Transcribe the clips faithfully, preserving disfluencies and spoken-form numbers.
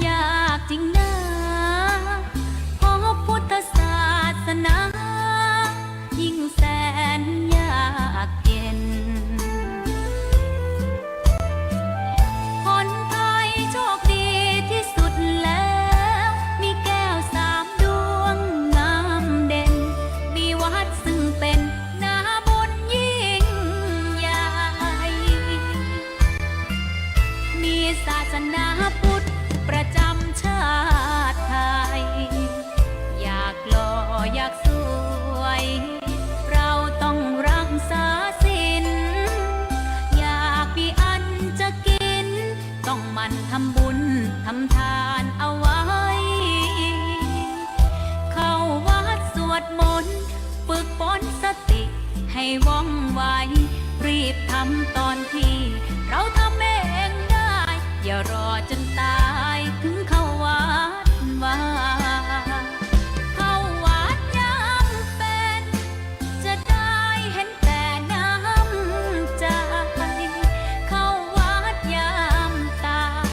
ยากจริงนา เพราะพุทธศาสนา ยิ่งแสนยากเย็น ผลพลอยโชคดีที่สุดแล้ว มีแก้วสามดวงงามเด่น มีวัดซึ่งเป็นนาบุญยิ่งใหญ่ มีศาสนาพุทธประจำชาติไทย อยากหล่ออยากสวย เราต้องรักษาศีล อยากมีอันจะกิน ต้องหมั่นทำบุญทำทานเอาไว้ เข้าวัดสวดมนต์ ฝึกฝนสติให้ว่องไว รีบทำตอนที่เราทำเองได้ อย่ารอจนตายถึงเข้าวัดวา เข้าวัดยามเพ็ญ จะได้เห็นแต่น้ำใจ เข้าวัดยามตาย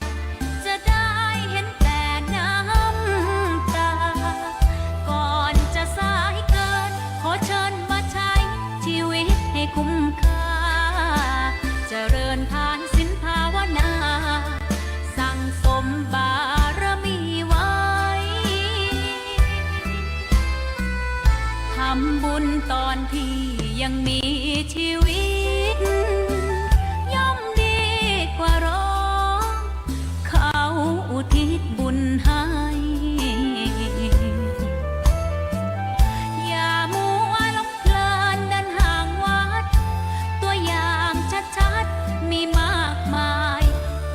จะได้เห็นแต่น้ำตา ก่อนจะสายเกิน ขอเชิญมาใช้ชีวิตให้คุ้มค่า เจริญทานศีลภาวนา สั่งสมบารมีไว้ ทำบุญตอนที่ยังมีชีวิต ย่อมดีกว่ารอ เขาอุทิศบุญให้ อย่ามัวหลงเพลินเดินห่างวัด ตัวอย่างชัดๆ มีมากมาย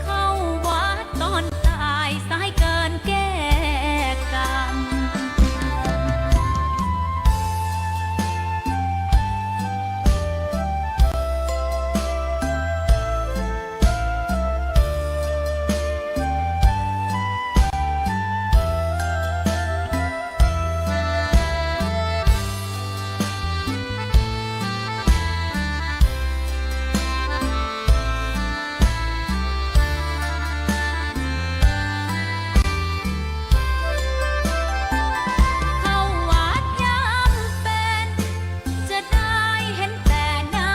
เข้าวัดตอนตาย สายเกินแก้กรรม เข้าวัดยามเพ็ญ จะได้เห็นแต่น้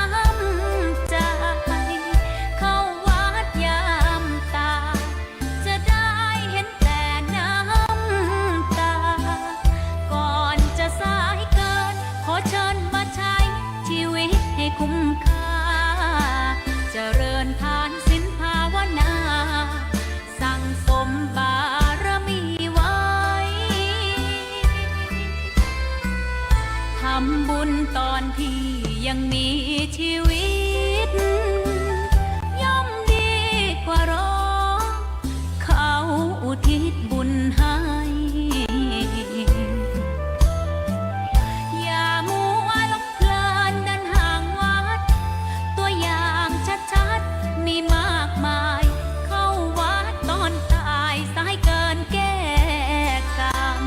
ำใจ เข้าวัดยามตาย จะได้เห็นแต่น้ำตา ก่อนจะสายเกิน ขอเชิญมาใช้ชีวิตให้คุ้มค่า เจริญทานศีลภาวนา สั่งสมบารมีไว้ ทำบุญตอนที่ยังมีชีวิต ย่อมดีกว่ารอ เขาอุทิศบุญให้ อย่ามัวหลงเพลินเดินห่างวัด ตัวอย่างชัดๆ มีมากมาย เข้าวัดตอนตาย สายเกินแก้กรรม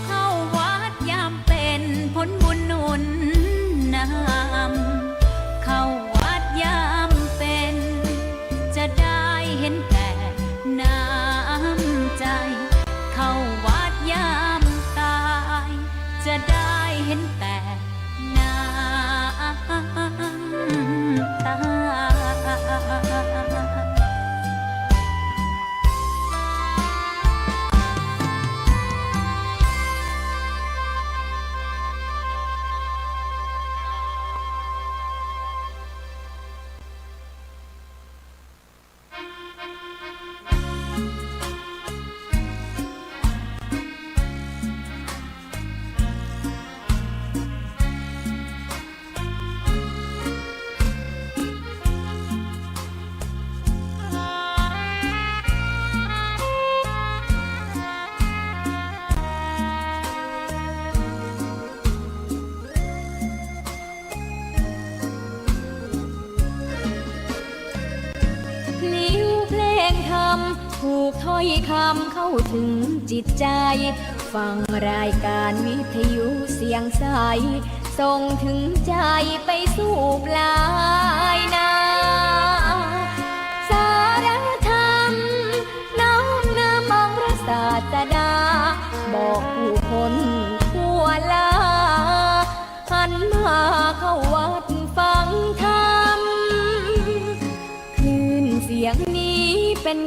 เข้าวัดยามเพ็ญ ผลบุญหนุนนำ เข้าวัดยามเพ็ญ จะได้เห็นแต่น้ำใจ เข้าวัดยามตาย จะได้เห็นแต่น้ำตา พลิ้วเพลงธรรม ผูกถ้อยคำเข้าถึงจิตใจ ฟังรายการวิทยุเสียงใส ส่งถึงใจไปสู่ปลายนา สาระธรร นี้เป็น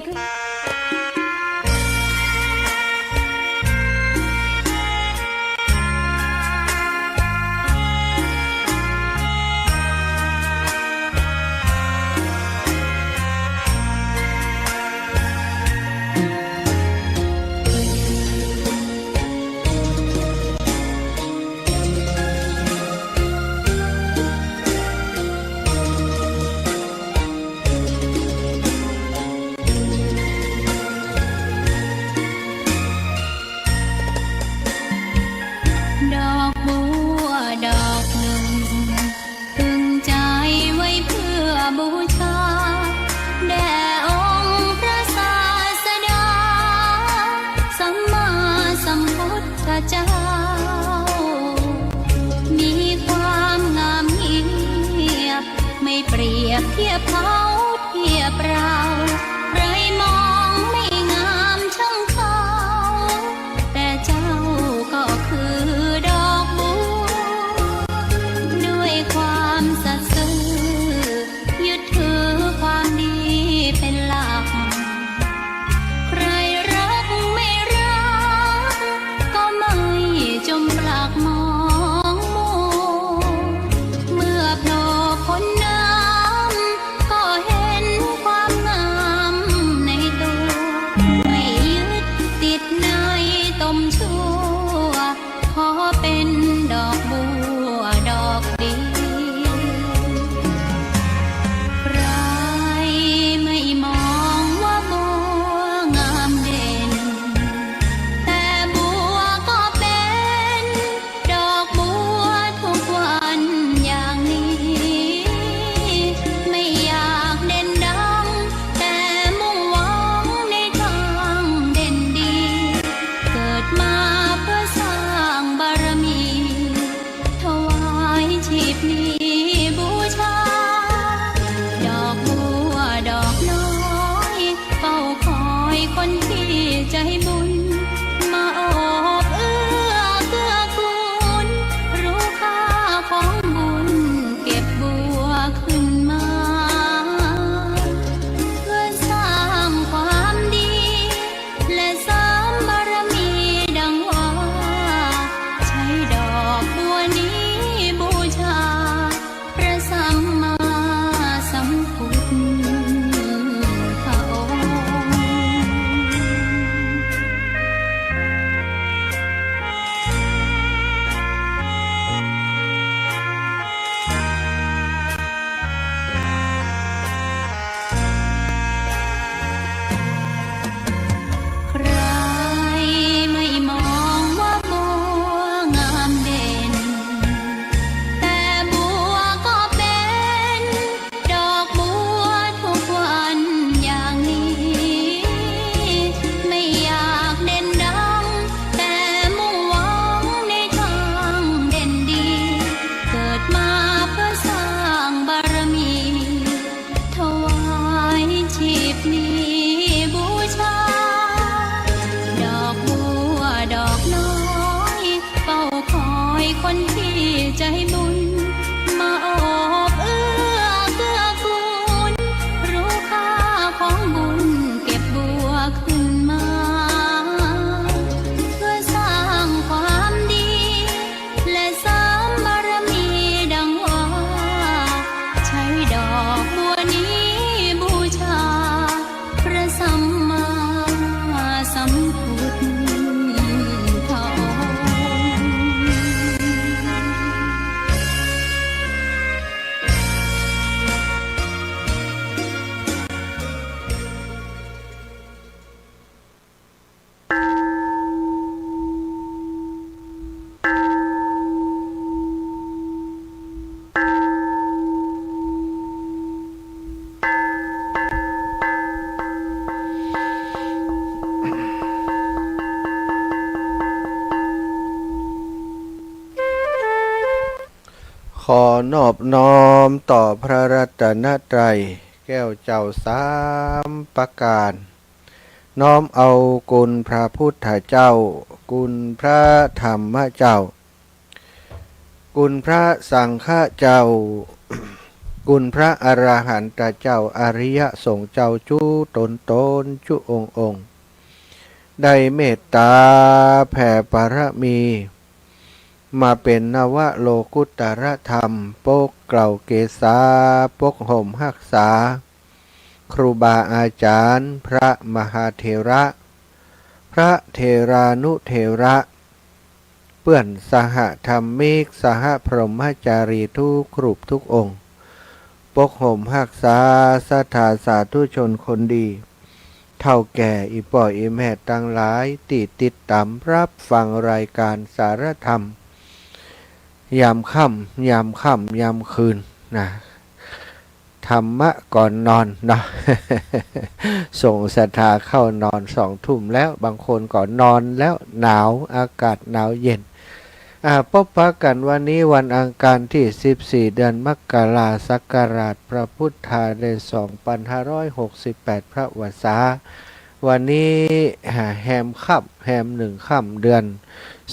ดอกบัวดอกหนึ่ง ตึงใจ๋ไว้เพื่อบูชา แด่องค์พระศาสดา สัมมาสัมพุทธเจ้า มีความงามเงียบ ไม่เปรียบเทียบเขาเทียบเรา ใครมองไม่งามช่างเขา แต่เจ้าก็คือดอกบัว ด้วยความสัตย์ซื่อ ยึดถือความดีเป็นหลัก ใครรักไม่รัก ก็ไม่จมปลักมองมัว เมื่อโผล่พ้นน้ำ ก็เห็นความงามในตัว ไม่ยึดติดในตมชั่ว ขอเป็นดอกบัวดอกเดียว ใครไม่มองว่าบัวงามเด่น แต่บัวก็เป็นดอกบัวทุกวันอย่างนี้ ไม่อยากเด่นดัง แต่มุ่งหวังในทางเด่นดี เกิดมาเพื่อสร้างบารมี ถวายชีพนี้บูชา ดอกบัวดอกน้อย เฝ้าคอยคนที่ใจบุญ มาโอบเอื้อเกื้อกูล รู้ค่าของบุญ เก็บบัวขึ้นมา เพื่อสร้างความดี และเสริมบารมีดังว่า ใช้ดอกบัวนี้บูชา พระสัมมาสัมพุทธองค์ ใครไม่มองว่าบัวงามเด่น แต่บัวก็เป็นดอกบัวทุกวันอย่างนี้ ไม่อยากเด่นดัง แต่มุ่งหวังในทางเด่นดี เกิดมาเพื่อสร้างบารมี ถวายชีพนี้บูชา ดอกบัวดอกน้อย เฝ้าคอยคนที่ใจบุญ มาโอบเอื้อเกื้อกูล รู้ค่าของบุญ เก็บบัวขึ้นมา เพื่อสร้างความดี และเสริมบารมีดังว่า ใช้ดอกบัวนี้บูชา พระสัมมาสัมพุทธองค์ ขอนอบน้อมต่อพระรัตนตรัยแก้วเจ้าสามประการ น้อมเอาคุณพระพุทธเจ้า คุณพระธรรมเจ้า คุณพระสังฆเจ้า คุณพระอรหันตเจ้าอริยสงฆ์เจ้าจุ๊ต๋นๆ จุ๊องค์ๆ ได้เมตต๋าแผ่ปารมี มาเป๋นนวโลกุตตรธรรม ปกเกล้าเกษา ปกห่มฮักษา ครูบาอาจ๋ารย์ พระมหาเถระ พระเถรานุเถระ เปื้อนสหธรรมิก สหพรหมจารีทุกรูปทุกองค์ ปกห่มฮักษาศรัทธาสาธุชนคนดี เฒ่าแก่อี่ป้ออี่แม่ตังหลาย ตี้ติดต๋ามฮับฟังรายก๋านสารธรรม ยามค่ำ ยามค่ำ ยามคืนนะ ธรรมะก่อนนอนเนาะ ส่งศรัทธาเข้านอนสองทุ่มแล้ว บางคนก็นอนแล้ว หนาว อากาศหนาวเย็น อ่า ปะกั๋นวันนี้วันอังคารตี้สิบสี่ เดือนมกรา ศักราชพระพุทธาได้สองปันห้าร้อยหกสิบแปด พระวรรษา วันนี้ อ่า แฮมค่ำ แฮมหนึ่งค่ำ เดือน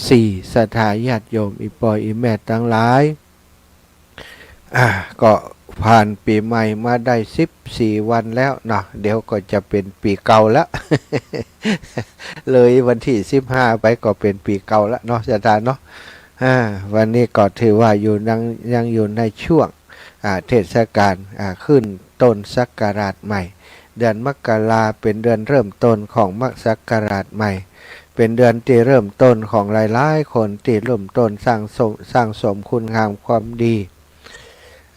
สี่ ศรัทธาญาติโยมอี่ป้ออี่แม่ตังหลาย อ่า ก็ผ่านปี๋ใหม่มาได้สิบสี่วันแล้วเนาะ เดี๋ยวก็จะเป๋นปี๋เก่าแล้ว เลยวันตี้สิบห้าไปก็เป๋นปี๋เก่าแล้วเนาะ ศรัทธาเนาะ อ่า วันนี้ก็ถือว่าอยู่ยัง ยังอยู่ในช่วง อ่า เทศกาล อ่า ขึ้นต้นศักราชใหม่ เดือนมกราเป๋นเดือนเริ่มต้นของมะ ศักราชใหม่ เป๋นเดือนตี้เริ่มต้นของหลายๆ คนตี้เริ่มต้นสั่งสม สั่งสมคุณงามความดี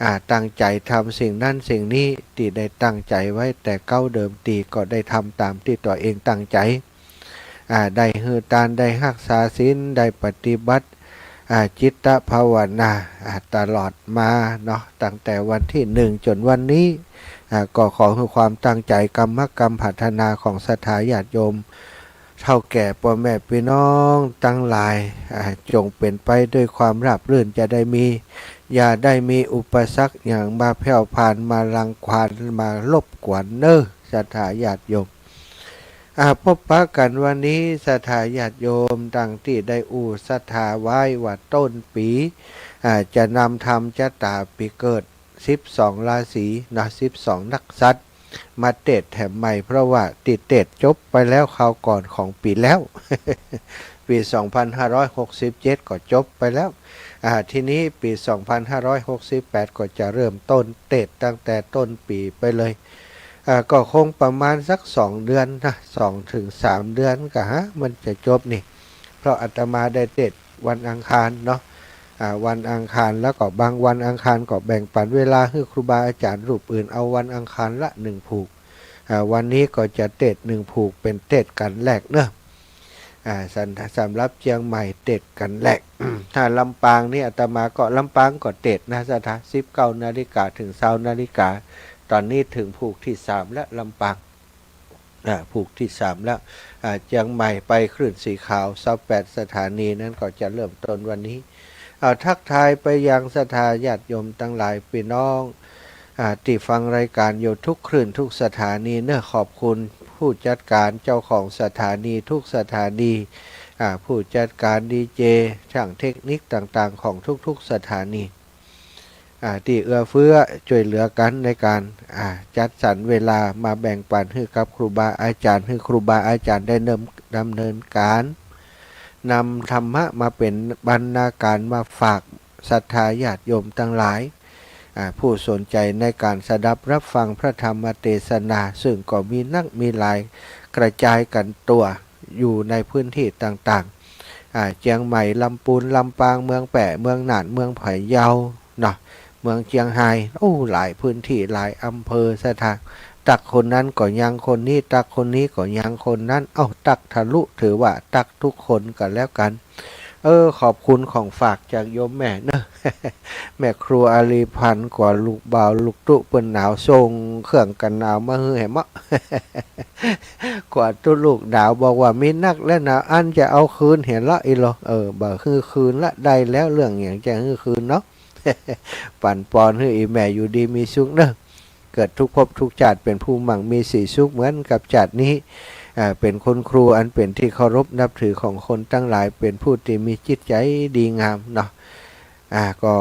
อ่า ตั้งใจ๋ทำสิ่งนั้นสิ่งนี้ ตี้ได้ตั้งใจ๋ไว้แต่เก๊าเดิมที ก็ได้ทำต๋ามตี้ตั๋วเองตั้งใจ๋ อ่า ได้หื้อตาน ได้ฮักษาศีล ได้ปฏิบัติ อ่า จิตตภาวนา อ่า ตลอดมาเนาะ ตั้งแต่วันตี้หนึ่งจ๋นวันนี้ อ่า ก็ขอหื้อความตั้งใจ๋ กรรมะกรรมผาถนาของศรัทธาญาติโยม เฒ่าแก่ป้อแม่ปี้น้องตังหลาย อ่า จ๋งเป๋นไปด้วยความราบรื่น จะได้มี อย่าได้มีอุปสรรคหยังมาแผ่วผ่าน มารังควาน มารบกวนเน้อ ศรัทธาญาติโยม อ่า ปะกั๋นวันนี้ศรัทธาญาติโยม ดังตี้ได้อู้ศรัทธาไว้ว่าต้นปี๋ อ่า จะนำธรรมจะต๋าปี๋เกิด สิบสองราศีนะ สิบสองนักษัตริย์ มาเตศน์แถมใหม่ เพราะว่าตี้เตศน์จบไปแล้วคราวก่อนของปี๋แล้ว ปี๋สองปันห้าร้อยหกสิบเจ็ดก็จบไปแล้ว อ่า ทีนี้ปี๋สองปันห้าร้อยหกสิบแปดก็จะเริ่มต้นเตศน์ตั้งแต่ต้นปี๋ไปเลย อ่า ก็คงประมาณสักสองเดือนนะ สองถึงสามเดือนก่ะฮะ มันจะจบนี่ เพราะอาตมาได้เตศน์วันอังคารเนาะ อ่า วันอังคาร แล้วก็บางวันอังคารก็แบ่งปันเวลาหื้อครูบาอาจ๋ารย์รูปอื่น เอาวันอังคารละหนึ่งผูก อ่า วันนี้ก็จะเตศน์หนึ่งผูก เป๋นเตศน์กัณฑ์แรกเนาะ อ่า สำ สำหรับเจียงใหม่เตศน์กัณฑ์แรก ถ้าลำปางนี่อาตมาก็ ลำปางก็เตศน์นะศรัทธา สิบเก้านาฬิกาถึงซาวนาฬิกา ต๋อนนี้เถิงผูกตี้สามแล้ว ลำปาง อ่า ผูกตี้สามแล้ว อ่า เจียงใหม่ไปคลื่นสีขาว ซาวแปดสถานี นั้นก็จะเริ่มต้นวันนี้ อ่า ทักทายไปยังศรัทธาญาติโยมตังหลายปี้น้อง อ่า ตี้ฟังรายก๋านอยู่ทุกคลื่นทุกสถานีเนาะ ขอบคุณผู้จัดก๋านเจ้าของสถานีทุกสถานี อ่า ผู้จัดก๋านดีเจ ช่างเทคนิคต่างๆ ของทุกๆ สถานี อ่า ตี้เอื้อเฟื้อจ้วยเหลือกั๋นในก๋าน อ่า จัดสรรเวลามาแบ่งปันหื้อกับครูบาอาจ๋ารย์ หื้อครูบาอาจ๋ารย์ได้เนิม ดำเนินก๋าน นำธรรมะมาเป๋นบรรณาก๋านมาฝากศรัทธาญาติโยมตังหลาย อ่า ผู้สนใจ๋ในก๋านสดับฮับฟังพระธรรมเตสนา ซึ่งก็มีนักมีหลายกระจายกั๋นตั๋วอยู่ในพื้นตี้ต่างๆ อ่า เจียงใหม่ ลำปูน ลำปาง เมืองแป้ เมืองน่าน เมืองพะเยาเนาะ เมืองเจียงฮาย โอ้ หลายพื้นตี้ หลายอำเภอศรัทธา ตั๊กคนนั้นก็ยังคนนี้ ตั๊กคนนี้ก็ยังคนนั้น เอ้า ตั๊กทะลุ ถือว่าตั๊กทุกคนกั๋นแล้วกั๋น เออ ขอบคุณของฝากจากโยมแม่เนาะ แม่ครัวอารีพันธ์ กว่าลูกบ่าวลูกตุ๊เปิ้นหนาว ส่งเครื่องกั๋นหนาวมาหื้อแหมเนาะ กว่าตุ๊ลูกหนาว บอกว่ามีนักและหนาวอั้นจะเอาคืนแหมละอี้ลอ เออ บ่หื้อคืนละ ได้แล้ว เรื่องหยังจะหื้อคืนเนาะ ปั๋นปอนหื้ออี่แม่อยู่ดีมีสุขเนาะ เกิดทุกภพทุกจาติเป๋นผู้มั่งมีสีสุขเหมือนกับจาตินี้ อ่า เป๋นคุณครูอันเป๋นตี้เคารพนับถือของคนตังหลาย เป๋นผู้ตี้มีจิตใจ๋ดีงามเนาะ อ่า ก็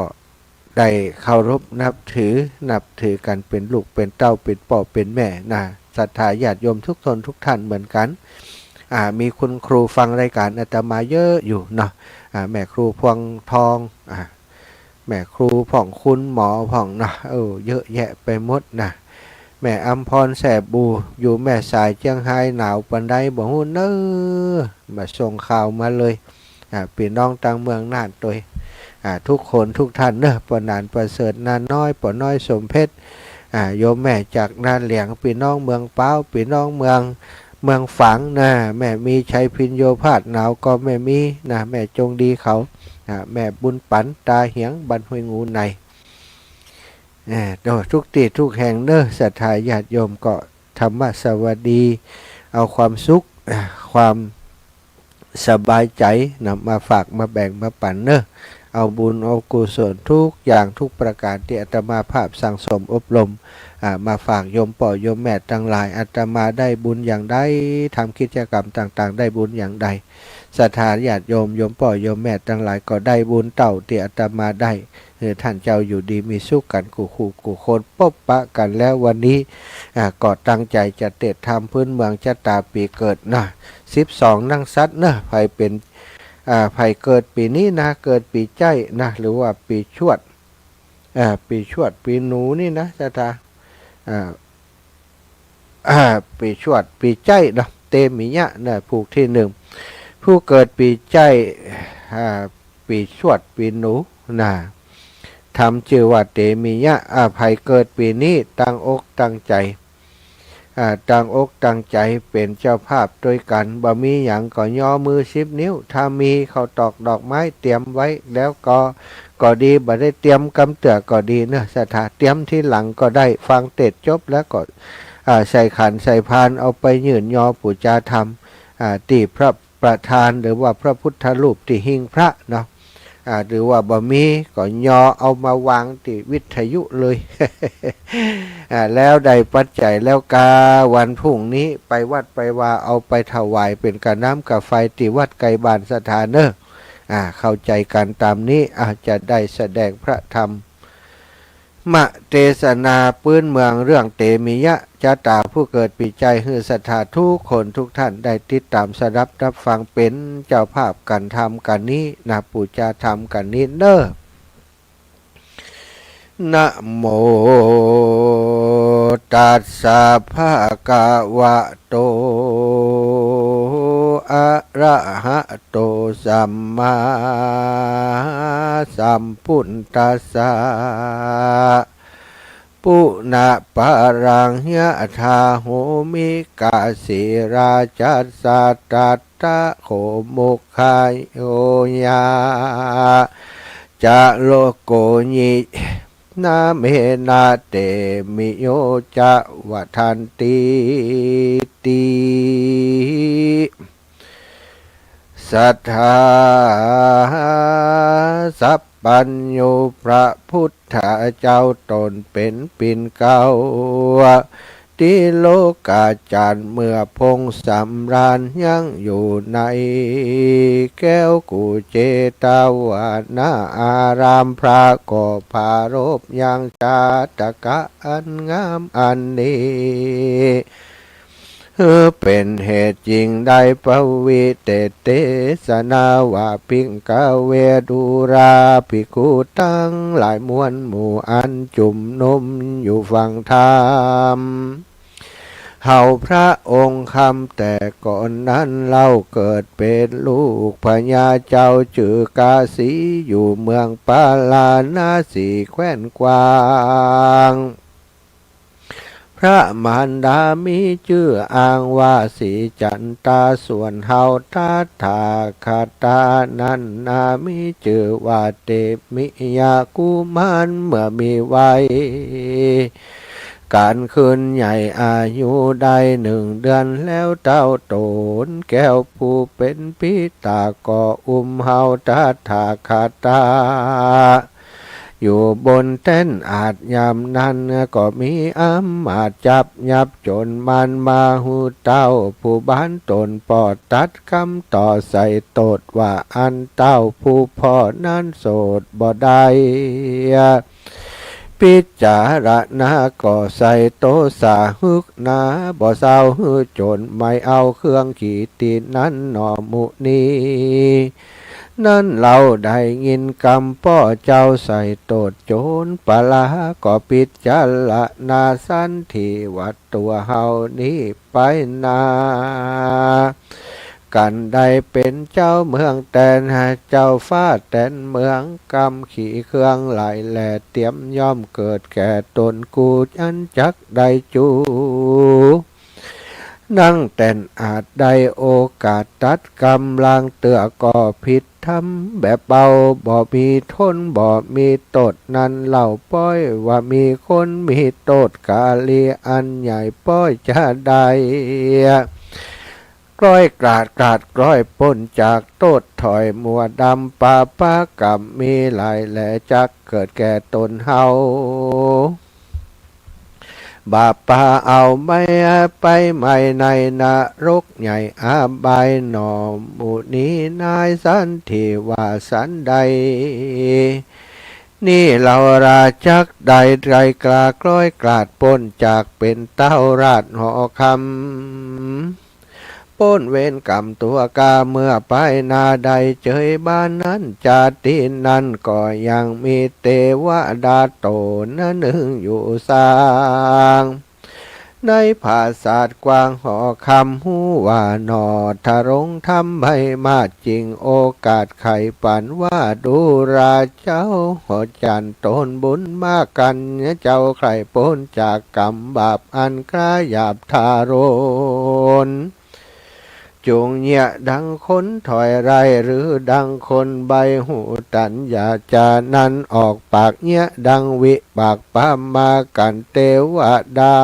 ได้เคารพนับถือ นับถือกั๋นเป๋นลูกเป๋นเต้า เป๋นป้อเป๋นแม่นะ ศรัทธาญาติโยมทุกต๋นทุกท่านเหมือนกั๋น อ่า มีคุณครูฟังรายก๋านอาตมาเยอะอยู่เนาะ อ่า แม่ครูพวงทอง อ่า แม่ครูพ่อง คุณหมอพ่องเนาะ เออ เยอะแยะไปหมดนะ แม่อำพรแซ่บบู่ อยู่แม่สายเจียงฮาย หนาวปานใดบ่ฮู้เน้อ มาส่งข่าวมาเลย อ่า ปี้น้องตางเมืองน่านตวย อ่า ทุกคนทุกท่านเน้อ ป้อหนานประเสริฐ นาน้อย ป้อน้อยสมเพชร อ่า โยมแม่จากนาเหลียง ปี้น้องเมืองป๊าว ปี้น้องเมือง เมืองฝางนะ แม่มีชัยพิญโญภาส หนาวก็แม่มีนะ แม่จงดีเขา อ่า แม่บุญปั๋น ตาเหียง บ้านห้วยงูใน เอ่อ โดยทุกตี้ทุกแห่งเน้อ ศรัทธาญาติโยมก็ธรรมสวัสดี เอาความสุข อ่า ความสบายใจ๋นะ มาฝากมาแบ่งมาปั๋นเน้อ เอาบุญเอากุศลทุกอย่างทุกประก๋านตี้อาตมาภาพสั่งสมอบรม อ่า มาฝากโยมป้อโยมแม่ตังหลาย อาตมาได้บุญอย่างใด ทำกิจกรรมต่างๆ ได้บุญอย่างใด ศรัทธาญาติโยม โยมป้อโยมแม่ตังหลายก็ได้บุญเต้าตี้อาตมาได้ หื้อต้านเจ้าอยู่ดีมีสุขกั๋นกู้คู่กู้คน ปบปะกั๋นแล้ววันนี้ อ่า ก็ตั้งใจ๋จะเตศน์ธรรมพื้นเมืองจ๊ะต๋าปี๋เกิดนะ สิบสองนังสัตว์นะ ใผเป๋น อ่า ใผเกิดปี๋นี้นะ เกิดปี๋ใจ๊นะ หรือว่าปี๋ฉวด อ่า ปี๋ฉวดปี๋หนูนี่นะ ศรัทธา อ่า อ่า ปี๋ฉวดปี๋ใจ๊เนาะ เตมียะนะ ผูกตี้นึ่ง ผู้เกิดปี๋ใจ๊ อ่า ปี๋ฉวดปี๋หนูนะ ธรรมจื้อว่าเตมียะ อ่า ใผเกิดปี๋นี้ตั้งอกตั้งใจ๋ อ่า ตั้งอกตั้งใจ๋เป๋นเจ้าภาพตวยกั๋น บ่มีหยังก็ยอมือสิบนิ้ว ถ้ามีข้าวตอกดอกไม้เตรียมไว้แล้วก็ ก็ดี บ่ได้เตรียมกำเตื้อก็ดีเนาะ ศรัทธา เตรียมทีหลังก็ได้ ฟังเตศน์จบแล้วก็ อ่า ใส่ขันใส่พาน เอาไปยื่นยอปู๋จาธรรม อ่า ตี้พระประธานหรือว่าพระพุทธรูปตี้หิ้งพระเนาะ อ่า หรือว่าบ่มีก็ยอเอามาวางตี้วิทยุเลย อ่า แล้วได้ปัจจัยแล้วกา วันพรุ่งนี้ไปวัดไปวา เอาไปถวายเป๋นกาน้ำกาไฟตี้วัดใก้บ้านศรัทธาเนาะ อ่า เข้าใจ๋กั๋นต๋ามนี้ อ่า จะได้แสดงพระธรรม มเตสนาปื๊นเมืองเรื่องเตมิยะจะต๋าผู้เกิดปี๋ใจ๊ หื้อศรัทธาทุกคนทุกท่านได้ติดต๋ามสดับรับฟัง เป๋นเจ้าภาพกั๋นธรรมกั๋นนี้นะ ปู๋จาธรรมกั๋นนี้เน่อ นะโมตัสสะภะคะวะโต อะระหะโต สัมมาสัมพุทธัสสะ ปุณะปะรังยะถา โหมิกะ ศิราจัสสะ ตัตถะโข มุคคาโย ยา จะโลโก ยิ นะเมนะ เตมิโย จะ วัฏฏันติ ติ สัทธา สัพพัญญู พระพุทธเจ้าต๋นเป๋นปิ่นเกล้า ติโลกาจันทร์ เมื่อพงศ์สำราญยังอยู่ในแก้วกุเจตวนาราม พระก็ปรารภยังจาตกะอันงามอันนี้ เป๋นเหตุจึงได้ปริเตสเตสนาว่า ภิกขะเว ดูราภิกขุตังหลายมวลหมู่อันจุมนุมอยู่ฟังธรรม เฮาพระองค์คำแต่ก่อนนั้นเล่า เกิดเป๋นลูกพญาเจ้าจื้อกาสี อยู่เมืองปาราณสีแคว้นกว้าง พระมารดามีจื้ออ้างว่าสีจันตา ส่วนเฮาตถาคตานั้นนามีจื้อว่าเตมิยะกุมาร เมื่อมีวัย ก๋านคืนใหญ่อายุได้หนึ่งเดือนแล้ว เต้าโตนแก้วผู้เป๋นปิตาก็อุ้มเฮาตถาคตา อยู่บนแต้นอาสน์ ยามนั้นก็มีอำมาตย์จับยับโจรมารมาหื้อเต้าผู้บานต๋นป้อ ตัดกำต่อใส่โต้ษว่า อันเต้าผู้ป้อนั้นโสดบ่ได้ ปิจารณาก็ใส่โตสาหึกหนา บ่เซาหื้อโจ๋น ไม่เอาเครื่องขีดตี้นั้นหน่อมุนี นั้นเฮาได้ยินกำป้อเจ้าใส่โต้ษโจ๋น ปะลาก็ปิจารณาสันถิว่าตั๋วเฮานี้ไปหน้า กันได้เป๋นเจ้าเมืองแตน เจ้าฟ้าแตนเมือง กำขี่เครื่องหลายแหล่ เตรียมย่อมเกิดแก่ตน กูอันจักได้จู นั่งแตนอาจได้โอกาสตัดกำ ลางเตื้อก็ผิดธรรมแบบเบา บ่มีโทษ บ่มีโต้ษ นั้นเฮาป้อยว่ามีคนมีโต้ษ กาลีอันใหญ่ป้อยจะได้ กล้อยกลาดกลาดกล้อยป๊นจากโต้ษ ถ้อยมัวดำ ปาปะกำมีหลายแหล่ จักเกิดแก่ตนเฮา บาปปาเอาไม่ไปไหม้ในนรกใหญ่อบายหน่อ มุนีนายสันถิว่าสันใด นี้เฮาราจักได้ไตร่กล้ากล้อยกลาดป๊นจากเป๋นเต้าราชหอคำ ป๊นเวรกรรมตั๋วกาเมื่อไปหน้าได้เจยบ้านนั้น จาตินั้นก็ยังมีเตวดาโตนหนึ่งอยู่สร้าง ในผาสาทกว้างหอคำ ฮู้ว่าหน่อ ทรงธรรมใบมาจริง โอกาสไขปัญว่าดูราเจ้า หอจันตนบุญมากกั๋น เจ้าใค่ป๊นจากกรรมบาปอันกล้าหยาบทารุณ จุ่งเยียะดังคนถ้อยไร้ หรือดังคนใบ้หูตัน อย่าจานั้นออกปาก เยียะดังวิปากปามากั๋น เตวดา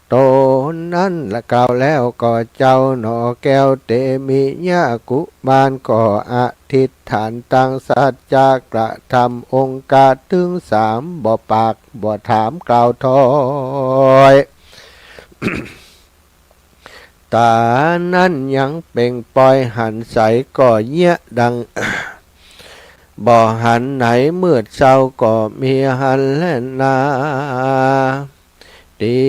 โตนนั้นกล่าวแล้วก็เจ้าหน่อ แก้วเตมิยะกุมารก็อธิษฐานตั้งสัจจะกระทำองค์การตึงสาม บ่ปากบ่ถามกล่าวถ้อย ต๋านั้นยังเป่งปอยหันใสก็เยียะดัง บ่หันไหน มืดเซาก็มีหันแลนา ตี้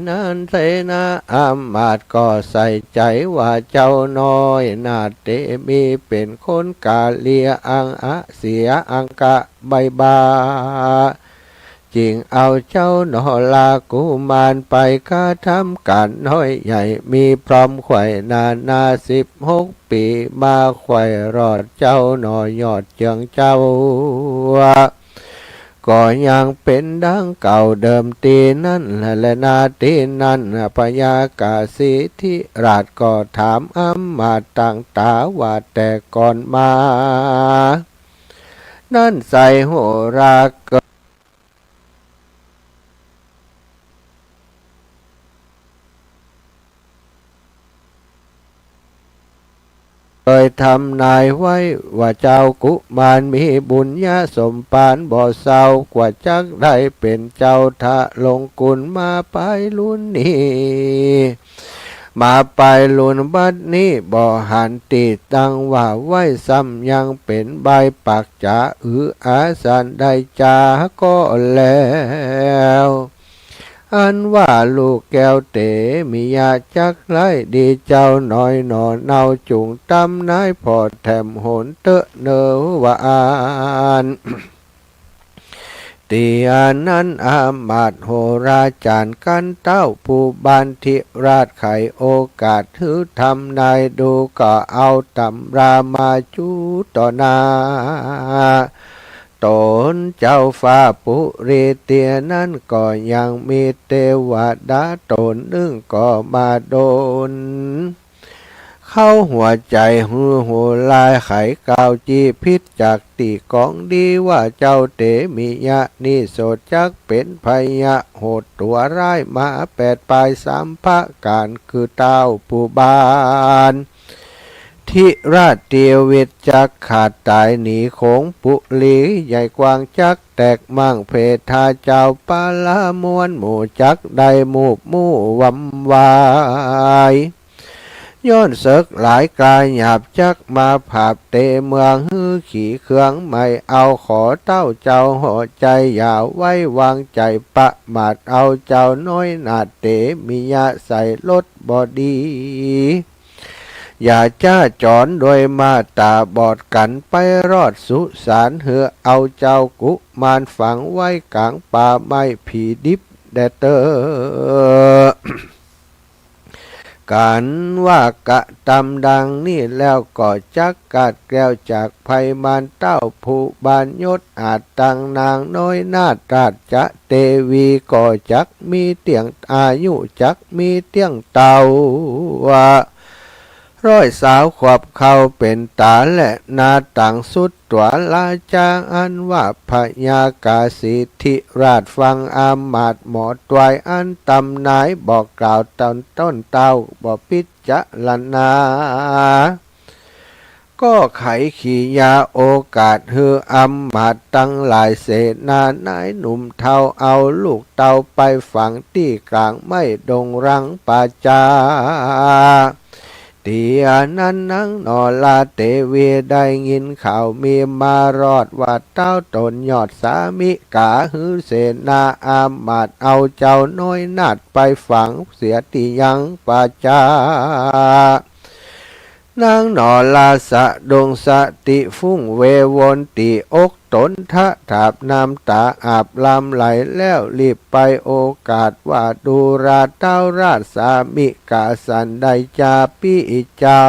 นั้นเสนาอามาตย์ก็ใส่ใจ๋ว่าเจ้าน้อยนาถเตมีเป๋นคนกาเลียอังอาเสียอังกะใบ้บา จึงเอาเจ้าหน่อลากุมารไปกระทำก๋านน้อยใหญ่ มีพร้อมใคว่นานาสิบหกปี๋ มาใคว่รอดเจ้าหน่อยอดเจืองเจ้า ก็ยังเป๋นดังเก่าเดิมตี้นั้นแลนา ตี้นั้นพญากาสีทิราชก็ถามอามาตย์ตังต๋าว่าแต่ก่อนมา นั้นไสยโหราเก เกยทำนายไว้ว่าเจ้ากุมารมีบุญญาสมภารบ่เซากว่าจักได้เป๋นเจ้าทะลงกุลมาปายลุนนี้ มาปายลุนบัดนี้บ่หันตี้ตังว่าไว้ ซ้ำยังเป๋นใบ้ปากจ๋า อืออาสันได้จ๋าก็แล้ว อันว่าลูกแก้วเตมิยะจักไร้ดีเจ้าน้อยหน่อเนา จุ่งตำนายผ่อแถมหนเต๊อะเนอว่าอั้น ตี้อันนั้นอามาตย์โหราจ๋ารย์กั๋นเต้าผู้บานทิราชไขโอกาสหื้อทำนายดู ก็เอาตำรามาจูต่อหน้า ตนเจ้าฟ้าปุรีเตียนั้นก็ยังมีเตวดาต๋นนึ่งก็มาดล เข้าหัวใจ๋หื้อโหราไขกล่าวจี้ผิดจากตี้กองดีว่าเจ้าเตมิยะนี้โสดจักเป๋นพยะโหดตั๋วร้ายมาแปดปายสามประก๋าน คือเต้าผู้บาน ทิราชตีวิตจักขาดต๋ายหนีโขงปุรีใหญ่กว้างจักแตกมั่ง เพทาเจ้าปาละมวลหมู่จักได้มูบมู่วำวาย ย้อนเสิกหลายกล้าหยาบจักมาผาบเต๋เมือง หื้อขี่เคืองไม่เอา ขอเต้าเจ้าห่อใจ๋ อย่าไว้วางใจ๋ประมาท เอาเจ้าน้อยนาฏเต๋มิยะ ใส่รถบ่ดี อย่าจ๊าจ๋อนโดยมาต๋าบอด กั๋นไปรอดสุสาน หื้อเอาเจ้ากุมารฝังไว้ก๋างป่าไม้ผีดิบแดเต๊อะ กั๋นว่ากระตำดังนี้แล้ว ก็จักกาดแคล้วจากภัยมาร เต้าผู้บานยศอาจตัง นางน้อยนาฏราชเตวี ก็จักมีเตี้ยง อายุจักมีเตี้ยงเต้า ร้อยสาวขวบเข้าเป๋นต๋า และนาตังสุดตั๋วราชา อันว่าพญากาสีธิราช ฟังอามาตย์หมอตวย อันต๋ำนายบอกกล่าวต๋นต้นเต้า บ่พิจารณา ก็ไขขียาโอกาส หื้ออามาตย์ตังหลาย เสนานายหนุ่มเฒ่า เอาลูกเต้าไปฝังตี้ก๋างไม้ดงรังป่าจ๊า เตียนั้นนางนราเตวีได้ยินข่าว มีมารอดว่าเต้าต๋นยอดสามิกา หื้อเสนาอามาตย์เอาเจ้าน้อยนาฏไปฝังเสียตี้ยังป่าจ๊า นางนราสะดุ้งสติฟุ้งเววนตี้อกต๋น ทะถาบน้ำต๋าอาบลำไหล แล้วรีบไปโอกาสว่า ดูราเต้าราชสามิกา สันใดจาปี้เจ้า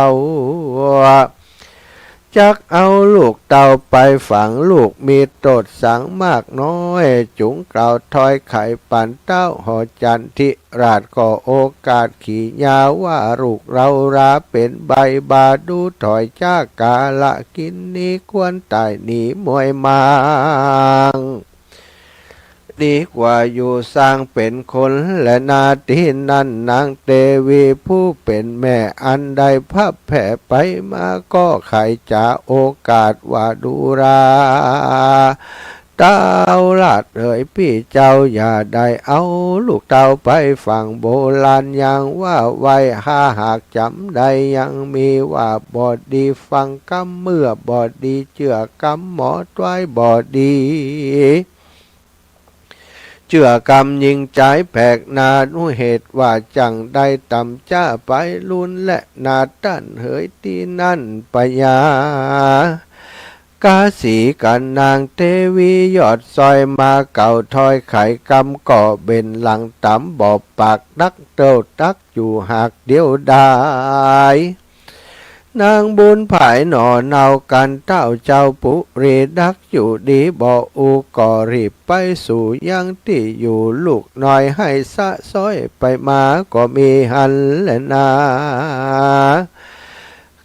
จักเอาลูกเต้าไปฝัง ลูกมีโต้ษสังมากน้อย จุ่งกล่าวถ้อยไขปันเต้า หอจันทิราช ก็โอกาสขียาว่า ลูกเราราเป๋นใบ บ่าดูถ้อยจากกาละกินนี้ ควรต๋ายหนีมวยมาง ดีกว่าอยู่สร้างเป๋นคน และนาตี้นั้นนางเตวีผู้เป๋นแม่ อันได้พลัดแผลไปมา ก็ไขจ๋าโอกาสว่า ดูราเต้าราชเอ๋ย ปี้เจ้าอย่าได้เอาลูกเต้าไปฝัง โบราณยังว่าไว้ ถ้าหากจำได้ยังมีว่า บ่ดีฟังกำเมื่อบ่ดี เจื้อกำหมอตวยบ่ดี เจื้อกำญิงจายแผกหน้า นุเหตุว่าจั่งได้ต๋ำจ๊าไปลุน และนาตันเหยตี้นั้น พญากาสีกับนางเตวียอดซอย มาเกล่าถ้อยไขกำ ก็เบ่นหลังต๋ำบ่ปาก ดักเต้าตักอยู่หากเดียวดาย นางบุญผายหน่อเนากั๋นเต้าเจ้าปุรี ดักอยู่ดีบ่อู้ ก็รีบไปสู่ยังตี้อยู่ ลูกน้อยไห้สะซ้อยไปมา ก็มีหั้นแลนา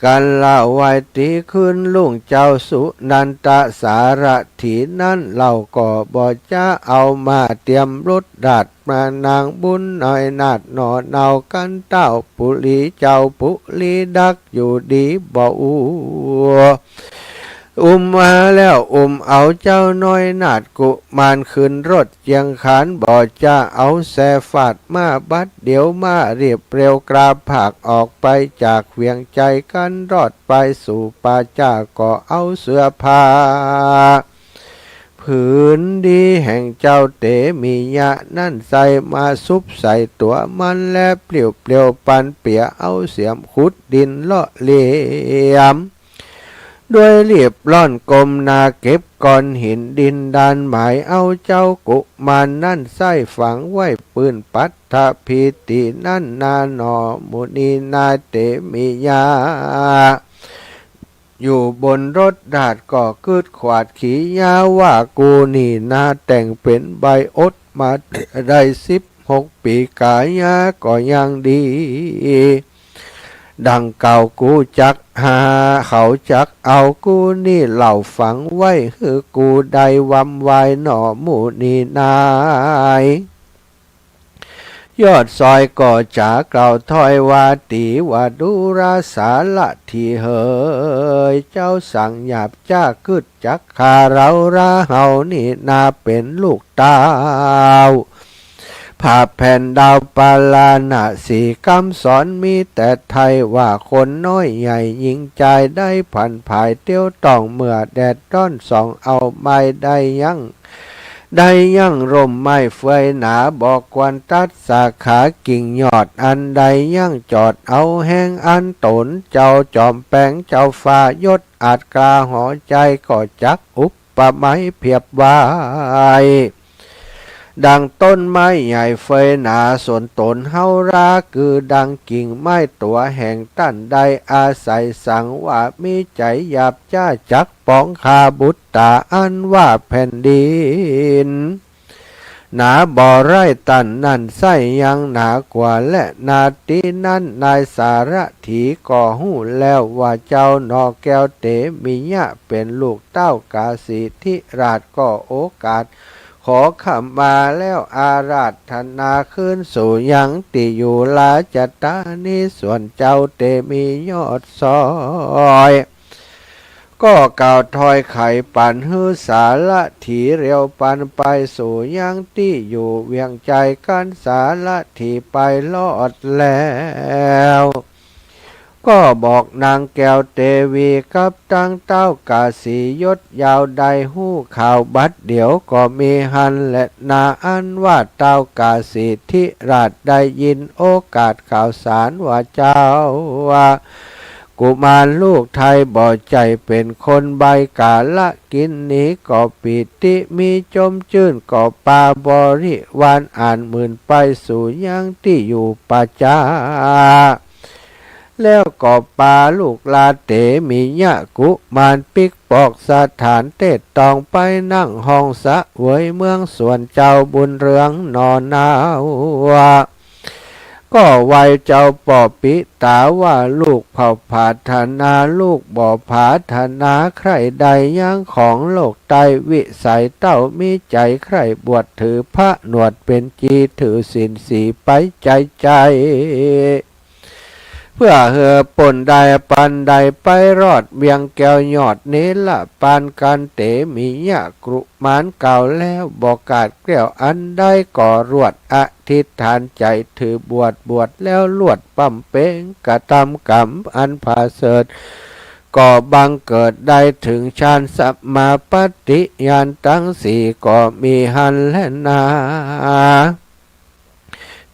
กั๋นละไหว้ตี้คืนรุ่ง เจ้าสุนันทะสารถีนั้น เล่าก็บ่จ๊าเอามาเตียมรถราช มานางบุญน้อยนาฏหน่อเนากั๋นเต้าปุรี เจ้าปุรีดักอยู่ดีบ่อู้ อุ้มมาแล้วอุ้มเอาเจ้าน้อยนาฏกุมารขึ้นรถเจียงคาน บ่จ๊าเอาแสฟาดมาบัดเดียว มารีบเร็วกราผากออกไปจากเวียงไจกั๋น รอดไปสู่ป่าจ๊า ก็เอาเสื้อผ้า ผืนดีแห่งเจ้าเตมิยะนั้นใส่มาสุบใส่ตั๋วมัน และเปลี้ยวเปลี่ยวปันเปียเอาเสียมขุดดินเลาะเหลี่ยม ด้วยรีบร่อนก้มหน้าเก็บก้อนหินดินดานหมาย เอาเจ้ากุมารนั้นใส่ฝังไว้ปื้นปัตถภีตินั้นนาหนอ มุนีนาเตมิยะ อยู่บนรถราชก็กึ๊ดขวาดขียาว่า กูนี่นาแต่งเป๋นใบอดมาได้สิบหกปี๋ก๋ายาก็ยังดี ดังเก่ากูจักหา เขาจักเอากูนี่เล่าฝังไว้ หื้อกูได้วำวายหน่อมุนีนาย ยอดซอยก็จ๋ากล่าวถ้อยว่า ตี๋ว่าดูราสารถีเหย เจ้าสั่งหยาบจ๊ากึ๊ดจักฆ่าเรารา เฮานี่นาเป๋นลูกเต้า พ ถ้าแผ่นดาวปาราณสีกำสอนมีแต่ไทย ว่าคนน้อยใหญ่หญิงจายได้ผันผายเตี้ยวต้อง เมื่อแดดร้อนส่องเอาไม้ได้ยัง ได้ยังร่มไม้เฟือยหนา บ่ควรตัดสาขากิ่งยอดอันใด ยังจอดเอาแฮงอันต๋น เจ้าจอมแปงเจ้าฟ้ายศอาจกล้าหอใจ๋ ก็จักอุปไมยเปรียบไว้ ดังต้นไม้ใหญ่เฟยหนา ส่วนต๋นเฮารา คือดังกิ่งไม้ตั๋วแห่งต้านใด อาศัยสังว่ามีใจ๋หยาบจ๊า จักปองฆ่าบุตต๋าอันว่าแผ่นดินหนาบ่ไร้ ต้านนั้นไส้ยังหนากว่า และนาทีนั้นนายสาระถีก็ฮู้แล้วว่าเจ้าหน่อแก้วเตมิยะเป๋นลูกเต้ากาสีธิราช ก็โอกาส ขอขมาแล้วอาราธนาคืนสู่ยังตี้อยู่ราชธานี ส่วนเจ้าเตมียอดซอย ก็กล่าวถอยไขปันหื้อสาระถีเร็วปันไปสู่ยังตี้อยู่เวียงใจ๋กั๋น สาระถีไปรอดแล้ว ก็บอกนางแก้วเตวีกับตังเต้ากาสียศยาวได้ฮู้ข่าวบัดเดี๋ยวก็มีหั้นแลนา อันว่าเต้ากาสีธิราชได้ยินโอกาสข่าวสารว่าเจ้ากุมารลูกไทยบ่ใจ้เป๋นคนใบ้กาละกินหนี ก็ปีติมีจมจื้น ก็ปาบริวารอ่านหมื่นไปสู่ยังตี้อยู่ประจา แล้วก็ปาลูกหลานเตมิยะกุมารปิ๊กปอกสถานเตศตองไปนั่งห้องเสวยเมือง ส่วนเจ้าบุญเรืองหน่อหนาว ก็ไหว้เจ้าป้อปิต๋าว่า ลูกเผ่าผาถนา ลูกบ่ผาถนาใคร่ใดยังของโลกใต้ วิสัยเต้ามีใจ๋ใคร่บวชถือผนวดเป๋นจี ถือศีลสี่ไปใจ๋ใจ๋ เพื่อหื้อป๊นได้ปันได้ไปรอดเวียงแก้วยอดเนรปานกั๋น เตมิยะกุมารกล่าวแล้วบ่ขาดเกลี้ยวอันใด ก็รวดอธิษฐานใจ๋ถือบวช บวชแล้วรวดบำเพ็งกระทำกรรมอันผาเสริฐ ก็บังเกิดได้เถิงฌานสมาปัตติญาณตังสี่ ก็มีหั้นแลนา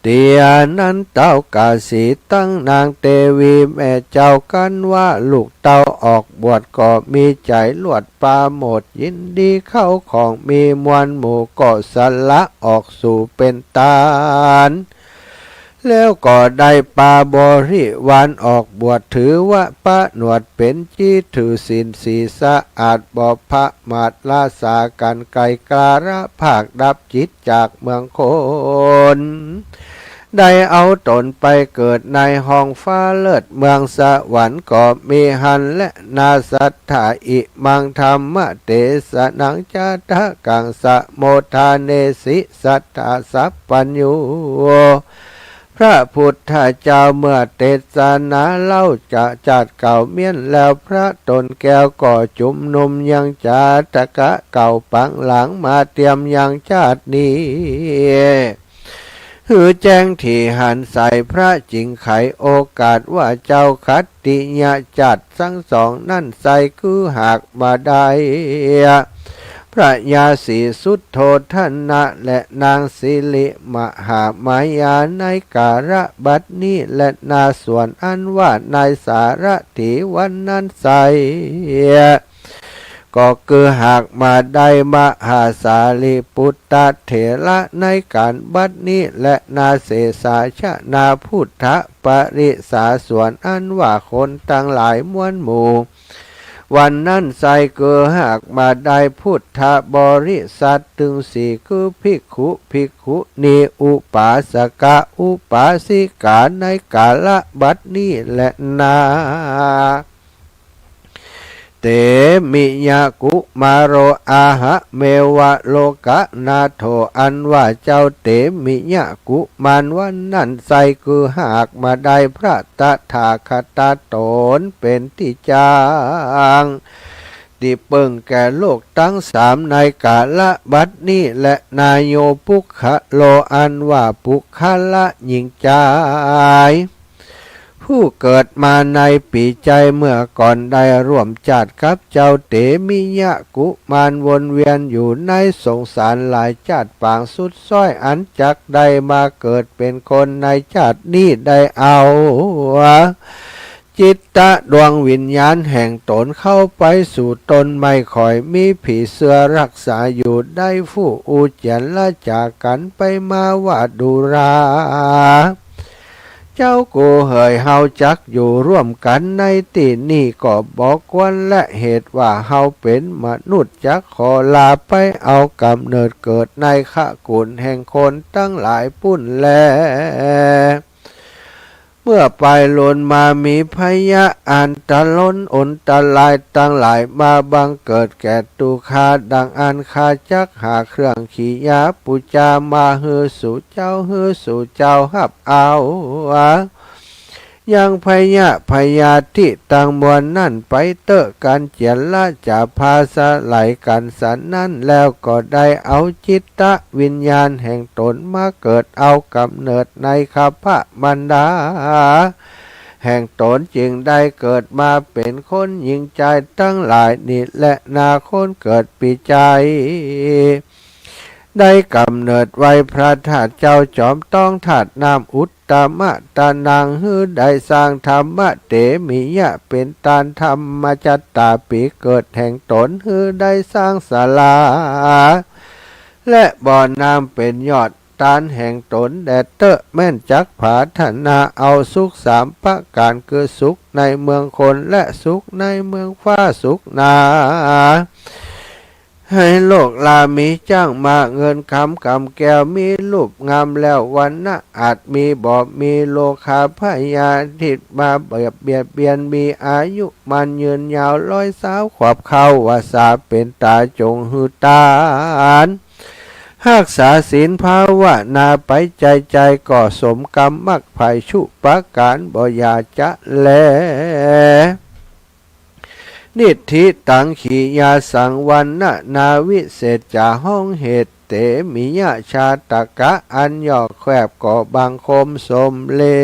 เตียนั้นเต้ากาสีตังนางเตวีแม่เจ้ากั๋นว่า ลูกเต้าออกบวชก็มีใจ๋รวดปราโมทย์ยินดี เข้าของมีมวลหมู่ก็สละออกสู่เป๋นตาน แล้วก็ได้ปาบริวารออกบวชถือว่าผนวดเป๋นจี ถือศีลสี่สะอาดบ่ประมาท ละสากั๋นไก๋กล้าละภาคดับจิตจากเมืองคน ได้เอาต๋นไปเกิดในห้องฟ้าเลิศเมืองสวรรค์ก็มีหั้นแลนา สัทธา อิมังธัมมเตสนัง จะทะกัง สะโมทาเนสิ สัทธา สัพพัญญู พระพุทธเจ้าเมื่อเตสนาเล่าจะจาติเก่าเมี้ยนแล้ว พระต๋นแก้วก็จุมนุมยังจาตกะเก่าปังหลังมาเตียมยังจาตินี้ หื้อแจ้งถี่หันใส พระจิ่งไขโอกาสว่า เจ้าขัตติยจาติตังสองนั้นไส้ คือหากบ่ได้ พระยาศรีสุโธทนะ และนางสิริมหามายา ในกาละบัดนี้แลนา ส่วนอันว่านายสาระถีวันนั้นไส้ ก็คือหากบ่ได้มหาสารีปุตตะเถระในก๋านบัดนี้แลนา เสสาชนาพุทธปริสา ส่วนอันว่าคนตังหลายมวลหมู่ วันนั้นไส้คือหากบ่ได้พุทธบริษัทตึงสี่ คือภิกขุ ภิกขุณี อุปาสกะ อุปาสิกา ในกาละบัดนี้แลนา เตมิยะกุมาโร อะหะเมวะโลกะนาโถ อันว่าเจ้าเตมิยะกุมารวันนั้นไส้คือหากบ่ได้พระตถาคตะต๋นเป๋นตี้จั้ง ตี้เปิ้งแก่โลกตังสามในก๋าละบัดนี้แล นาโย ปุคคะโล อันว่าปุคคละหญิงจาย ผู้เกิดมาในปี๋จายเมื่อก่อน ได้ร่วมจาติกับเจ้าเตมิยะกุมาร วนเวียนอยู่ในสงสารหลายจาติปางสุดซ้อย อันจักได้มาเกิดเป๋นคนในจาตินี้ ได้เอา จิตตะดวงวิญญาณแห่งต๋นเข้าไปสู่ตน ไม่ค่อยมีผีเสื้อรักษาอยู่ ได้ฟู่อู้เจียรจ๋ากั๋นไปมาว่า ดูรา เจ้ากูเหย เฮาจักอยู่ร่วมกั๋นในตี้นี้ก็บ่ควรแล เหตุว่าเฮาเป๋นมนุษย์ จักขอลาไปเอาก๋ำเนิดเกิดในขกู๋นแห่งคนตังหลายปู้นแล เมื่อไปลูนมามีภัยอันตะลนอันตรายตังหลายมาบังเกิดแก่ตูข้า ดังอั้นข้าจักหาเครื่องขียาปู๋จามาหื้อสูเจ้า หื้อสูเจ้าฮับเอา ยังภัยพยาธิตังมวลนั้นไปเต๊อะ ก๋านเจียรจ๋าผาสลายกั๋นสันนั้น แล้วก็ได้เอาจิตตะวิญญาณแห่งต๋นมาเกิดเอาก๋ำเนิดในครรภมารดาแห่งต๋น จึงได้เกิดมาเป๋นคนหญิงจายตังหลายนี้แลนา คนเกิดปี๋จาย ได้ก๋ำเนิดไหว้พระธาตุเจ้าจอมต้อง ธาตุน้ำอุตตมะตะนัง หื้อได้สร้างธรรมะเตมิยะเป๋นตาน ธรรมจัตตาปี๋เกิดแห่งต๋น หื้อได้สร้างศาลา และบ่อน้ำเป๋นยอดตานแห่งต๋นแด่เต๊อะ แม่นจักผาถนาเอาสุขสามประก๋าน คือสุขในเมืองคน และสุขในเมืองฟ้า สุขนา ให้โลกลามีจ้างม้า เงินคำก๋ำแก้ว มีรูปงามแล้ววรรณะอาจมีบ่มี โรคาพยาธิมาเบียดเบียน มีอายุมั่นยืนยาวร้อยซาวขวบ เข้าพรรษาเป๋นต๋า จงหื้อตาน ฮักษาศีลภาวนาไป ใจ๋ๆ ก็สมกำมรรคผลชุประก๋าน บ่อย่าจะแล นิฏฐิตัง ขียาสัง วรรณนาวิเศษจ๋า ฮ้องเหตุเตมิยะชาตกะ อันย่อแคบก็บังคมสมเร็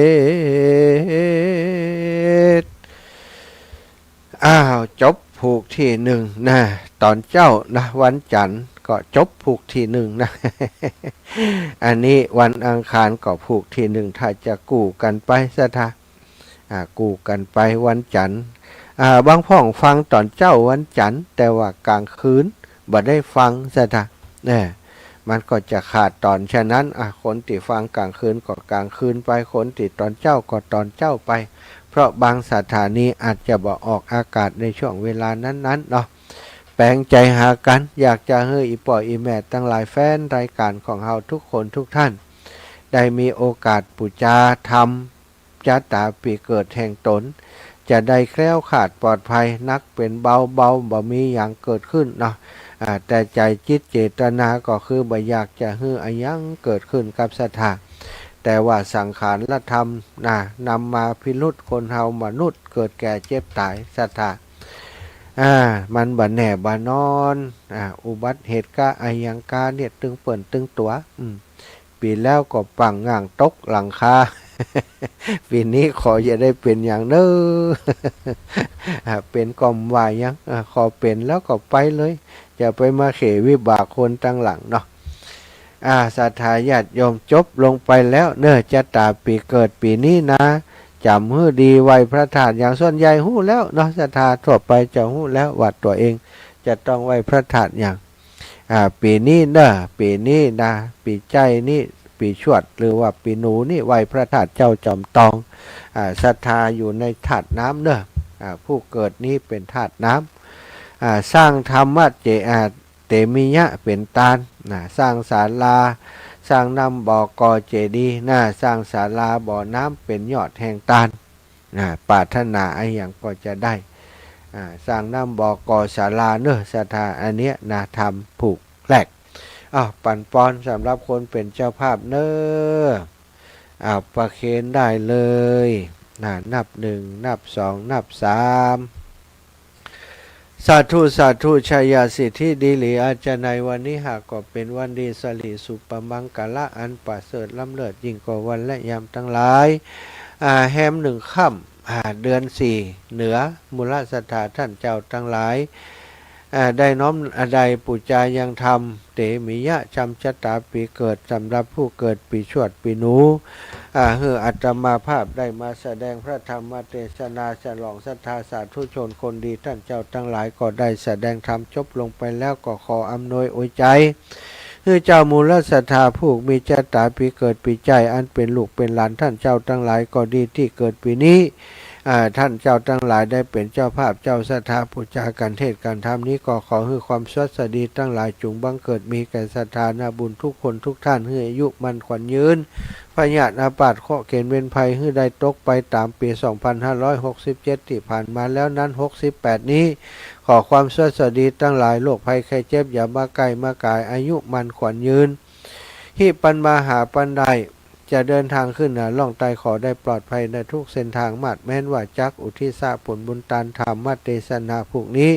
จ อ้าว จบผูกตี้นึ่งนะ ต๋อนเจ๊านะ วันจั๋นทร์ก็จบผูกตี้นึ่งนะ อันนี้วันอังคารก็ผูกตี้นึ่ง ถ้าจะกู้กั๋นไปศรัทธา อ่า กู้กั๋นไปวันจั๋นทร์ อ่า บางพ่องฟังต๋อนเจ๊าวันจั๋นทร์ แต่ว่ากลางคืนบ่ได้ฟังศรัทธา แน่ มันก็จะขาดต๋อน ฉะนั้น อ่ะ คนตี้ฟังกลางคืนก็กลางคืนไป คนตี้ต๋อนเจ๊าก็ต๋อนเจ๊าไป เพราะบางสถานีอาจจะบ่ออกอากาศในช่วงเวลานั้นๆ เนาะ แป๋งใจ๋หากั๋น อยากจะหื้ออี่ป้ออี่แม่ตังหลาย แฟนรายก๋านของเฮาทุกคนทุกท่าน ได้มีโอกาสปู๋จาธรรม จะต๋าปี๋เกิดแห่งต๋น จะได้แคล้วคลาดปลอดภัย นักเป๋นเบา เบาบ่มีหยังเกิดขึ้นเนาะ อ่า แต่ใจ๋จิตเจตนาก็คือบ่อยากจะหื้ออะหยังเกิดขึ้นกับศรัทธา แต่ว่าสังขารธรรมนะ นำมาพิรุธคนเฮามนุษย์ เกิดแก่เจ็บต๋ายศรัทธา อ่า มันบ่แน่บ่นอน อ่า อุบัติเหตุกาอะหยังกาเนี่ย ตึงเปิ้นตึงตั๋ว อืม ปี๋แล้วก็ปังง่างตกหลังคา ปี๋นี้ขออย่าได้เป๋นหยังเน่อ อ่า เป๋นก็บ่ว่าหยัง อ่า ขอเป๋นแล้วก็ไปเลย จะไปมาเขวิบากคนตังหลังเนาะ อ่า ศรัทธาญาติโยม จบลงไปแล้วเน่อ จะต๋าปี๋เกิดปี๋นี้นะ จ๋ำหื้อดี ไหว้พระธาตุหยัง ส่วนใหญ่ฮู้แล้วเนาะ ศรัทธาทั่วไปจะฮู้แล้วว่าตั๋วเองจะต้องไหว้พระธาตุหยัง อ่า ปี๋นี้เน่อ ปี๋นี้นะ ปี๋ใจ้นี้ ปี๋ชวด หรือว่าปี๋หนูนี่ ไหว้พระธาตุเจ้าจอมตอง อ่า ศรัทธาอยู่ในธาตุน้ำเน่อ อ่า ผู้เกิดนี้เป๋นธาตุน้ำ อ่า สร้างธรรมะเจ อ่า เตมิยะเป๋นตาน นะ สร้างศาลา สร้างน้ำบ่อก่อเจดีย์ นะ สร้างศาลาบ่อน้ำเป๋นยอดแห่งตาน นะ ปรารถนาอะหยังก็จะได้ อ่า สร้างน้ำบ่อก่อศาลาเน่อ ศรัทธา อันเนี้ยนะ ธรรมผูกแรก อ้าว ปั๋นปอนสำหรับคนเป๋นเจ้าภาพเน่อ อ้าว ประเคนได้เลย นะ นับหนึ่ง นับสอง นับสาม สาธุ สาธุ ชายาสิทธิดีหลี อาจารย์ ในวันนี้หากก็เป๋นวันดี สิริสุปมังคละอันประเสริฐล้ำเลิศยิ่งกว่าวันและยามตังหลาย อ่า แฮมหนึ่งค่ำ อ่า เดือนสี่ เหนือ มูลศรัทธาต้านเจ้าตังหลาย อ่า ได้น้อมอาลัยปู๋จายังธรรม เตมิยะ จำชะตาปี๋เกิด สำหรับผู้เกิดปี๋ชวดปี๋หนู อ่า หื้ออาตมาภาพได้มาแสดงพระธรรมเตสนาฉลองศรัทธาสาธุชนคนดีต้านเจ้าตังหลาย ก็ได้แสดงธรรมจบลงไปแล้ว ก็ขออำนวยอวยใจ๋ หื้อเจ้ามูลศรัทธาผู้มีชะตาปี๋เกิดปี๋ใจ้ อันเป๋นลูกเป๋นหลานต้านเจ้าตังหลายก็ดีตี้เกิดปี๋นี้ อ่า ต้านเจ้าตังหลายได้เป๋นเจ้าภาพเจ้าศรัทธาปู๋จาการเทศน์การธรรมนี้ ก็ขอหื้อความสวัสดีตังหลายจุ่งบังเกิดมีแก่ศรัทธานาบุญทุกคนทุกต้าน หื้ออายุมั่นขวัญยืน พยาธิอาพาธเคราะห์เข็ญเวรภัยหื้อได้ตกไปต๋ามปี๋สองพันห้าร้อยหกสิบเจ็ดตี้ผ่านมาแล้วนั้น หกสิบแปดนี้ ขอความสวัสดีตังหลาย โรคภัยไข้เจ็บอย่ามาใก้มาก๋าย อายุมั่นขวัญยืน หิปันมาหาปันได้ จะเดินตางขึ้นเหนือล่องใต้ขอได้ปลอดภัยในทุกเส้นตาง มาดแม้นว่าจักอุทิศผลบุญตานธรรมเตสนาผูกนี้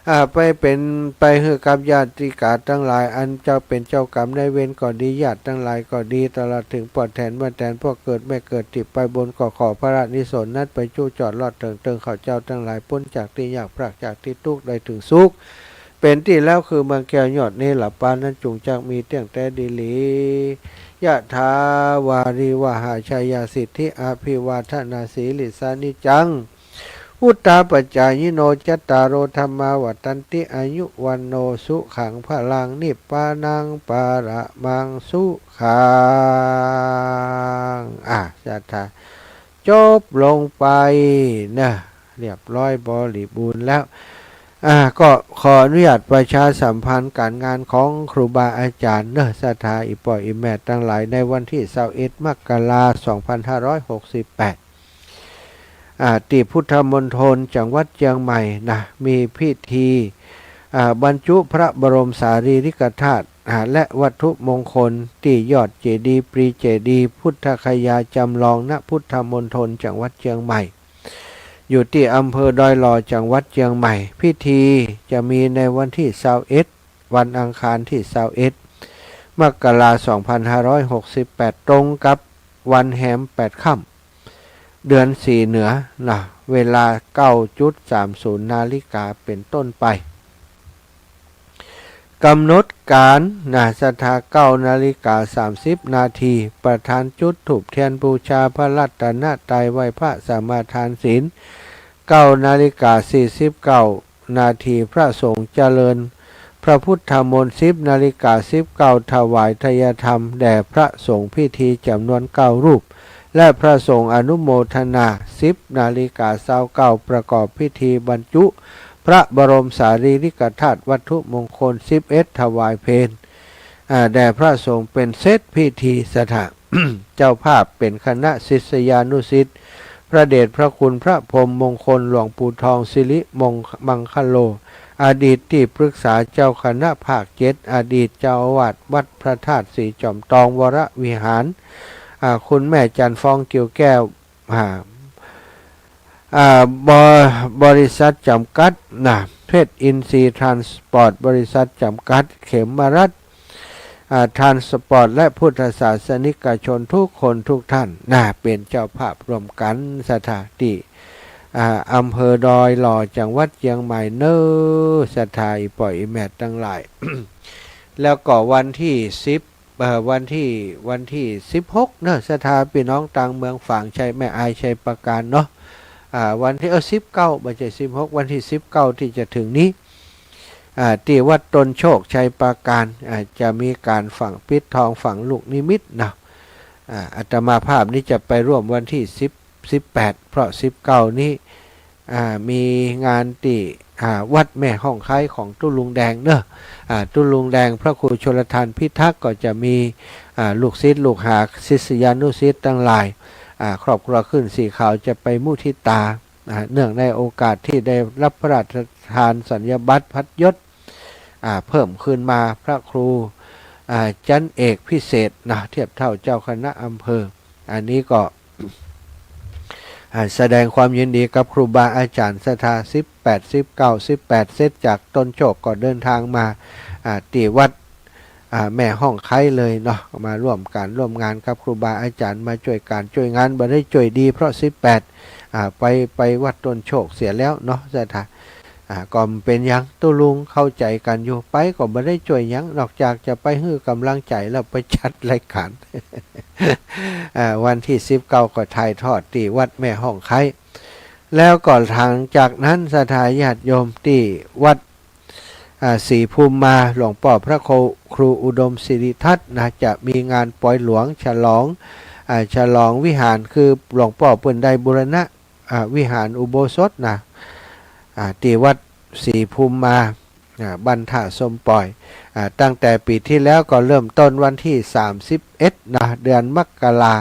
อ่า ไปเป๋น ไปหื้อกับญาติกาตังหลาย อันเจ้าเป๋นเจ้ากรรมนายเวรก็ดี ญาติตังหลายก็ดี ตลอดเถิงป้อแตนแม่แตน ป้อเกิดแม่เกิดตี้ไปบน ก็ขอพระนิสนนั้นไปจุจอดรอดเถิงเถิงเขาเจ้าตังหลายป๊นจากตี้ยาก พรากจากตี้ตุ๊กข์ได้เถิงสุข เป๋นตี้แล้วคือเมืองแก้วยอดเนรปานั้นจุ่งจักมีเตี้ยงแต๊ดีหลี ยะถาวาริวหาชายาสิทธิอภิวาทนาสีลิสานิจจัง วุฑฒาปจายิโน จัตตาโรธัมมาวัฑฒันติ อายุวัณโณสุขังพลัง นิพพานังปะระมังสุขัง อ่ะ ศรัทธา จบลงไปนะ เรียบร้อยบริบูรณ์แล้ว อ่า ก็ขออนุญาตประชาสัมพันธ์ก๋านงานของครูบาอาจ๋ารย์เนาะ ศรัทธาอี่ป้ออี่แม่ตังหลาย ในวันตี้ซาวเอ็ด มกรา สองพันห้าร้อยหกสิบแปด อ่า ตี้พุทธมณฑลจังหวัดเจียงใหม่นะ มีพิธี อ่า บรรจุพระบรมสารีริกธาตุ อ่า และวัตถุมงคลตี้ยอดเจดีย์ ปรีเจดีย์พุทธคยาจำลอง ณ พุทธมณฑลจังหวัดเจียงใหม่ อยู่ตี้อำเภอดอยหล่อ จังหวัดเจียงใหม่ พิธีจะมีในวันตี้ซาวเอ็ด วันอังคารตี้ซาวเอ็ด มกรา สองพันห้าร้อยหกสิบแปด ตรงกับวันแฮมแปดค่ำ เดือนสี่เหนือนะ เวลา เก้าจุดสามศูนย์ นาฬิกาเป๋นต้นไป ก๋ำหนดก๋านนะ ศรัทธา เก้านาฬิกาสามสิบนาที ประธานจุดธูปเตียนบูชาพระรัตนตรัย ไหว้พระสมาทานศีล เก้านาฬิกาสี่สิบเก้านาที พระสงฆ์เจริญพระพุทธมนต์ สิบนาฬิกาสิบเก้า ถวายทายธรรมแด่พระสงฆ์พิธีจ๋ำนวนเก้ารูป และพระสงฆ์อนุโมทนา สิบนาฬิกาซาวเก้า ประกอบพิธีบรรจุพระบรมสารีริกธาตุวัตถุมงคล สิบเอ็ด ถวายเพล อ่า แด่พระสงฆ์เป๋นเสร็จพิธี ศรัทธา เจ้าภาพเป๋นคณะศิษยานุศิษย์ พระเดชพระคุณพระพรหมมงคลหลวงปู่ทองสิริมง มังคโล อดีตตี้ปรึกษาเจ้าคณะภาคเจ็ด อดีตเจ้าอาวาสวัดพระธาตุสีจ๋อมตองวรวิหาร อ่า คุณแม่จันทร์ฟอง กิ่วแก้ว อ่า อ่า บ- บริษัทจ๋ำกัดนะ เพชรอินทรีย์ทรานสปอร์ตบริษัทจ๋ำกัด เขมรัตน์ อ่า ทรานสปอร์ต และพุทธศาสนิกชนทุกคนทุกท่านนะ เป๋นเจ้าภาพร่วมกั๋น ศรัทธา ตี้ อ่า อำเภอดอยหล่อ จังหวัดเจียงใหม่เน่อ ศรัทธาอี่ป้ออี่แม่ตังหลาย แล้วก็วันตี้สิบ เอ่อ วันตี้ วันตี้สิบหกเน่อ ศรัทธา ปี้น้องตางเมืองฝางชัย แม่อาย ชัยปราการเนาะ อ่า วันตี้ เออ สิบเก้า บ่ใจ้สิบหก วันตี้สิบเก้าตี้จะเถิงนี้ อ่า ตี้วัดต้นโชค ชัยปราการ อ่า จะมีก๋านฝังปิดทองฝังลูกนิมิตเนาะ อ่า อาตมาภาพนี้จะไปร่วมวันตี้สิบ สิบแปด เพราะสิบเก้านี้ อ่า มีงานตี้ อ่า วัดแม่ฮ่องไคร้ของตุ๊ลุงแดงเน่อ อ่า ตุ๊ลุงแดง พระครูชลทานพิทักษ์ ก็จะมี อ่า ลูกศิษย์ลูกหา ศิษยานุศิษย์ตังหลาย อ่า ครอบครัวขึ้นสีขาวจะไปมุทิตา อ่า เนื่องในโอกาสตี้ได้รับพระราชทานสัญญาบัตรพัดยศ อ่า เพิ่มขึ้นมา พระครู อ่า จันเอกพิเศษนะ เทียบเท่าเจ้าคณะอำเภอ อันนี้ก็ อ่า แสดงความยินดีกับครูบาอาจ๋ารย์ศรัทธา สิบแปด สิบเก้า สิบแปด เสร็จจากต้นโชคก็เดินทางมา อ่า ตี้วัด อ่า แม่ฮ่องไคเลยเนาะ มาร่วมก๋านร่วมงานกับครูบาอาจ๋ารย์ มาจ้วยก๋านจ้วยงาน บ่ได้จ้วยดีเพราะ สิบแปด อ่า ไป ไปวัดต้นโชคเสียแล้วเนาะศรัทธา อ่า ก็บ่เป๋นหยัง ตุ๊ลุงเข้าใจ๋กั๋นอยู่ ไปก็บ่ได้จ้วยหยัง นอกจากจะไปหื้อก๋ำลังใจ๋แล้วไปจัดรายก๋าน อ่า วันตี้ สิบเก้า ก็ถ่ายทอดตี้วัดแม่ฮ่องไค แล้วก็หลังจากนั้นศรัทธาญาติโยมตี้วัด อ่า ศรีภูมิมา หลวงป้อพระครู ครูอุดมสิริทัศน์นะ จะมีงานปอยหลวงฉลอง อ่า ฉลองวิหาร คือหลวงป้อเปิ้นได้บูรณะ อ่า วิหารอุโบสถนะ อ่า ตี้วัดศรีภูมิมา อ่า บ้านท่าส้มป่อย อ่า ตั้งแต่ปี๋ตี้แล้วก็เริ่มต้นวันตี้ สามสิบเอ็ด นะ เดือนมกรา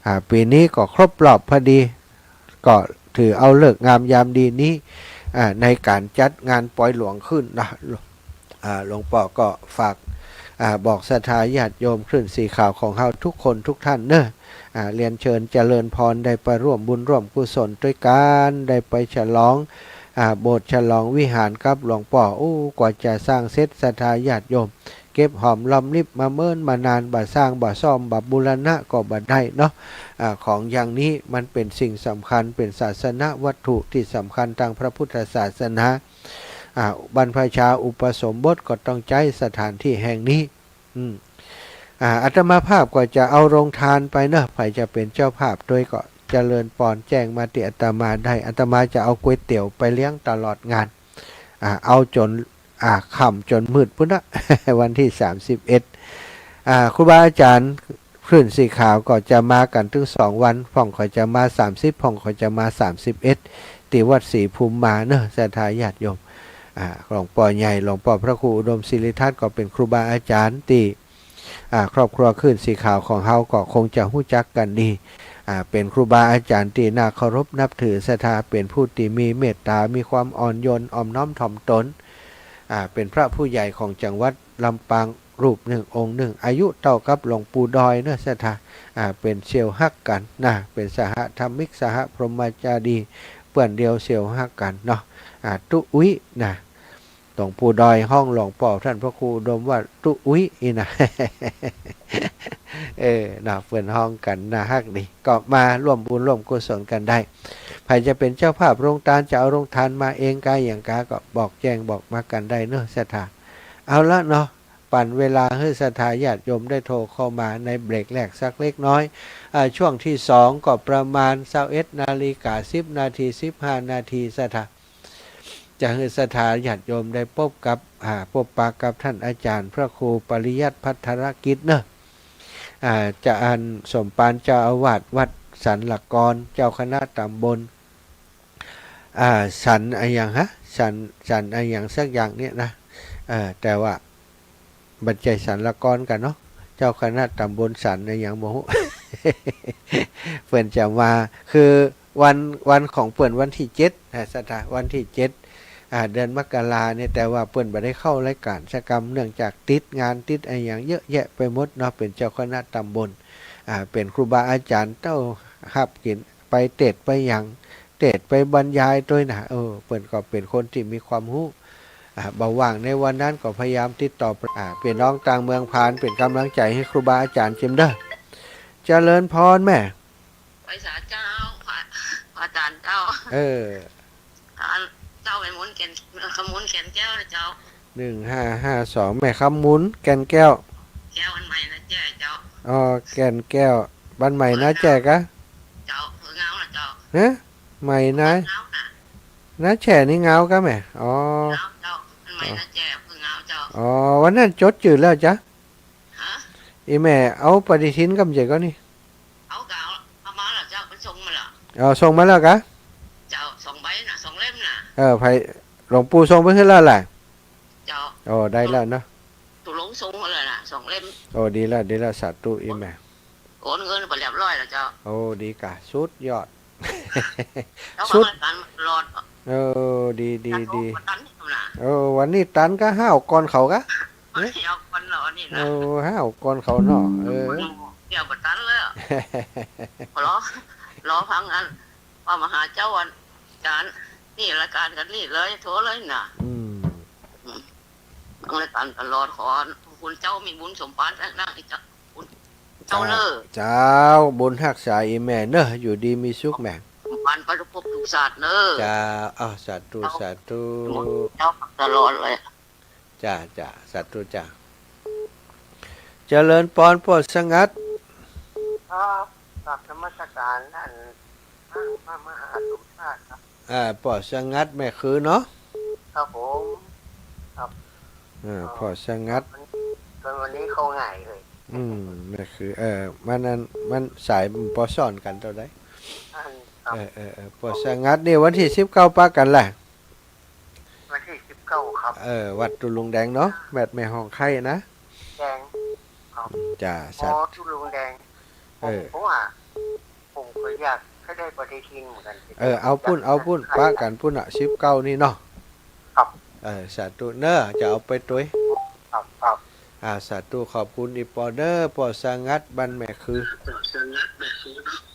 อ่า ปี๋นี้ก็ครบรอบพอดี ก็ถือเอาฤกษ์งามยามดีนี้ อ่า ในก๋านจัดงานปอยหลวงขึ้นนะ อ่า หลวงป้อก็ฝาก อ่า บอกศรัทธาญาติโยมคลื่นสีขาวของเฮาทุกคนทุกท่านเนาะ อ่า เรียนเชิญเจริญพร ได้ไปร่วมบุญร่วมกุศลตวยกั๋น ได้ไปฉลอง อ่า โบสถ์ฉลองวิหารกับหลวงป้อ โอ้ กว่าจะสร้างเสร็จศรัทธาญาติโยม เก็บหอมรอมริบมาเมินมานาน บ่สร้างบ่ซ่อมบ่บูรณะก็บ่ได้เนาะ อ่า ของอย่างนี้มันเป๋นสิ่งสำคัญ เป๋นศาสนวัตถุตี้สำคัญตางพระพุทธศาสนา อ่า บรรพชาอุปสมบทก็ต้องใจ๊สถานตี้แห่งนี้ อืม อ่า อาตมาภาพก็จะเอาโรงทานไปเนาะ ใผจะเป๋นเจ้าภาพตวยก็เจริญปอนแจ้งมาตี้อาตมาได้ อาตมาจะเอาก๋วยเตี๋ยวไปเลี้ยงตลอดงาน อ่า เอาจ๋น อ่า ค่ำจ๋นมืดปู้นนะ วันตี้ สามสิบเอ็ด อ่า ครูบาอาจ๋ารย์คลื่นสีขาวก็จะมากั๋นตึงสองวัน พ่องก็จะมา สามสิบ พ่องก็จะมา สามสิบเอ็ด ตี้วัดศรีภูมิมาเนาะ ศรัทธาญาติโยม อ่า หลวงป้อใหญ่ หลวงป้อพระครูอุดมสิริทัศน์ก็เป๋นครูบาอาจ๋ารย์ตี้ อ่า ครอบครัวคลื่นสีขาวของเฮาก็คงจะฮู้จักกั๋นดี อ่า เป๋นครูบาอาจ๋ารย์ตี้น่าเคารพนับถือศรัทธา เป๋นผู้ตี้มีเมตต๋า มีความอ่อนโยน อ่อมน้อมถ่อมตน อ่า เป๋นพระผู้ใหญ่ของจังหวัดลำปางรูปนึ่งองค์นึ่ง อายุเต้ากับหลวงปู่ดอยเนาะศรัทธา อ่า เป๋นเสี่ยวฮักกั๋นนะ เป๋นสหธรรมิก สหพรหมจารี เปื้อนเดียวเสี่ยวฮักกั๋นเนาะ อ่า ตุ๊อุ๊ยนะ หลวงปู่ดอยฮ้องหลวงป้อต้านพระครูอุดมว่าตุ๊อุ๊ยอี้นะ เออ นะ เปิ้นฮ้องกั๋นน่าฮักดี ก็มาร่วมบุญร่วมกุศลกั๋นได้ ใผจะเป๋นเจ้าภาพโรงตาน จะเอาโรงตานมาเองกาหยังกา ก็บอกแจ้งบอกมากั๋นได้เนาะศรัทธา เอาละเนาะ ปั๋นเวลาหื้อศรัทธาญาติโยมได้โทรเข้ามาในเบรกแรกสักเล็กน้อย อ่า ช่วงตี้สองก็ประมาณ ซาวเอ็ดนาฬิกาสิบนาที สิบห้านาที ศรัทธา จะหื้อศรัทธาญาติโยมได้ปบกับ อ่า ปบปะกับต้านอาจ๋ารย์พระครูปริยัติภัทรกิจเนาะ อ่า จะอันสมภารเจ้าอาวาสวัดสันละกอน เจ้าคณะต๋ำบล อ่า สันอะหยังฮะ สัน สันอะหยังสักอย่างเนี่ยนะ เออ แต่ว่าบ่ใจ้สันละกอนกั๋นเนาะ เจ้าคณะต๋ำบลสันอะหยังบ่ฮู้ เปิ้นจะมา คือวัน วันของเปิ้นวันตี้เจ็ดนะศรัทธา วันตี้เจ็ด อ่า เดือนมกราเนี่ย แต่ว่าเปิ้นบ่ได้เข้ารายก๋านสักกำ เนื่องจากติดงานติดอะหยังเยอะแยะไปหมดเนาะ เป๋นเจ้าคณะต๋ำบล อ่า เป๋นครูบาอาจ๋ารย์เต้าฮับกิ๋น ไปเตสน์ไปหยัง เตสน์ไปบรรยายตวยนะ เออ เปิ้นก็เป๋นคนตี้มีความฮู้ อ่า บ่ว่างในวันนั้นก็พยายามติดต่อ อ่า ปี้น้องตางเมืองผานเป๋นก๋ำลังใจ๋หื้อครูบาอาจ๋ารย์เจิมเด้อ เจริญพรแม่ ไหว้สาเจ้า พระ พระอาจ๋ารย์เจ้า เออ อันเจ้าแม่คำมูลแก่น คำมูลแก่นแก้วนะเจ้า หนึ่งห้าห้าสอง แม่คำมูลแก่นแก้ว แก้วอันใหม่นาแจ้ เจ้า อ๋อ แก่นแก้ว บ้านใหม่นาแจ้กะ เจ้า อำเภองาวนะเจ้า ฮะ ใหม่นา งาวนะ นาแจ้นี่งาวกะแม่ อ๋อ งาวเจ้า อันใหม่นาแจ้ อำเภองาวเจ้า อ๋อ วันนั้นจดจื้อแล้วจ๊ะ ฮะ อี่แม่เอาปฏิทินก่ำใจ๋ก่อนี่ เอาก่า เอามาแล้วเจ้า ไปส่งมาแล้ว เอาส่งมาแล้วกะ เจ้า สองใบนะ สองเล่มนะ เออ ใผ หลวงปู่ส่งไปหื้อแล้วแหละ เจ้า โอ้ ได้แล้วเนาะ ตุ๊ลุงส่งมาแล้วนะ สองเล่ม โอ้ ดีแล้ว ดีแล้ว สาธุอี่แม่ โอนเงินไปเรียบร้อยแล้วเจ้า โอ้ ดีกะ สุดยอด เจ้า สุด ฟังรายก๋านตลอด เออ ดี ดี ดี เออ วันนี้ตันกะ ห้าวก่อนเขากะ วันนี้เอาก่อนเหรอนี่นะ เออ ห้าวก่อนเขาเนาะ เออ เดี๋ยวบ่ตันเลยอะ รอ รอฟังอัน ว่ามาหาเจ้าวันจันทร์ นี่รายก๋านกั๋นนี่เลย โทรเลยน่ะ อืม อืม ตั้งรายก๋านตลอด ขอคุณเจ้ามีบุญสมปรารถนา เจ้า เจ้าเน่อ เจ้า บุญฮักษาอีแม่เน่อ อยู่ดีมีสุขแม่ มันไปทุกภพทุกชาติเน่อ เจ้า อ้าว สาธุ เจ้า สาธุ เจ้าตลอดเลย จ้า จ้า สาธุจ้า เจริญปอน ป้อสงัด ครับ กราบนมัสการท่าน พระมหาสมภาคครับ อ่า ป้อสงัดแม่คือเนาะ ครับผม ครับ อ่า อ๋อ ป้อสงัด วัน วันนี้เข้าง่ายเลย อืม แม่คือ เออ มันอัน มันสายมันปอซ่อนกั๋นเต้าใด อัน ครับ เออ เออ เออ ป้อสงัดนี่วันตี้สิบเก้าปะกั๋นแหละ วันตี้สิบเก้าครับ เออ วัดตุ๊ลุงแดงเนาะ วัดแม่ฮ่องไคล้นะ แดง ครับ จ้า อ๋อ สัตว์ ตุ๊ลุงแดง ผม เออ ผมว่า ผมก็อยากจะได้ปฏิทินเหมือนกั๋น เออ เอาปุ้น เอาปุ้น ปะกั๋นปุ้นน่ะ สิบเก้านี่เนาะ ครับ เออ สาธุเน่อ จะเอาไปตวย ครับ ครับ อ่า สาธุ ขอบคุณอีปอเน่อ ป้อสงัด บ้านแม่คือ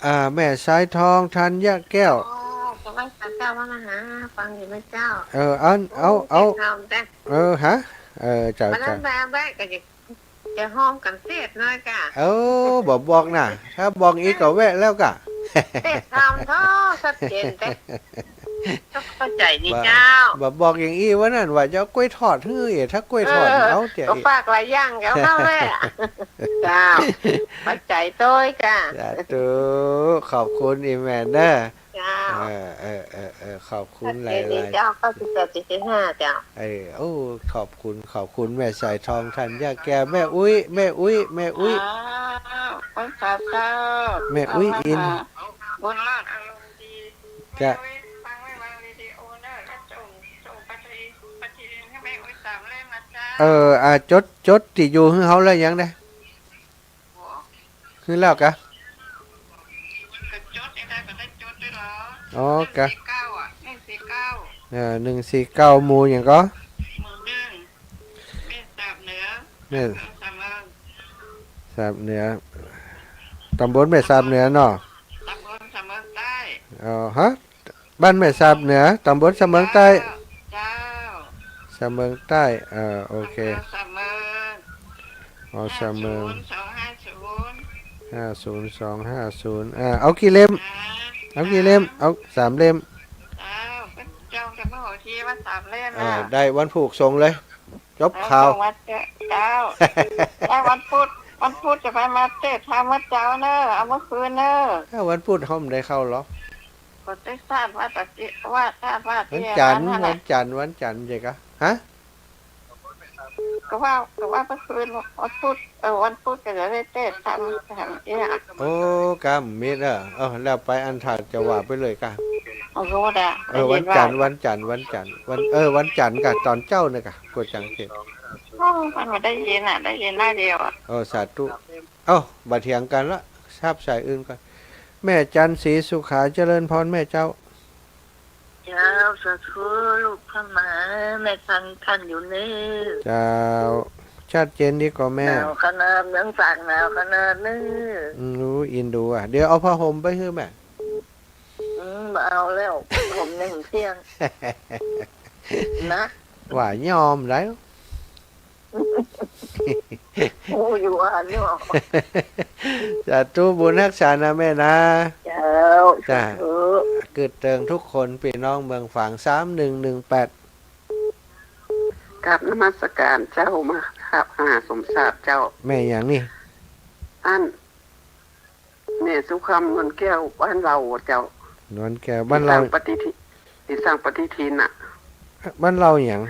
อ่า แม่สายทอง ธัญญาแก้ว อ๋อ จะไหว้พระเจ้า พระมหา ฟังอยู่นะเจ้า เออ เอา เอา เอา โอ้ เจ้า เออ ฮะ เออ เจ้า วันนั้น เจ้า มาแวะก็จะ จะห้องกั๋นเตศน้อยก่ะ เออ บ่บอกน่ะ ถ้าบอกอีกก็แวะแล้วก่ะ เตศธรรมเถาะ ชัดเจนเต๊ะ เข้าใจ๋ดีเจ้า บ่บอกอย่างอี้วันนั้นว่าจะเอากล้วยทอดหื้อ ถ้ากล้วยทอด เออ เอาเจ๊ ก็ฝากหลายอย่างเจ้า เข้าแหละ เจ้า เข้าใจ๋โต้ยก่ะ สาธุ ขอบคุณอีแม่เน่อ เจ้า เออ เออ เออ เออ ขอบคุณหลายๆ เจ้า เก้าสิบแปด เจ็ดสิบห้า เจ้า เออ โอ้ ขอบคุณ ขอบคุณแม่สายทอง ธัญญาแก้ว แม่อุ๊ย แม่อุ๊ย แม่อุ๊ย อ้าว ขอบคุณเจ้า แม่อุ๊ยอิน บุญรอดอารมณ์ดี จ้ะ แม่อุ๊ยฟังไว้วางวิดีโอเน่อ แล้วส่ง ส่งปฏิทิน ปฏิทินหื้อแม่อุ๊ยสามเล่มนะเจ้า เออ อ่า จด จดตี้อยู่หื้อเฮาแล้วยังได๋ หื้อแล้วกะ ก็จดได้ ก็ได้จดด้วยเหรอ อ๋อ กะ หนึ่งสี่เก้าอะ หนึ่งสี่เก้า เออ หนึ่งสี่เก้า หมู่หยังก่อ หมู่หนึ่ง แม่สาบเหนือ แม่ อำเภอสามเมิง สาบเหนือ ตำบลแม่สาบเหนือเนาะ ตำบลสามเมิงใต้ อ๋อ ฮะ บ้านแม่สาบเหนือ ตำบลสามเมิงใต้ เจ้า สามเมิงใต้ เออ โอเค อำเภอสามเมิง อ๋อ สามเมิง ห้าศูนย์ สองห้าศูนย์ ห้าศูนย์ สองห้าศูนย์ อ่า เอากี่เล่ม อ่า เอากี่เล่ม เอาสามเล่ม เจ้า ก็จองกั๋นเมื่อวันตี้ว่าสามเล่ม เออ น่ะ ได้วันพูกส่งเลย จบข่าว เออ ส่งมาเต๊อะ เจ้า ได้วันพุธ วันพุธจะไปมาเตศน์ธรรมวัดเจ้าเน่อ เอาเมื่อคืนเน่อ ถ้าวันพุธเฮาบ่ได้เข้าหรอก ก็ได้ทราบว่าปฏิ ว่าทราบว่า วันจันทร์ วันจันทร์ วันจันทร์ใจ้กะ ฮะ ก็ว่า ก็ว่าเมื่อคืนวันพุธ เออ วันพุธก็จะได้เตศน์ธรรม ธรรมเนี่ย โอ้ กำมิดเออ เออ แล้วไปอันถ้าจะว่าไปเลยกะ โอ้โห เออ วันจันทร์ วันจันทร์ วันจันทร์ วัน เออ วันจันทร์กะ ต๋อนเจ๊าเน่อกะ กั๋วจังเตศน์ โอ้ มันบ่ได้ยินอะ ได้ยินหน้าเดียวอะ เออ สาธุ เอ้า บ่เถียงกั๋นละ ฮับสายอื่นก่อน แม่จันทร์ศรีสุขา เจริญพรแม่เจ้า เจ้า สาธุ ลูกพระมหา แม่ฟังท่านอยู่เน่อ เจ้า ชัดเจนดีก่อแม่ หนาวขนาด เมืองฝางหนาวขนาดเน่อ อืม อู้ อินดูอะ เดี๋ยวเอาผ้าห่มไปหื้อแม่ อืม บ่เอาแล้ว ผมหนึ่งเที่ยง นะ ว่ายอมแล้ว โอ้ อยู่อ่านอยู่ สาธุ บุญฮักษานะแม่นะ เจ้า จ้ะ สาธุ กึ๊ดเติงทุกคน ปี้น้องเมืองฝาง สามหนึ่งหนึ่งแปด กราบนมัสการเจ้า มาหาสมทราบเจ้า แม่หยังนี่ อัน แม่สุคำ นวลแก้ว บ้านเราเจ้า นวลแก้ว บ้านเรา ตี้สร้างปฏิทิน ตี้สร้างปฏิทินน่ะ บ้านเราหยัง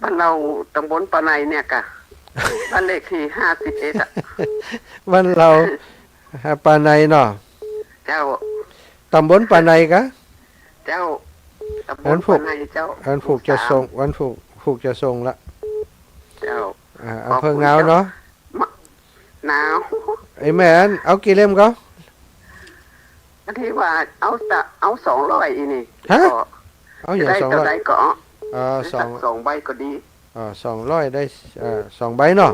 บ้านเรา ตำบลป่าในเนี่ยกะ บ้านเลขที่ห้าสิบเอ็ดอะ บ้านเรา ป่าในเนาะ เจ้า ตำบลป่าในกะ เจ้า ตำบลป่าในเจ้า วันพูกจะส่ง วันพูก พูกจะส่งละ เจ้า อ่า อำเภองาวเนาะ หนาว ไอ้แม่อัน เอากี่เล่มก่อ อันตี้ว่าเอาสะ เอาสองร้อยอี้นี่ ฮะ ก็ เอาหยัง ได้ สองร้อย เต้าใดก็ เอ่อ สอง สักสองใบก็ดี อ่า สองร้อยได้ เอ่อ สองใบเนาะ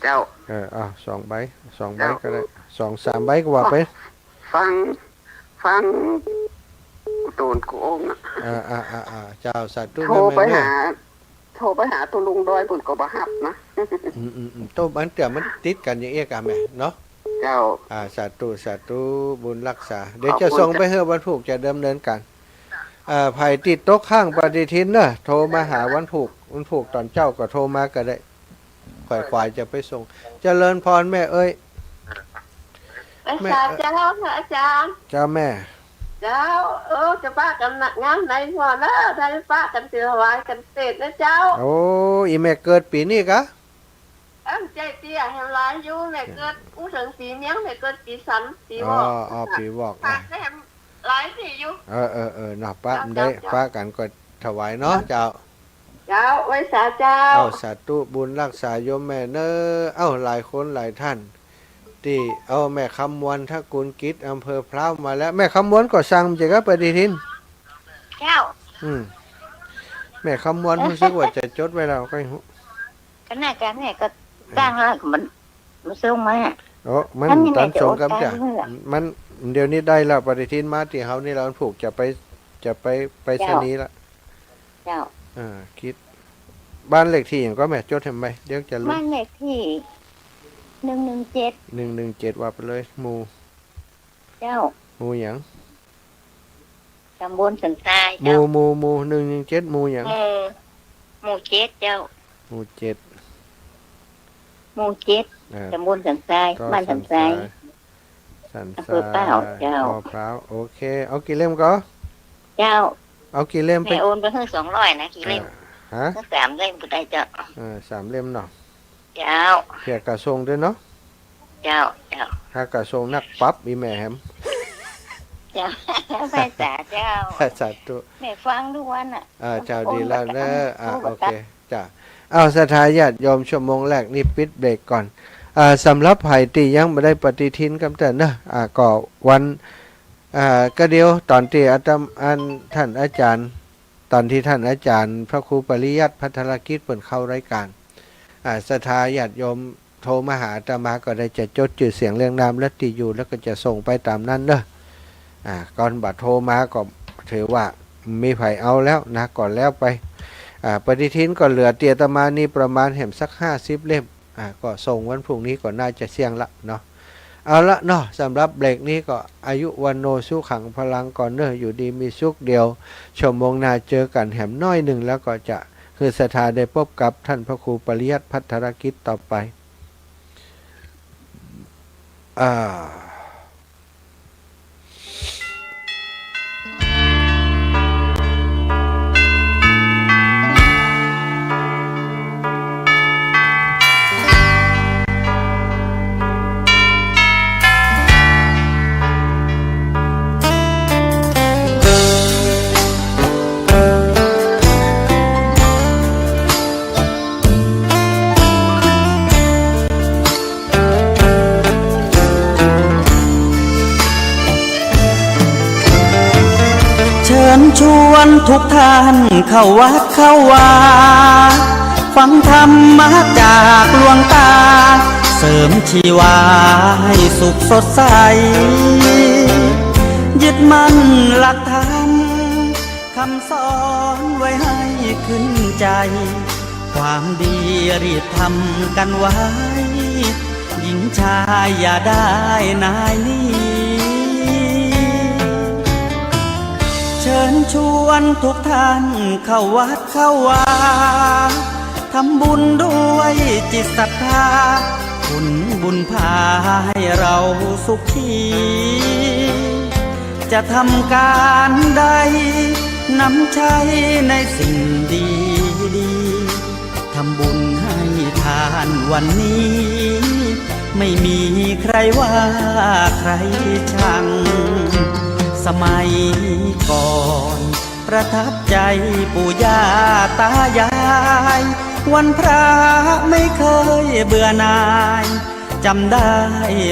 เจ้า เออ อ่า สองใบ สองใบ เจ้า ก็ได้ สองสามใบก็ว่าไป ฟัง ฟังกูโตนกูองค์อะ อ่า อ่า อ่า อ่า เจ้า สาธุ โทรไป แม่ แม่ หา โทรไปหาตุ๊ลุงดอย เปิ้นก็บ่ฮับนะ อืม อืม อืม โตมันเตื้อมันติดกั๋นอย่างเอี้ยก่ะแม่เนาะ เจ้า อ่า สาธุ สาธุ บุญฮักษา เดี๋ยวจะส่งไปหื้อวันพูก จะดำเนินก๋าน เอ่อ ใผตี้ตกค้างปฏิทินเนาะ โทรมาหาวันพูก วันพูกต๋อนเจ๊าก็โทรมาก็ได้ ขวาย ขวายจะไปส่ง เจริญพรแม่เอ้ย แม่ เจ้า เจ้า พระอาจารย์ เจ้าแม่ เจ้า เออ จะปะกั๋นนะ งานไหนพ่อนะ ได้ปะกั๋นถวายกั๋นเตศนะเจ้า โอ้ อี่แม่เกิดปี๋นี้ก่ะ เอ้า ใจ้เตี้ย แหมหลายอยู่ แม่เกิด อู้ เถิงปีเมียง แม่เกิดปีสัน ปีวอก อ๋อ อ๋อ ปีวอก ปะ อ่ะ แหมหลายตี้อยู่ เออ เออ เออ เนาะ ปะ เจ้า ได้ เจ้า ปะกั๋นก็ถวายเนาะ เจ้า เจ้า ไหว้สาเจ้า เอ้า สาธุ บุญฮักษาโยมแม่เนาะ เอ้า หลายคนหลายท่าน ตี้ เอ้า แม่คำมวล ทกูลกิจ อำเภอพร้าวมาแล้ว แม่คำมวลก็สั่งเจ๊าก่ะปฏิทิน เจ้า อืม แม่คำมวล รู้สึกว่าจะจดไว้แล้วก็ ก็น่าจะ แม่ก็ตั้งแล้ว มัน มันส่งมา โอ้ มัน อันนี้ ตันส่งกับ แม่จะโอนตังค์ จ้ะ ให้ มัน เดี๋ยวนี้ได้แล้ว ปฏิทินมาตี้เฮานี่แล้ว วันพูกจะไป จะไป ไปรษณีย์ละ เจ้า อ่า กิจ บ้านเลขตี้หยังก่อแม่ จดหื้อแม่ เดี๋ยวจะลืม บ้านเลขตี้ หนึ่งหนึ่งเจ็ด หนึ่งหนึ่งเจ็ด ว่าไปเลย หมู่ เจ้า หมู่หยัง ตำบลสันทราย หมู่ เจ้า หมู่ หมู่ หนึ่งหนึ่งเจ็ด หมู่หยัง หมู่ หมู่เจ็ดเจ้า หมู่เจ็ด หมู่เจ็ด เออ ตำบลสันทราย ก็ บ้านสันทราย สันทราย สันทราย อำเภอพร้าวเจ้า ก็พร้าว โอเค เอากี่เล่มก่อ เจ้า เอากี่เล่มไป แม่โอนไปหื้อสองร้อยนะ กี่เล่ม เออ ฮะ หื้อสามเล่มก็ได้เจ้า เออ สามเล่มเนาะ เจ้า เผื่อกะส่งด้วยเนาะ เจ้า เจ้า ถ้ากะส่งนักปรับอี่แม่แหม เจ้า ไหว้สาเจ้า สาธุ แม่ฟังกู้วันอะ อ่า เจ้า ดีแล้วเนาะ อ่า โอเค จ้ะ อ้าว ศรัทธาญาติโยม ชั่วโมงแรกนี้ปิดเบรกก่อน อ่า สำหรับใผตี้ยังบ่ได้ปฏิทินกำเตื้อเนาะ อ่า ก็วัน อ่า ก็เดี๋ยวต๋อนตี้อาตมา อัน ท่านอาจารย์ ต๋อนตี้ท่านอาจารย์พระครูปริยัติภัทรกิจเปิ้นเข้ารายก๋าน อ่า ศรัทธาญาติโยมโทรมาหาอาตมาก็ได้ จะจดจื้อเสียงเรียงนามและตี้อยู่ แล้วก็จะส่งไปต๋ามนั้นเนาะ อ่า ก่อนบ่าโทรมาก็ถือว่ามีใผเอาแล้วนะ ก็แล้วไป อ่า ปฏิทินก็เหลือตี้อาตมานี่ประมาณแหมสักห้าสิบเล่ม อ่า ก็ส่งวันพรุ่งนี้ก็น่าจะเสี้ยงละเนาะ เอาละเนาะ สำหรับเบรกนี้ก็อายุวัณโณสุขังพลังก่อนเนาะ อยู่ดีมีสุข เดี๋ยวชั่วโมงหน้าเจอกั๋นแหมหน้อยนึ่ง แล้วก็จะหื้อศรัทธาได้พบกับท่านพระครูปริยัติภัทรกิจต่อไป อ่า เชิญชวนทุกท่านเข้าวัดเข้าวา ฟังธรรมะจากหลวงตา เสริมชีวาให้สุขสดใส ยึดมั่นหลักธรรม คำสอนไว้ให้ขึ้นใจ ความดีรีบทำกันไว้ หญิงชายอย่าได้นายหนี เชิญชวนทุกท่านเข้าวัดเข้าวา ทำบุญด้วยจิตศรัทธา ผลบุญพาให้เราสุขี จะทำการใด นำใช้ในสิ่งดีๆ ทำบุญให้ทานวันนี้ ไม่มีใครว่าใครชัง สมัยก่อนประทับใจปู่ย่าตายาย วันพระไม่เคยเบื่อหน่าย จำได้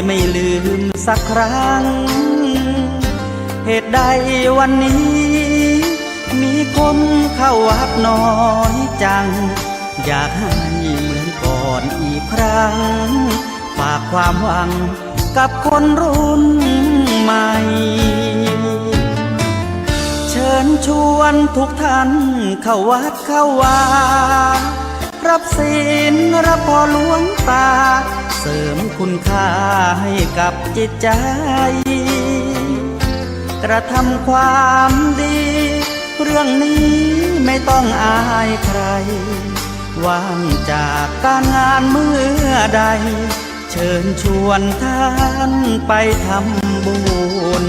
ไม่ลืมสักครั้ง เหตุใดวันนี้มีคนเข้าวัดน้อยจัง อยากให้เหมือนก่อนอีกครั้ง ฝากความหวังกับคนรุ่นใหม่ ญชวนทุกท่านเข้าวัดเข้าวา รับศีลรับผ่อหลวงตา เสริมคุณค่าให้กับจิตใจ กระทำความดี เรื่องนี้ไม่ต้องอายใคร ว่างจากการงานเมื่อใด เชิญชวนท่านไปทำบุญ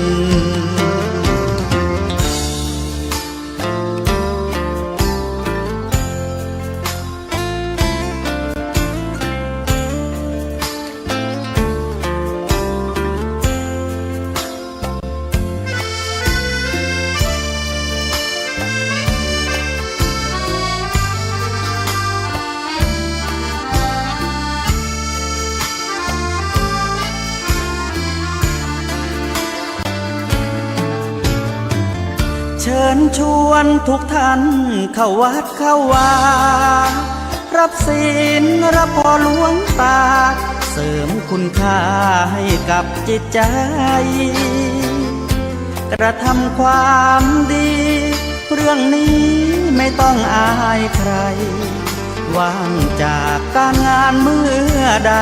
เชิญชวนทุกท่านเข้าวัดเข้าวา รับศีลรับผ่อหลวงตา เสริมคุณค่าให้กับจิตใจ กระทำความดี เรื่องนี้ไม่ต้องอายใคร ว่างจากการงานเมื่อใด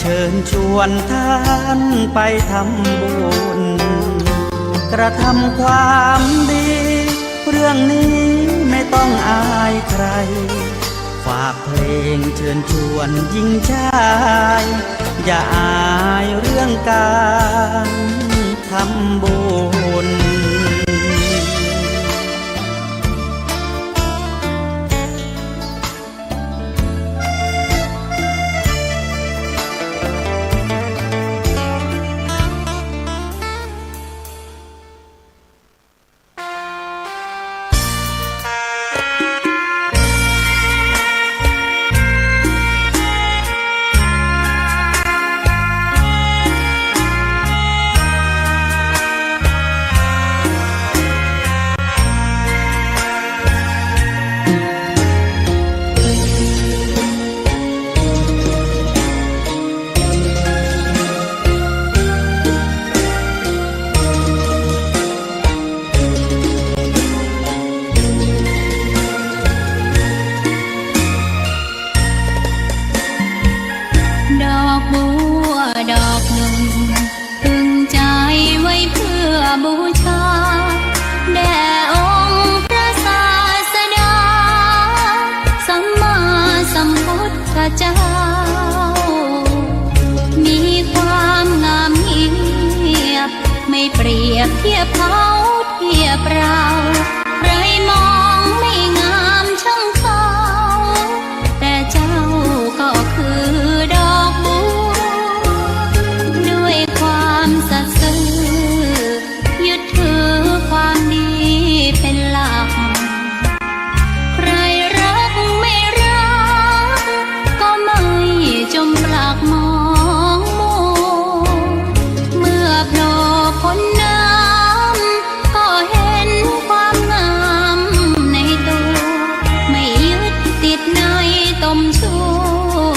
เชิญชวนท่านไปทำบุญ กระทำความดี เรื่องนี้ไม่ต้องอายใคร ฝากเพลงเชิญชวนหญิงชาย อย่าอายเรื่องการทำบุญ ดอกบัวดอกหนึ่ง พึงใจไว้เพื่อบูชา แด่องค์พระศาสดา สัมมาสัมพุทธเจ้า มีความงามเงียบ ไม่เปรียบเทียบเขาเทียบเรา ใครมองไม่งามช่างเขา แต่เจ้าก็คือดอกบัว ด้วยความสัตย์ซื่อ ยึดถือความดีเป็นหลัก ใครรักไม่รัก ก็ไม่จมปลักมองมัว เมื่อโผล่พ้นน้ำ ก็เห็นความงามในตัว ไม่ยึดติดในตมชั่ว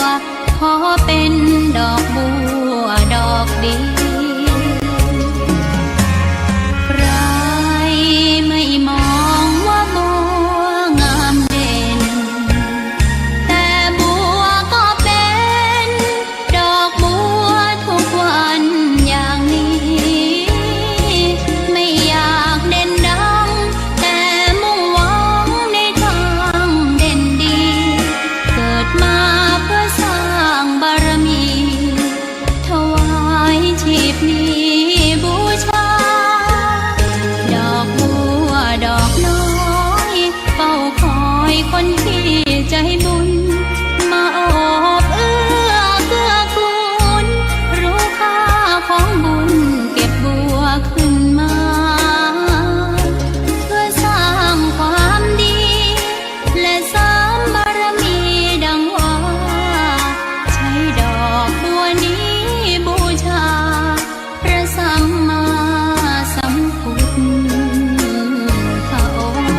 ขอเป็นดอกบัวดอกเดียว ใครไม่มองว่าบัวงามเด่น แต่บัวก็เป็นดอกบัวทุกวันอย่างนี้ ไม่อยากเด่นดัง แต่มุ่งหวังในทางเด่นดี เกิดมาเพื่อสร้างบารมี ถวายชีพนี้บูชา ดอกบัวดอกน้อย เฝ้าคอยคนที่ใจบุญ มาโอบเอื้อเกื้อกูล รู้ค่าของบุญเก็บบัวขึ้นมา เพื่อสร้างความดี และสร้างบารมีดังว่า ใช้ดอกบัวนี้บูชา พระสัมมาสัมพุทธองค์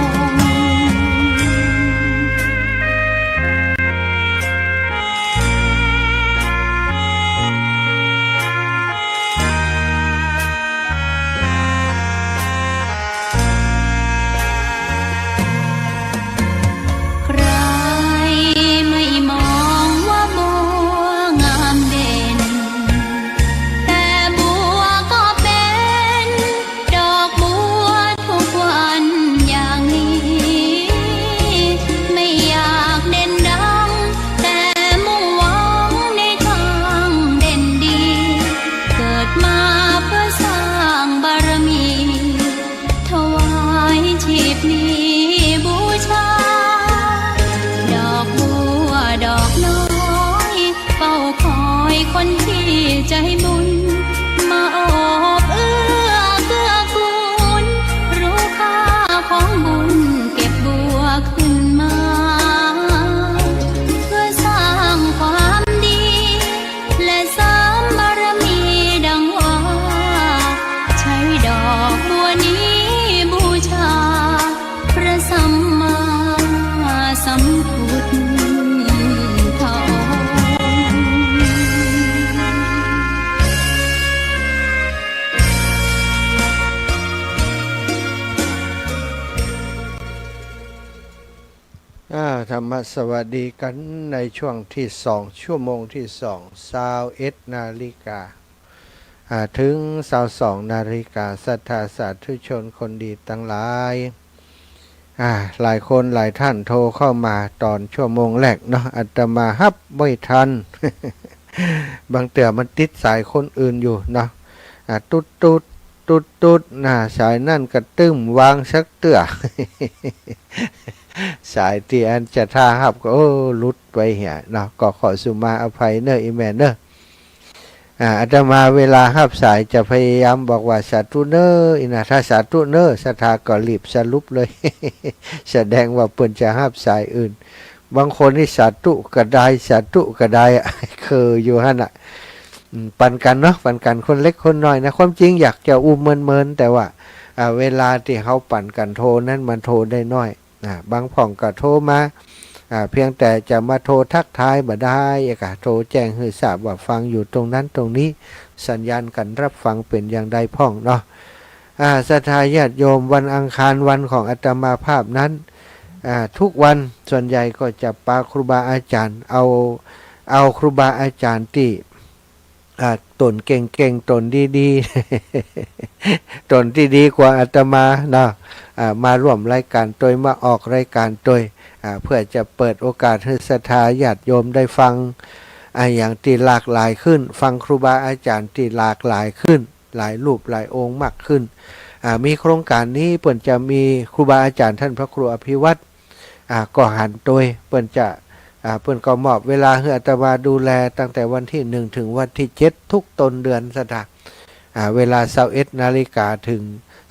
ใจ๋บุญมาโอบเอื้อเกื้อกูล ฮู้ค่าของบุญเก็บบัวขึ้นมา เพื่อสร้างความดี และเสริมบารมีดังว่า ใช้ดอกบัวนี้บูชา พระสัมมาสัมพุทธองค์ อ่า ธรรมสวัสดีกั๋นในช่วงตี้สอง ชั่วโมงตี้สอง ซาวเอ็ดนาฬิกา อ่า เถิงซาวสองนาฬิกา ศรัทธาสาธุชนคนดีตังหลาย อ่า หลายคนหลายต้านโทรเข้ามาต๋อนชั่วโมงแรกเนาะ อาตมาฮับบ่ทัน บางเตื้อมันติดสายคนอื่นอยู่เนาะ อ่า ตุ๊ดตุ๊ด ตุ๊ดตุ๊ด นะ สายนั้นก็ตึ้มวางสักเตื้อ สายตี้อันจะถ้าฮับก็ โอ้ หลุดไปเหียเนาะ ก็ขอสุมาอภัยเน่อ อี่แม่เน่อ อ่า อาตมาเวลาฮับสายจะพยายามบอกว่า สาธุเน่อ อี้นะ ถ้าสาธุเน่อ ศรัทธาก็รีบสรุปเลย แสดงว่าเปิ้นจะฮับสายอื่น บางคนนี่สาธุก็ได้ สาธุก็ได้อะ คืออยู่หั้นน่ะ อืม ปั๋นกั๋นเนาะ ปั๋นกั๋นคนเล็กคนน้อยนะ ความจริงอยากจะอู้เมินๆ แต่ว่า อ่า เวลาตี้เฮาปั๋นกั๋นโทรนั้นมันโทรได้น้อย อ่า บางพ่องก็โทรมา อ่า เพียงแต่จะมาโทรทักทายบ่ได้ ก็โทรแจ้งหื้อทราบว่าฟังอยู่ตรงนั้นตรงนี้ สัญญาณการรับฟังเป๋นอย่างใดพ่องเนาะ อ่า ศรัทธาญาติโยม วันอังคารวันของอาตมาภาพนั้น อ่า ทุกวันส่วนใหญ่ก็จะปาครูบาอาจ๋ารย์ เอา เอาครูบาอาจ๋ารย์ตี้ อ่า ต๋นเก่งๆ ต๋นดีๆ ต๋นตี้ดีกว่าอาตมาเนาะ อ่า มาร่วมรายก๋านตวย มาออกรายก๋านตวย อ่า เพื่อจะเปิดโอกาสหื้อศรัทธาญาติโยมได้ฟัง อ่า อย่างตี้หลากหลายขึ้น ฟังครูบาอาจ๋ารย์ตี้หลากหลายขึ้น หลายรูปหลายองค์มากขึ้น อ่า มีโครงก๋านนี้เปิ้นจะมีครูบาอาจ๋ารย์ต้านพระครูอภิวัฒน์ อ่า ก็หันตวย เปิ้นจะ อ่า เปิ้นก็มอบเวลาหื้ออาตมาดูแลตั้งแต่วันตี้หนึ่งเถิงวันตี้เจ็ด ทุกต้นเดือน ศรัทธา อ่า เวลาซาวเอ็ดนาฬิกาเถิง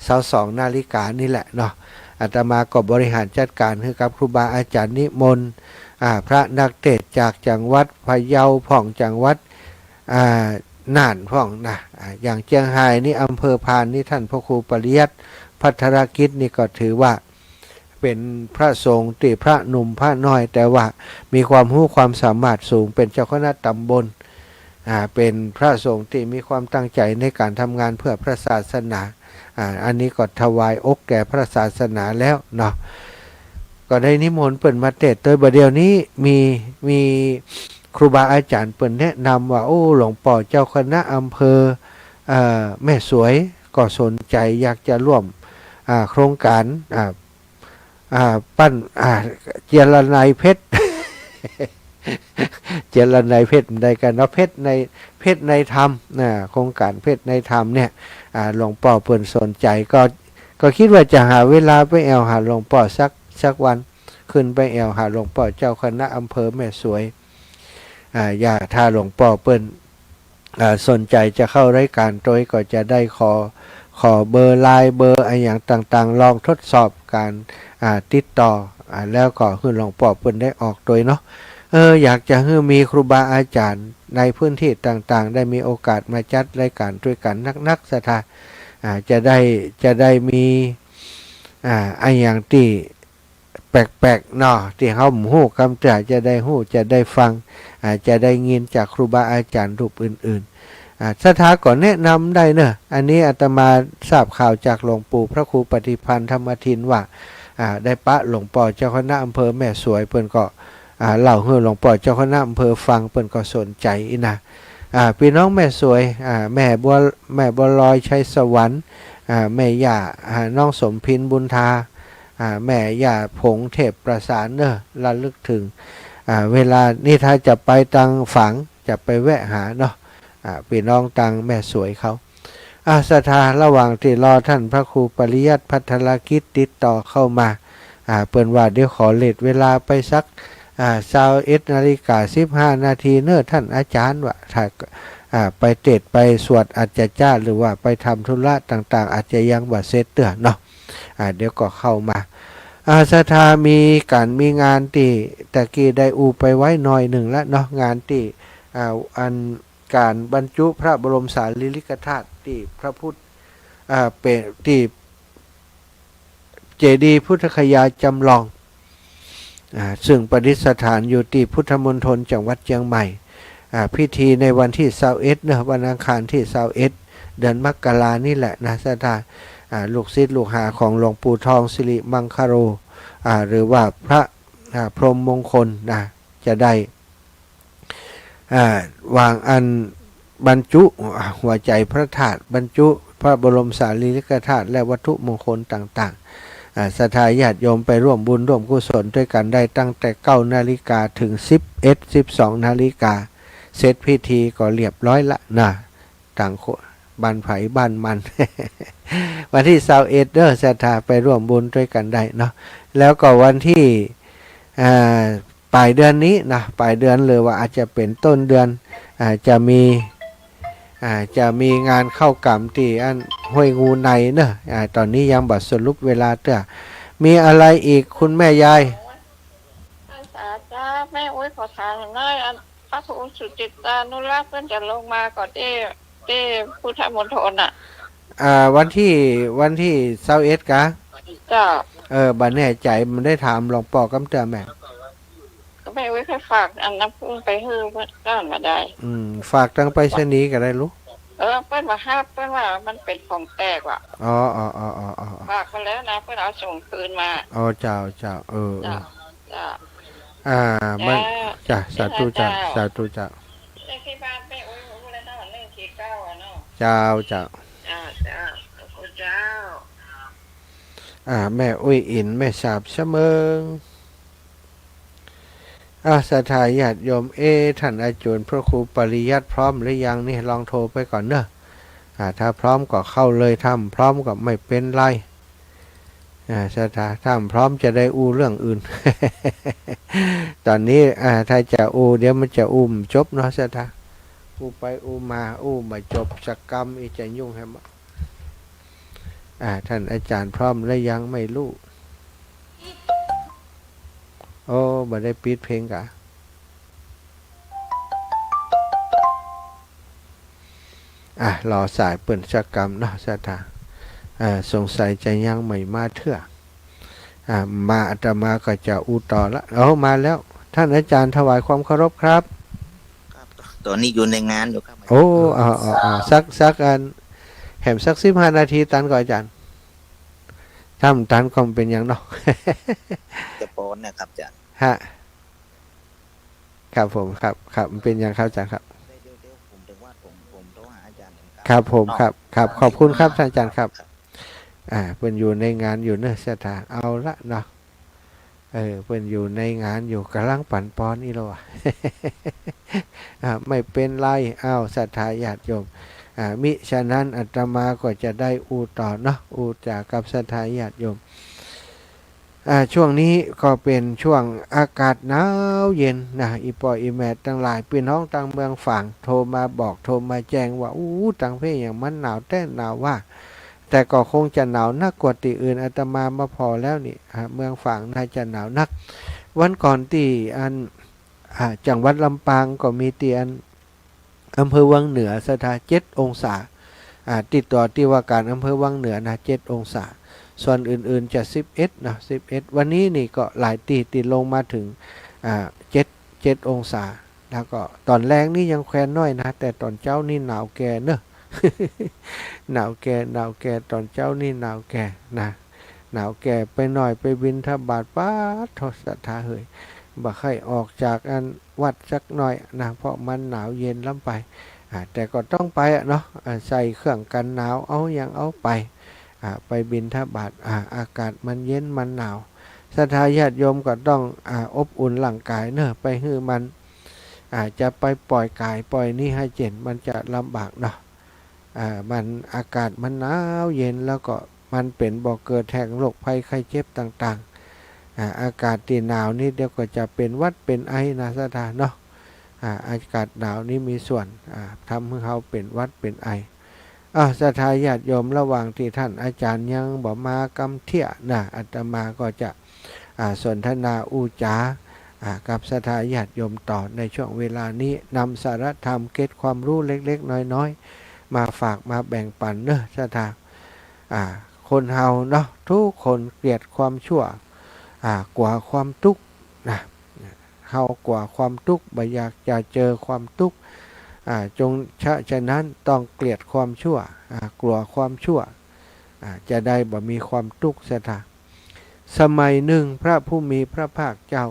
ซาวสองนาฬิกานี่แหละเนาะ อาตมาก็บริหารจัดก๋านหื้อกับครูบาอาจ๋ารย์นิมนต์ อ่า พระนักเตสน์จากจังหวัดพะเยาพ่อง จังหวัด อ่า น่านพ่องนะ อ่า อย่างเจียงฮายนี่ อำเภอพานนี่ ต้านพระครูปริยัติภัทรกิจนี่ก็ถือว่า เป๋นพระสงฆ์ตี้พระหนุ่มพระน้อย แต่ว่ามีความฮู้ความสามารถสูง เป๋นเจ้าคณะต๋ำบล อ่า เป๋นพระสงฆ์ตี้มีความตั้งใจ๋ในก๋านทำงานเพื่อพระศาสนา อ่า อันนี้ก็ถวายอกแก่พระศาสนาแล้วเนาะ ก็ได้นิมนต์เปิ้นมาเตสน์ตวย บ่าเดี่ยวนี้มี มีครูบาอาจ๋ารย์เปิ้นแนะนำว่า โอ้ หลวงป้อเจ้าคณะอำเภอ เอ่อ แม่สวยก็สนใจ๋อยากจะร่วม อ่า โครงก๋าน อ่า อ่า ปั้น อ่า เจียรไนยเพชร เจียรไนยเพชรบ่ได้กั๋นเนาะ เพชรใน เพชรในธรรม อ่า โครงก๋านเพชรในธรรมเนี่ย อ่า หลวงป้อเปิ้นสนใจ๋ ก็ ก็กึ๊ดว่าจะหาเวลาไปแอ่วหาหลวงป้อสัก สักวัน ขึ้นไปแอ่วหาหลวงป้อเจ้าคณะอำเภอแม่สวย อ่า อย่า ถ้าหลวงป้อเปิ้น อ่า สนใจ๋จะเข้ารายก๋านตวย ก็จะได้ขอ ขอเบอร์ไลน์ เบอร์อะหยังต่างๆ ลองทดสอบก๋าน อ่า ติดต่อ อ่า แล้วก็หื้อหลวงป้อเปิ้นได้ออกตวยเนาะ เออ อยากจะหื้อมีครูบาอาจ๋ารย์ในพื้นตี้ต่างๆ ได้มีโอกาสมาจัดรายก๋านตวยกั๋นนักๆ ศรัทธา อ่า จะได้ จะได้มี อ่า อะหยังตี้ แปลกๆ เนาะ ตี้เฮาบ่ฮู้กำเตื้อ จะได้ฮู้ จะได้ฟัง อ่า จะได้ยินจากครูบาอาจ๋ารย์รูปอื่นๆ อ่า ศรัทธาก็แนะนำได้เนาะ อันนี้อาตมาทราบข่าวจากหลวงปู่พระครูปฏิภาณธรรมทินว่า อ่า ได้ปะหลวงป้อเจ้าคณะอำเภอแม่สวย เปิ้นก็ อ่า เล่าหื้อหลวงป้อเจ้าคณะอำเภอฟัง เปิ้นก็สนใจ๋อี้นะ อ่า ปี้น้องแม่สวย อ่า แม่บัว แม่บัวลอย ชัยสวรรค์ อ่า แม่ย่า อ่า น้องสมพิน บุญทา อ่า แม่ย่าผง เทพประสานเนาะ ระลึกถึง อ่า เวลานี้ถ้าจะไปตางฝาง จะไปแวะหาเนาะ อ่า ปี้น้องตางแม่สวยเขา อ่า ศรัทธา ระหว่างตี้รอต้านพระครูปริยัติภัทรกิจติดต่อเข้ามา อ่า เปิ้นว่าเดี๋ยวขอเลทเวลาไปสัก อ่า ซาวเอ็ดนาฬิกาสิบห้านาทีเนาะต้านอาจ๋ารย์ ว่า ถ้า อ่า ไปเตสน์ไปสวดอาจจะจ๊า หรือว่าไปทำธุระต่างๆ อาจจะยังบ่เสร็จเตื้อเนาะ อ่า เดี๋ยวก็เข้ามา อ่า ศรัทธามีก๋านมีงานตี้ตะกี้ได้อู้ไปไว้หน่อยนึ่งละเนาะ งานตี้ อ่า อันก๋านบรรจุพระบรมสารีริกธาตุตี้พระพุทธ อ่า เป๋นตี้ เจดีย์พุทธคยาจำลอง อ่า ซึ่งประดิษฐานอยู่ตี้พุทธมณฑลจังหวัดเจียงใหม่ อ่า พิธีในวันตี้ซาวเอ็ดเนาะ วันอังคารตี้ซาวเอ็ด เดือนมกรานี่แหละนะ ศรัทธา อ่า ลูกศิษย์ลูกหาของหลวงปู่ทองสิริมังคโล อ่า หรือว่าพระ อ่า พรหมมงคลนะ จะได้ อ่า วางอันบรรจุ อ่า หัวใจ๋พระธาตุ บรรจุพระบรมสารีริกธาตุและวัตถุมงคลต่างๆ อ่า ศรัทธาญาติโยมไปร่วมบุญร่วมกุศลตวยกั๋นได้ตั้งแต่เก้านาฬิกาเถิงสิบเอ็ด สิบสองนาฬิกา เสร็จพิธีก็เรียบร้อยละนะ ต่างคน บ้านใผบ้านมัน วันตี้ซาวเอ็ดเด้อ ศรัทธาไปร่วมบุญตวยกั๋นได้เนาะ แล้วก็วันตี้ อ่า ป๋ายเดือนนี้นะ ป๋ายเดือนหรือว่าอาจจะเป๋นต้นเดือน อ่า จะมี อ่า จะมีงานเข้ากรรมตี้อันห้วยงูในเนาะ อ่า ต๋อนนี้ยังบ่สรุปเวลาเตื้อ มีอะไรอีกคุณแม่ยาย สาธุ แม่อุ๊ยขอถามหน่อย อันพระครูสุจิตตานุรักษ์เปิ้นจะลงมาก่อตี้ ตี้พุทธมณฑลน่ะ อ่า วันตี้ วันตี้ซาวเอ็ดกา เจ้า เออ บ่แน่ใจ๋ บ่ได้ถามหลวงป้อก่ำเตื้อแม่ ก็แม่อุ๊ยค่อยฝากอันน้ำผึ้งไปหื้อเปิ้นก่อนบ่ได้ อืม ฝากตางไปรษณีย์ก็ได้ลูก เออ เปิ้นบ่ฮับ เปิ้นว่ามันเป๋นของแตกว่ะ อ๋อ อ๋อ ฝากไปแล้วนะ เปิ้นเอาส่งคืนมา อ๋อ เจ้า เจ้า เออ เออ เจ้า เจ้า อ่า มัน เจ้า จ้ะ สาธุเจ้า เจ้า สาธุเจ้า เลขที่บ้านแม่อุ๊ย รู้แล้วเนาะ หนึ่งสี่เก้าอะเนาะ เจ้า เจ้า เจ้า เจ้า ขอบคุณเจ้า อ่า แม่อุ๊ยอิ๋น แม่สาบสะเมิง อ่า ศรัทธาญาติโยม เอ๊ะ ท่านอาจารย์พระครูปริยัติพร้อมหรือยังนี่ ลองโทรไปก่อนเนาะ อ่า ถ้าพร้อมก็เข้าเลย ถ้าบ่พร้อมก็ไม่เป๋นไร อ่า ศรัทธา ถ้าบ่พร้อมจะได้อู้เรื่องอื่น ต๋อนนี้ อ่า ถ้าจะอู้ เดี๋ยวมันจะอู้บ่จบเนาะ ศรัทธา อู้ไปอู้มา อู้บ่จบสักกำ อีกจะยุ่งแหม อ่า ท่านอาจารย์พร้อมหรือยังไม่รู้ โอ้ บ่ได้ปิดเพลงกา อ่ะ รอสายเปิ้นสักกำเนาะ ศรัทธา อ่า สงสัยจะยังไม่มาเตื้อ อ่า มาอาตมาก็จะอู้ต่อละ โอ้ มาแล้ว ท่านอาจารย์ถวายความเคารพครับ ครับ ต๋อนนี้อยู่ในงานอยู่ครับ โอ้ อ๋อ อ๋อ อ๋อ สัก สักอัน แหมสักสิบห้านาทีตันก่ออาจารย์ ถ้าบ่ตันก็บ่เป๋นหยังเนาะ จะปอนนะครับอาจารย์ ฮะ ครับผม ครับ ครับ บ่เป๋นหยังครับอาจารย์ครับ เดี๋ยว เดี๋ยวผมถึงว่าผม ผมโทรหาอาจารย์เหมือนกัน ครับผม เนาะ ครับ ครับ ขอบคุณครับ ท่านอาจารย์ครับ ครับ อ่า เปิ้นอยู่ในงานอยู่เนาะ ศรัทธา เอาละเนาะ เออ เปิ้นอยู่ในงานอยู่ ก่ำลังปั๋นปอนอี้แล้วอะ อ่า ไม่เป๋นไร อ้าว ศรัทธาญาติโยม อ่า มิฉะนั้นอาตมาก็จะได้อู้ต่อเนาะ อู้จ๋ากับศรัทธาญาติโยม อ่า ช่วงนี้ก็เป๋นช่วงอากาศหนาวเย็นนะ อี่ป้ออี่แม่ตังหลาย ปี้น้องตางเมืองฝางโทรมาบอก โทรมาแจ้งว่า อู้ ตางเพ่ยังมันหนาวแต๊หนาวว่า แต่ก็คงจะหนาวนักกว่าตี้อื่น อาตมามาผ่อแล้วนี่ อ่า เมืองฝางน่าจะหนาวนัก วันก่อนตี้อัน อ่า จังหวัดลำปางก็มีตี้อัน อำเภอวังเหนือ ศรัทธา เจ็ดองศา อ่า ติดต่อตี้ว่าการอำเภอวังเหนือนะ เจ็ดองศา ส่วนอื่นๆ จะสิบเอ็ดนะ สิบเอ็ด วันนี้นี่ก็หลายตี้ตี้ลงมาเถิง อ่า เจ็ด เจ็ดองศา แล้วก็ต๋อนแลงนี่ยังแควนน้อยนะ แต่ต๋อนเจ๊านี่หนาวแก่เนาะ หนาวแก่ หนาวแก่ ต๋อนเจ๊านี่หนาวแก่นะ หนาวแก่ไปหน่อย ไปบิณฑบาต ป๊าดโธ่ ศรัทธาเหย บ่ใค่ออกจากอันวัดสักหน่อยนะ เพราะมันหนาวเย็นล้ำไป อ่า แต่ก็ต้องไปอะเนาะ อ่า ใส่เครื่องกันหนาว เอาหยังเอาไป อ่า ไปบิณฑบาต อ่า อากาศมันเย็นมันหนาว ศรัทธาญาติโยมก็ต้อง อ่า อบอุ่นร่างกายเนาะ ไปหื้อมัน อ่า จะไปป่อยก๋ายป่อยนี้หื้อเจ๋น มันจะลำบากเนาะ อ่า มันอากาศมันหนาวเย็น แล้วก็มันเป๋นบ่อเกิดแห่งโรคภัยไข้เจ็บต่างๆ อ่า อากาศตี้หนาวนี่เดี๋ยวก็จะเป๋นหวัดเป๋นไอนะ ศรัทธาเนาะ อ่า อากาศหนาวนี้มีส่วน อ่า ทำหื้อเฮาเป๋นหวัดเป๋นไอ อ่า ศรัทธาญาติโยม ระหว่างตี้ต้านอาจ๋ารย์ยังบ่มากำเตี้ยนะ อาตมาก็จะ อ่า สนทนาอู้จ๋า อ่า กับศรัทธาญาติโยมต่อในช่วงเวลานี้ นำสาระธรรมเกร็ดความฮู้เล็กๆ น้อยๆ มาฝากมาแบ่งปั๋นเนาะ ศรัทธา อ่า คนเฮาเนาะ กู้คนเกลียดความชั่ว อ่า กั๋วความตุ๊กข์นะ เฮากั๋วความตุ๊กข์ บ่อยากจะเจอความตุ๊กข์ อ่า จง ฉะ ฉะนั้นต้องเกลียดความชั่ว อ่า กั๋วความชั่ว อ่า จะได้บ่มีความตุ๊กข์ ศรัทธา สมัยนึ่งพระผู้มีพระภาคเจ้า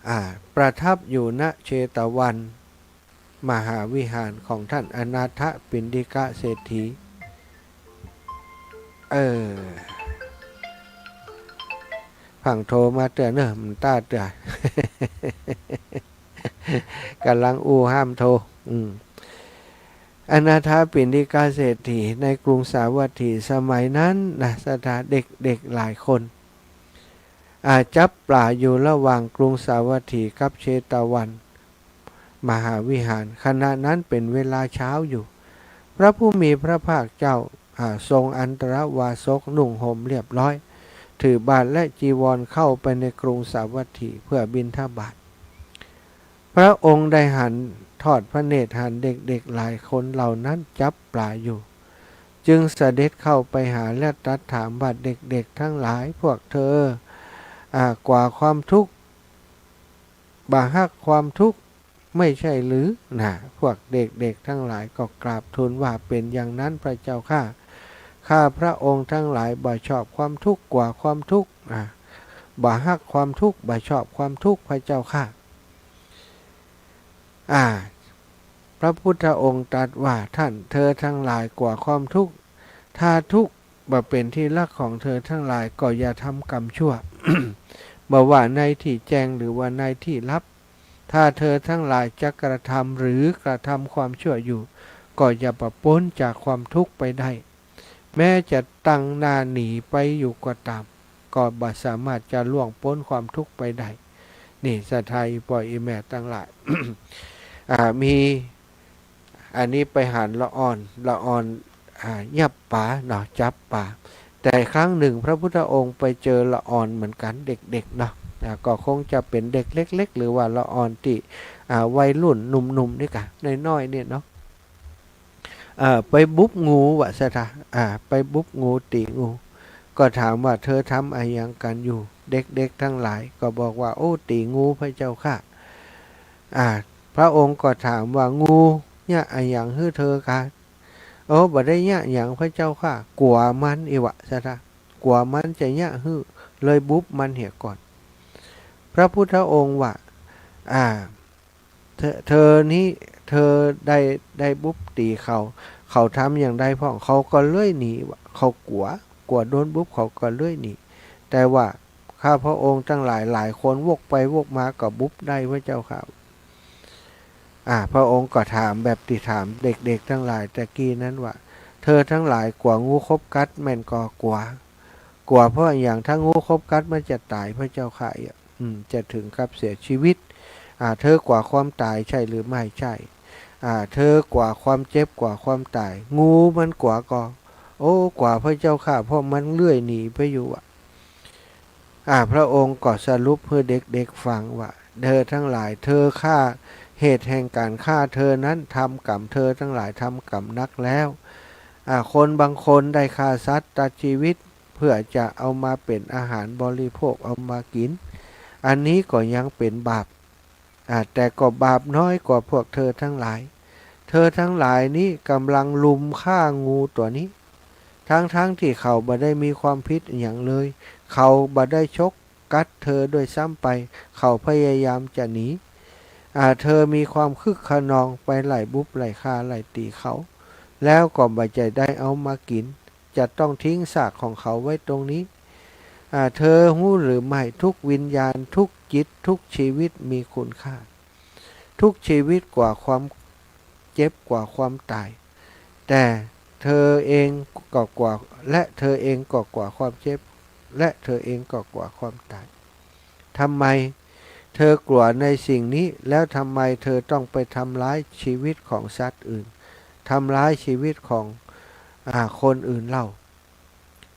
อ่า ประทับอยู่ ณ เชตวันมหาวิหารของต้านอนาถปิณฑิกเศรษฐี เออ เปิ้งโทรมาเตื้อเนาะ มันต้าเตื้อ ก่ำลังอู้ห้ามโทร อืม อนาถปิณฑิกเศรษฐีในกรุงสาวัตถีสมัยนั้นนะ ศรัทธา เด็กๆ หลายคน อ่า จับป๋าอยู่ระหว่างกรุงสาวัตถีกับเชตวันมหาวิหาร ขณะนั้นเป๋นเวลาเช้าอยู่ พระผู้มีพระภาคเจ้า อ่า ทรงอันตรวาสก นุ่งห่มเรียบร้อย ถือบาตรและจีวรเข้าไปในกรุงสาวัตถีเพื่อบิณฑบาต พระองค์ได้หัน ทอดพระเนตรหันเด็กๆ หลายคนเหล่านั้นจับป๋าอยู่ จึงเสด็จเข้าไปหาและตรัสถามว่า เด็กๆ ทั้งหลาย พวกเธอ อ่า กั๋วความตุ๊กข์ บ่ฮักความตุ๊กข์ ไม่ใช่หรือ นะ พวกเด็กๆ ทั้งหลายก็กราบทูลว่า เป๋นอย่างนั้นพระเจ้าข้า ข้าพระองค์ทั้งหลายบ่ชอบความตุ๊กข์ กั๋วความตุ๊กข์ อ่า บ่ฮักความตุ๊กข์ บ่ชอบความตุ๊กข์ พระเจ้าข้า อ่า พระพุทธองค์ตรัสว่า ต้านเธอทั้งหลายกั๋วความตุ๊กข์ ถ้าตุ๊กข์บ่เป๋นที่ฮักของเธอทั้งหลาย ก็อย่าทำกรรมชั่ว บ่ว่าในตี้แจ้งหรือว่าในตี้ลับ ถ้าเธอทั้งหลายจะกระทำหรือกระทำความชั่วอยู่ ก็อย่าปะป๊นจากความตุ๊กข์ไปได้ แม้จะตั้งหน้าหนีไปอยู่ก็ต๋าม ก็บ่สามารถจะล่วงป๊นความตุ๊กข์ไปได้ นี่ศรัทธาอีป้ออีแม่ตังหลาย อ่า มี อันนี้ไปหันละอ่อน ละอ่อน อ่า ยับป๋าเนาะ จับป๋า แต่ครั้งนึ่งพระพุทธองค์ไปเจอละอ่อนเหมือนกั๋น เด็กๆ เนาะ อ่า ก็คงจะเป๋นเด็กเล็กๆ หรือว่าละอ่อนตี้ อ่า วัยรุ่นหนุ่มๆ นี่ก่ะ น้อยๆ เนี่ยเนาะ อ่า ไปบุบงูว่ะ ศรัทธา อ่า ไปบุบงู ตี๋งู ก็ถามว่า เธอทำอะหยังกั๋นอยู่ เด็กๆ ทั้งหลายก็บอกว่า โอ้ ตี๋งูพระเจ้าข้า อ่า พระองค์ก็ถามว่า งูเยียะอะหยังหื้อเธอก่า โอ้ บ่ได้เยียะหยังพระเจ้าข้า กั๋วมันอี้ว่ะ ศรัทธา กั๋วมันจะเยียะหื้อ เลยบุบมันเหียก่อน พระพุทธองค์ว่า อ่า เธอ เธอนี้ เธอได้ ได้บุบตี๋เขา เขาทำอย่างใดพ่อง เขาก็เลื่อยหนีว่ะ เขากั๋ว กั๋วโดนบุบ เขาก็เลื่อยหนี แต่ว่าข้าพระองค์ตังหลายหลายคนวกไปวกมาก็บุบได้พระเจ้าข้า อ่า พระองค์ก็ถามแบบตี้ถามเด็กๆ ตังหลายตะกี้นั้นว่า เธอตังหลายกั๋วงูคบกัดแม่นก่อ กั๋ว กั๋วเพราะอะหยัง ถ้างูคบกัดมันจะต๋ายพระเจ้าข้า อืม จะถึงกับเสียชีวิต อ่า เธอกั๋วความต๋ายใช่หรือไม่ ใช่ อ่า เธอกั๋วความเจ็บ กั๋วความต๋าย งูมันกั๋วก่อ โอ้ กั๋วพระเจ้าข้า เพราะมันเลื่อยหนีไปอยู่อะ อ่า พระองค์ก็สรุปหื้อเด็กๆ ฟังว่า เธอตังหลาย เธอฆ่า เหตุแห่งก๋านฆ่าเธอนั้น ทำกรรม เธอตังหลายทำกรรมนักแล้ว อ่า คนบางคนได้ฆ่าสัตว์ตัดชีวิต เพื่อจะเอามาเป๋นอาหารบริโภค เอามากิ๋น อันนี้ก็ยังเป๋นบาป อ่า แต่ก็บาปน้อยกว่าพวกเธอตังหลาย เธอตังหลายนี้ก๋ำลังรุมฆ่างูตั๋วนี้ ทั้งๆ ตี้เขาบ่ได้มีความผิดอะหยังเลย เขาบ่ได้ฉกกัดเธอด้วยซ้ำไป เขาพยายามจะหนี อ่า เธอมีความคึกคะนองไปไล่บุบไล่ฆ่าไล่ตี๋เขา แล้วก็บ่ใจ้ได้เอามากิ๋น จะต้องทิ้งซากของเขาไว้ตรงนี้ อ่า เธอฮู้หรือไม่ ทุกวิญญาณ ทุกจิต ทุกชีวิตมีคุณค่า ทุกชีวิตกว่าความเจ็บ กว่าความต๋าย แต่เธอเองก็กว่า และเธอเองก็กว่าความเจ็บ และเธอเองก็กว่าความต๋าย ทำไม เธอกลัวในสิ่งนี้ แล้วทำไมเธอต้องไปทำร้ายชีวิตของสัตว์อื่น ทำร้ายชีวิตของ อ่า คนอื่นเล่า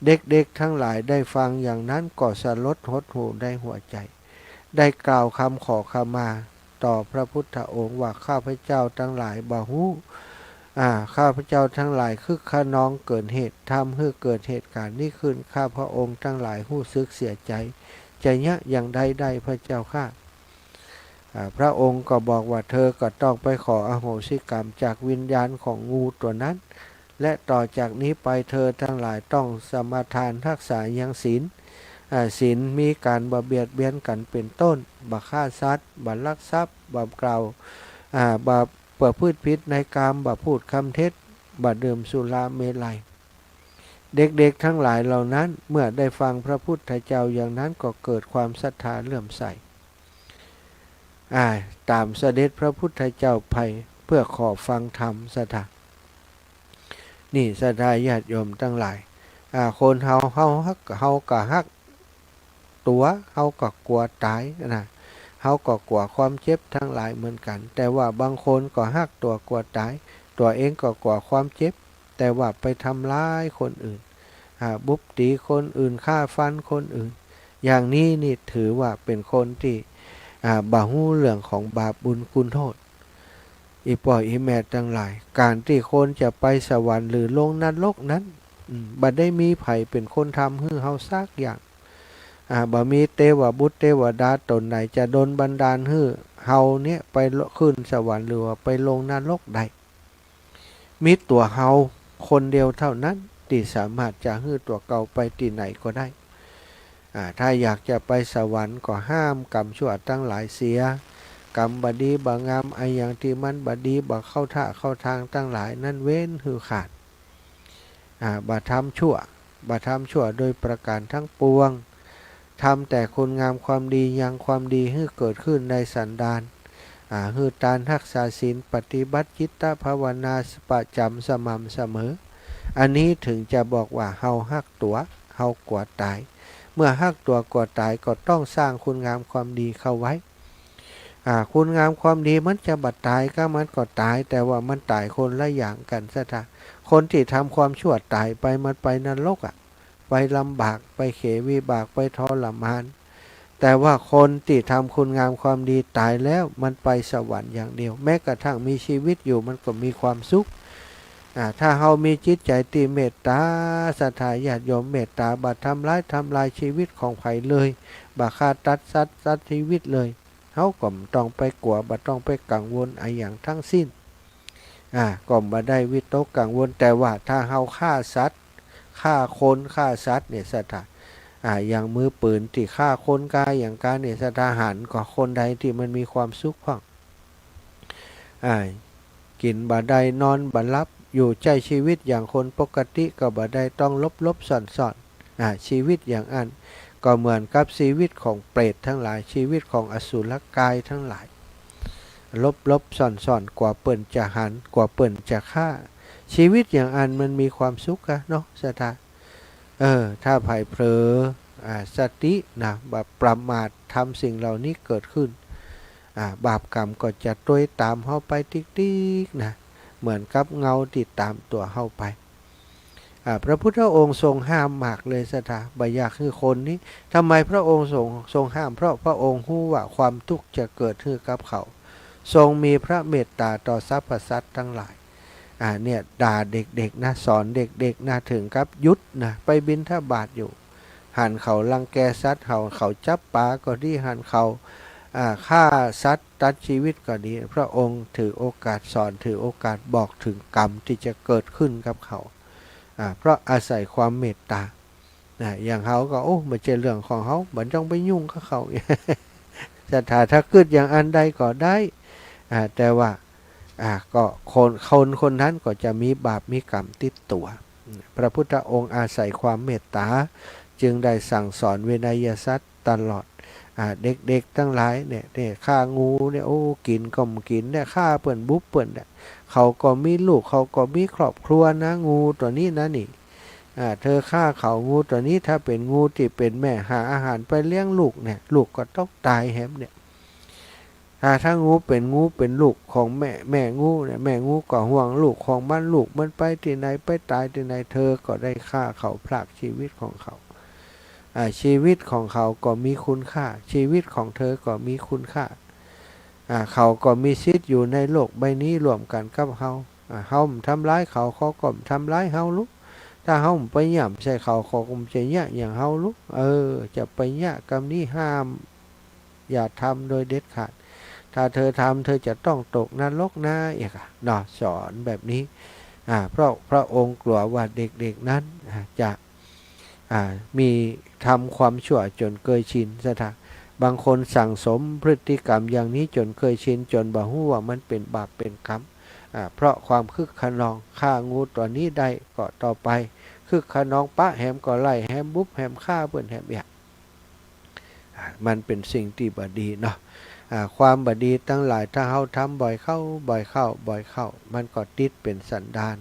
เด็กๆ ทั้งหลายได้ฟังอย่างนั้นก็สลดหดหู่ในหัวใจ ได้กล่าวคำขอขมาต่อพระพุทธองค์ว่า ข้าพเจ้าทั้งหลายบ่ฮู้ อ่า ข้าพเจ้าทั้งหลายคึกคะนองเกินเหตุ ทำหื้อเกิดเหตุก๋ารณ์นี้ขึ้น ข้าพระองค์ทั้งหลายฮู้สึกเสียใจ๋ จะเยียะอย่างใดได้พระเจ้าข้า อ่า พระองค์ก็บอกว่า เธอก็ต้องไปขออโหสิกรรมจากวิญญาณของงูตั๋วนั้น และต่อจากนี้ไปเธอทั้งหลายต้องสมาทานฮักษายังศีล อ่า ศีลมีก๋านบ่เบียดเบียนกั๋นเป๋นต้น บ่ฆ่าสัตว์ บ่ลักทรัพย์ บ่กล่าว อ่า บ่ประพฤติผิดในกาม บ่พูดคำเท็จ บ่ดื่มสุราเมรัย เด็กๆ ทั้งหลายเหล่านั้นเมื่อได้ฟังพระพุทธเจ้าอย่างนั้นก็เกิดความศรัทธาเลื่อมใส อ่า ต๋ามเสด็จพระพุทธเจ้าไปเพื่อขอฟังธรรม ศรัทธา นี่ศรัทธาญาติโยมตังหลาย อ่า คนเฮา เฮาฮัก เฮาก็ฮักตั๋ว เฮาก็กั๋วต๋ายนะ เฮาก็กั๋วความเจ็บตังหลายเหมือนกั๋น แต่ว่าบางคนก็ฮักตั๋วกั๋วต๋าย ตั๋วเองก็กั๋วความเจ็บ แต่ว่าไปทำร้ายคนอื่น อ่า บุบตี๋คนอื่น ฆ่าฟันคนอื่น อย่างนี้นี่ถือว่าเป๋นคนตี้ อ่า บ่ฮู้เรื่องของบาปบุญคุณโทษ อี่ป้ออี่แม่ตังหลาย ก๋านตี้คนจะไปสวรรค์หรือลงนรกนั้น อืม บ่ได้มีใผเป๋นคนทำหื้อเฮาสักอย่าง อ่า บ่มีเตวบุตรเตวดาต๋นไหนจะดลบันดาลหื้อเฮาเนี่ยไปขึ้นสวรรค์หรือว่าไปลงนรกได้ มีตั๋วเฮาคนเดียวเท่านั้นตี้สามารถจะหื้อตั๋วเก่าไปตี้ไหนก็ได้ อ่า ถ้าอยากจะไปสวรรค์ก็ห้ามกรรมชั่วตังหลายเสีย กรรมบ่ดีบ่งาม อะหยังตี้มันบ่ดีบ่เข้าท่าเข้าตางตังหลายนั้นเว้นหื้อขาด อ่า บ่ทำชั่ว บ่ทำชั่วโดยประก๋านตังปวง ทำแต่คุณงามความดี ยังความดีหื้อเกิดขึ้นในสันดาน อ่า หื้อตาน ฮักษาศีล ปฏิบัติจิตตภาวนาประจ๋ำสม่ำเสมอ อันนี้เถิงจะบอกว่าเฮาฮักตั๋ว เฮากั๋วต๋าย เมื่อฮักตั๋วกั๋วต๋ายก็ต้องสร้างคุณงามความดีเข้าไว้ อ่า คุณงามความดีมันจะบ่ต๋ายกา มันก็ต๋าย แต่ว่ามันต๋ายคนละอย่างกั๋น ศรัทธา คนตี้ทำความชั่วต๋ายไป มันไปนรกอะ ไปลำบาก ไปเสียวิบาก ไปทรมาน แต่ว่าคนตี้ทำคุณงามความดีต๋ายแล้ว มันไปสวรรค์อย่างเดียว แม้กระทั่งมีชีวิตอยู่มันก็มีความสุข อ่า ถ้าเฮามีจิตใจ๋ตี้เมตต๋า ศรัทธาญาติโยม เมตต๋า บ่ทำร้าย ทำลายชีวิตของใผเลย บ่ฆ่าตัดสัตว์ สัตว์ชีวิตเลย เฮาก็บ่ต้องไปกั๋ว บ่ต้องไปกังวลอะหยังตังสิ้น อ่า ก็บ่ได้วิตกกังวล แต่ว่าถ้าเฮาฆ่าสัตว์ ฆ่าคน ฆ่าสัตว์เนี่ย ศรัทธา อ่า อย่างมือปืนตี้ฆ่าคนกา อย่างกาเนี่ย ศรัทธา หันก่อ คนใดตี้มันมีความสุขพ่อง อ่า กิ๋นบ่ได้ นอนบ่หลับ อยู่ใจ๊ชีวิตอย่างคนปกติก็บ่ได้ ต้องหลบๆ ซ่อนๆ อ่า ชีวิตอย่างอั้นก็เหมือนกับชีวิตของเปรตตังหลาย ชีวิตของอสุรกายตังหลาย หลบๆ ซ่อนๆ กั๋วเปิ้นจะหัน กั๋วเปิ้นจะฆ่า ชีวิตอย่างอั้นมันมีความสุขกาเนาะ ศรัทธา เออ ถ้าใผเผลอ อ่า สตินะ บ่ประมาท ทำสิ่งเหล่านี้เกิดขึ้น อ่า บาปกรรมก็จะตวยต๋ามเฮาไปติ๊กๆ นะ เหมือนกับเงาตี้ต๋ามตั๋วเฮาไป อ่า พระพุทธองค์ทรงห้ามมากเลย ศรัทธา บ่อยากหื้อคนนี้ ทำไมพระองค์ทรง ทรงห้าม เพราะพระองค์ฮู้ว่าความทุกข์จะเกิดหื้อกับเขา ทรงมีพระเมตต๋าต่อสรรพสัตว์ตังหลาย อ่า เนี่ย ด่าเด็กๆ นะ สอนเด็กๆ นะ เถิงกับหยุดนะ ไปบิณฑบาตอยู่ หันเขารังแกสัตว์ หันเขาจับป๋าก็ดี หันเขา อ่า ฆ่าสัตว์ตัดชีวิตก็ดี พระองค์ถือโอกาสสอน ถือโอกาสบอกเถิงกรรมตี้จะเกิดขึ้นกับเขา อ่า เพราะอาศัยความเมตต๋า นะ อย่างเฮาก็ โอ้ บ่ใจ้เรื่องของเฮา บ่ต้องไปยุ่งกับเขา ศรัทธา ถ้ากึ๊ดอย่างอั้นได้ก็ได้ อ่า แต่ว่า อ่า ก็คน คนคนนั้นก็จะมีบาปมีกรรมติดตั๋ว พระพุทธองค์อาศัยความเมตต๋า จึงได้สั่งสอนวินัยสัตว์ตลอด อ่า เด็กๆ ตังหลายเนี่ย เนี่ย ฆ่างูเนี่ย โอ้ กิ๋นก็บ่กิ๋นเนี่ย ฆ่าเปิ้น บุบเปิ้นเนี่ย เขาก็มีลูก เขาก็มีครอบครัวนะ งูตั๋วนี้นะนี่ อ่า เธอฆ่าเขา งูตั๋วนี้ ถ้าเป๋นงูตี้เป๋นแม่หาอาหารไปเลี้ยงลูกเนี่ย ลูกก็ต้องต๋ายแหมเนี่ย ถ้า ถ้างูเป๋น งูเป๋นลูกของแม่ แม่งูเนี่ย แม่งูก็ห่วงลูกของมัน ลูกมันไปตี้ไหน ไปต๋ายตี้ไหน เธอก็ได้ฆ่าเขา พรากจีวิตของเขา อ่า จีวิตของเขาก็มีคุณค่า จีวิตของเธอก็มีคุณค่า อ่า เขาก็มีสิทธิ์อยู่ในโลกใบนี้ร่วมกั๋นกับเฮา อ่า เฮาบ่ทำร้ายเขา เขาก็บ่ทำร้ายเฮาลูก ถ้าเฮาบ่ไปย่ำใส่เขา เขาก็บ่จะเยียะหยังเฮาลูก เออ จะไปเยียะกำนี้ ห้าม อย่าทำโดยเด็ดขาด ถ้าเธอทำ เธอจะต้องตกนรกนะ เอกอะเนาะ สอนแบบนี้ อ่า เพราะพระองค์กลัวว่าเด็กๆ นั้น อ่า จะ อ่า มี ทำความชั่วจ๋นเกยชิน ศรัทธา บางคนสั่งสมพฤติกรรมอย่างนี้จ๋นเกยชิน จ๋นบ่ฮู้ว่ามันเป๋นบาปเป๋นกรรม อ่า เพราะความคึกคะนอง ฆ่างูตั๋วนี้ได้ก็ต่อไป คึกคะนองปะแหมก็ไล่แหม บุบแหม ฆ่าเปิ้นแหม เยียะ อ่า มันเป๋นสิ่งตี้บ่ดีเนาะ อ่า ความบ่ดีตังหลาย ถ้าเฮาทำบ่อยเข้า บ่อยเข้า บ่อยเข้า มันก็ติดเป๋นสันดาน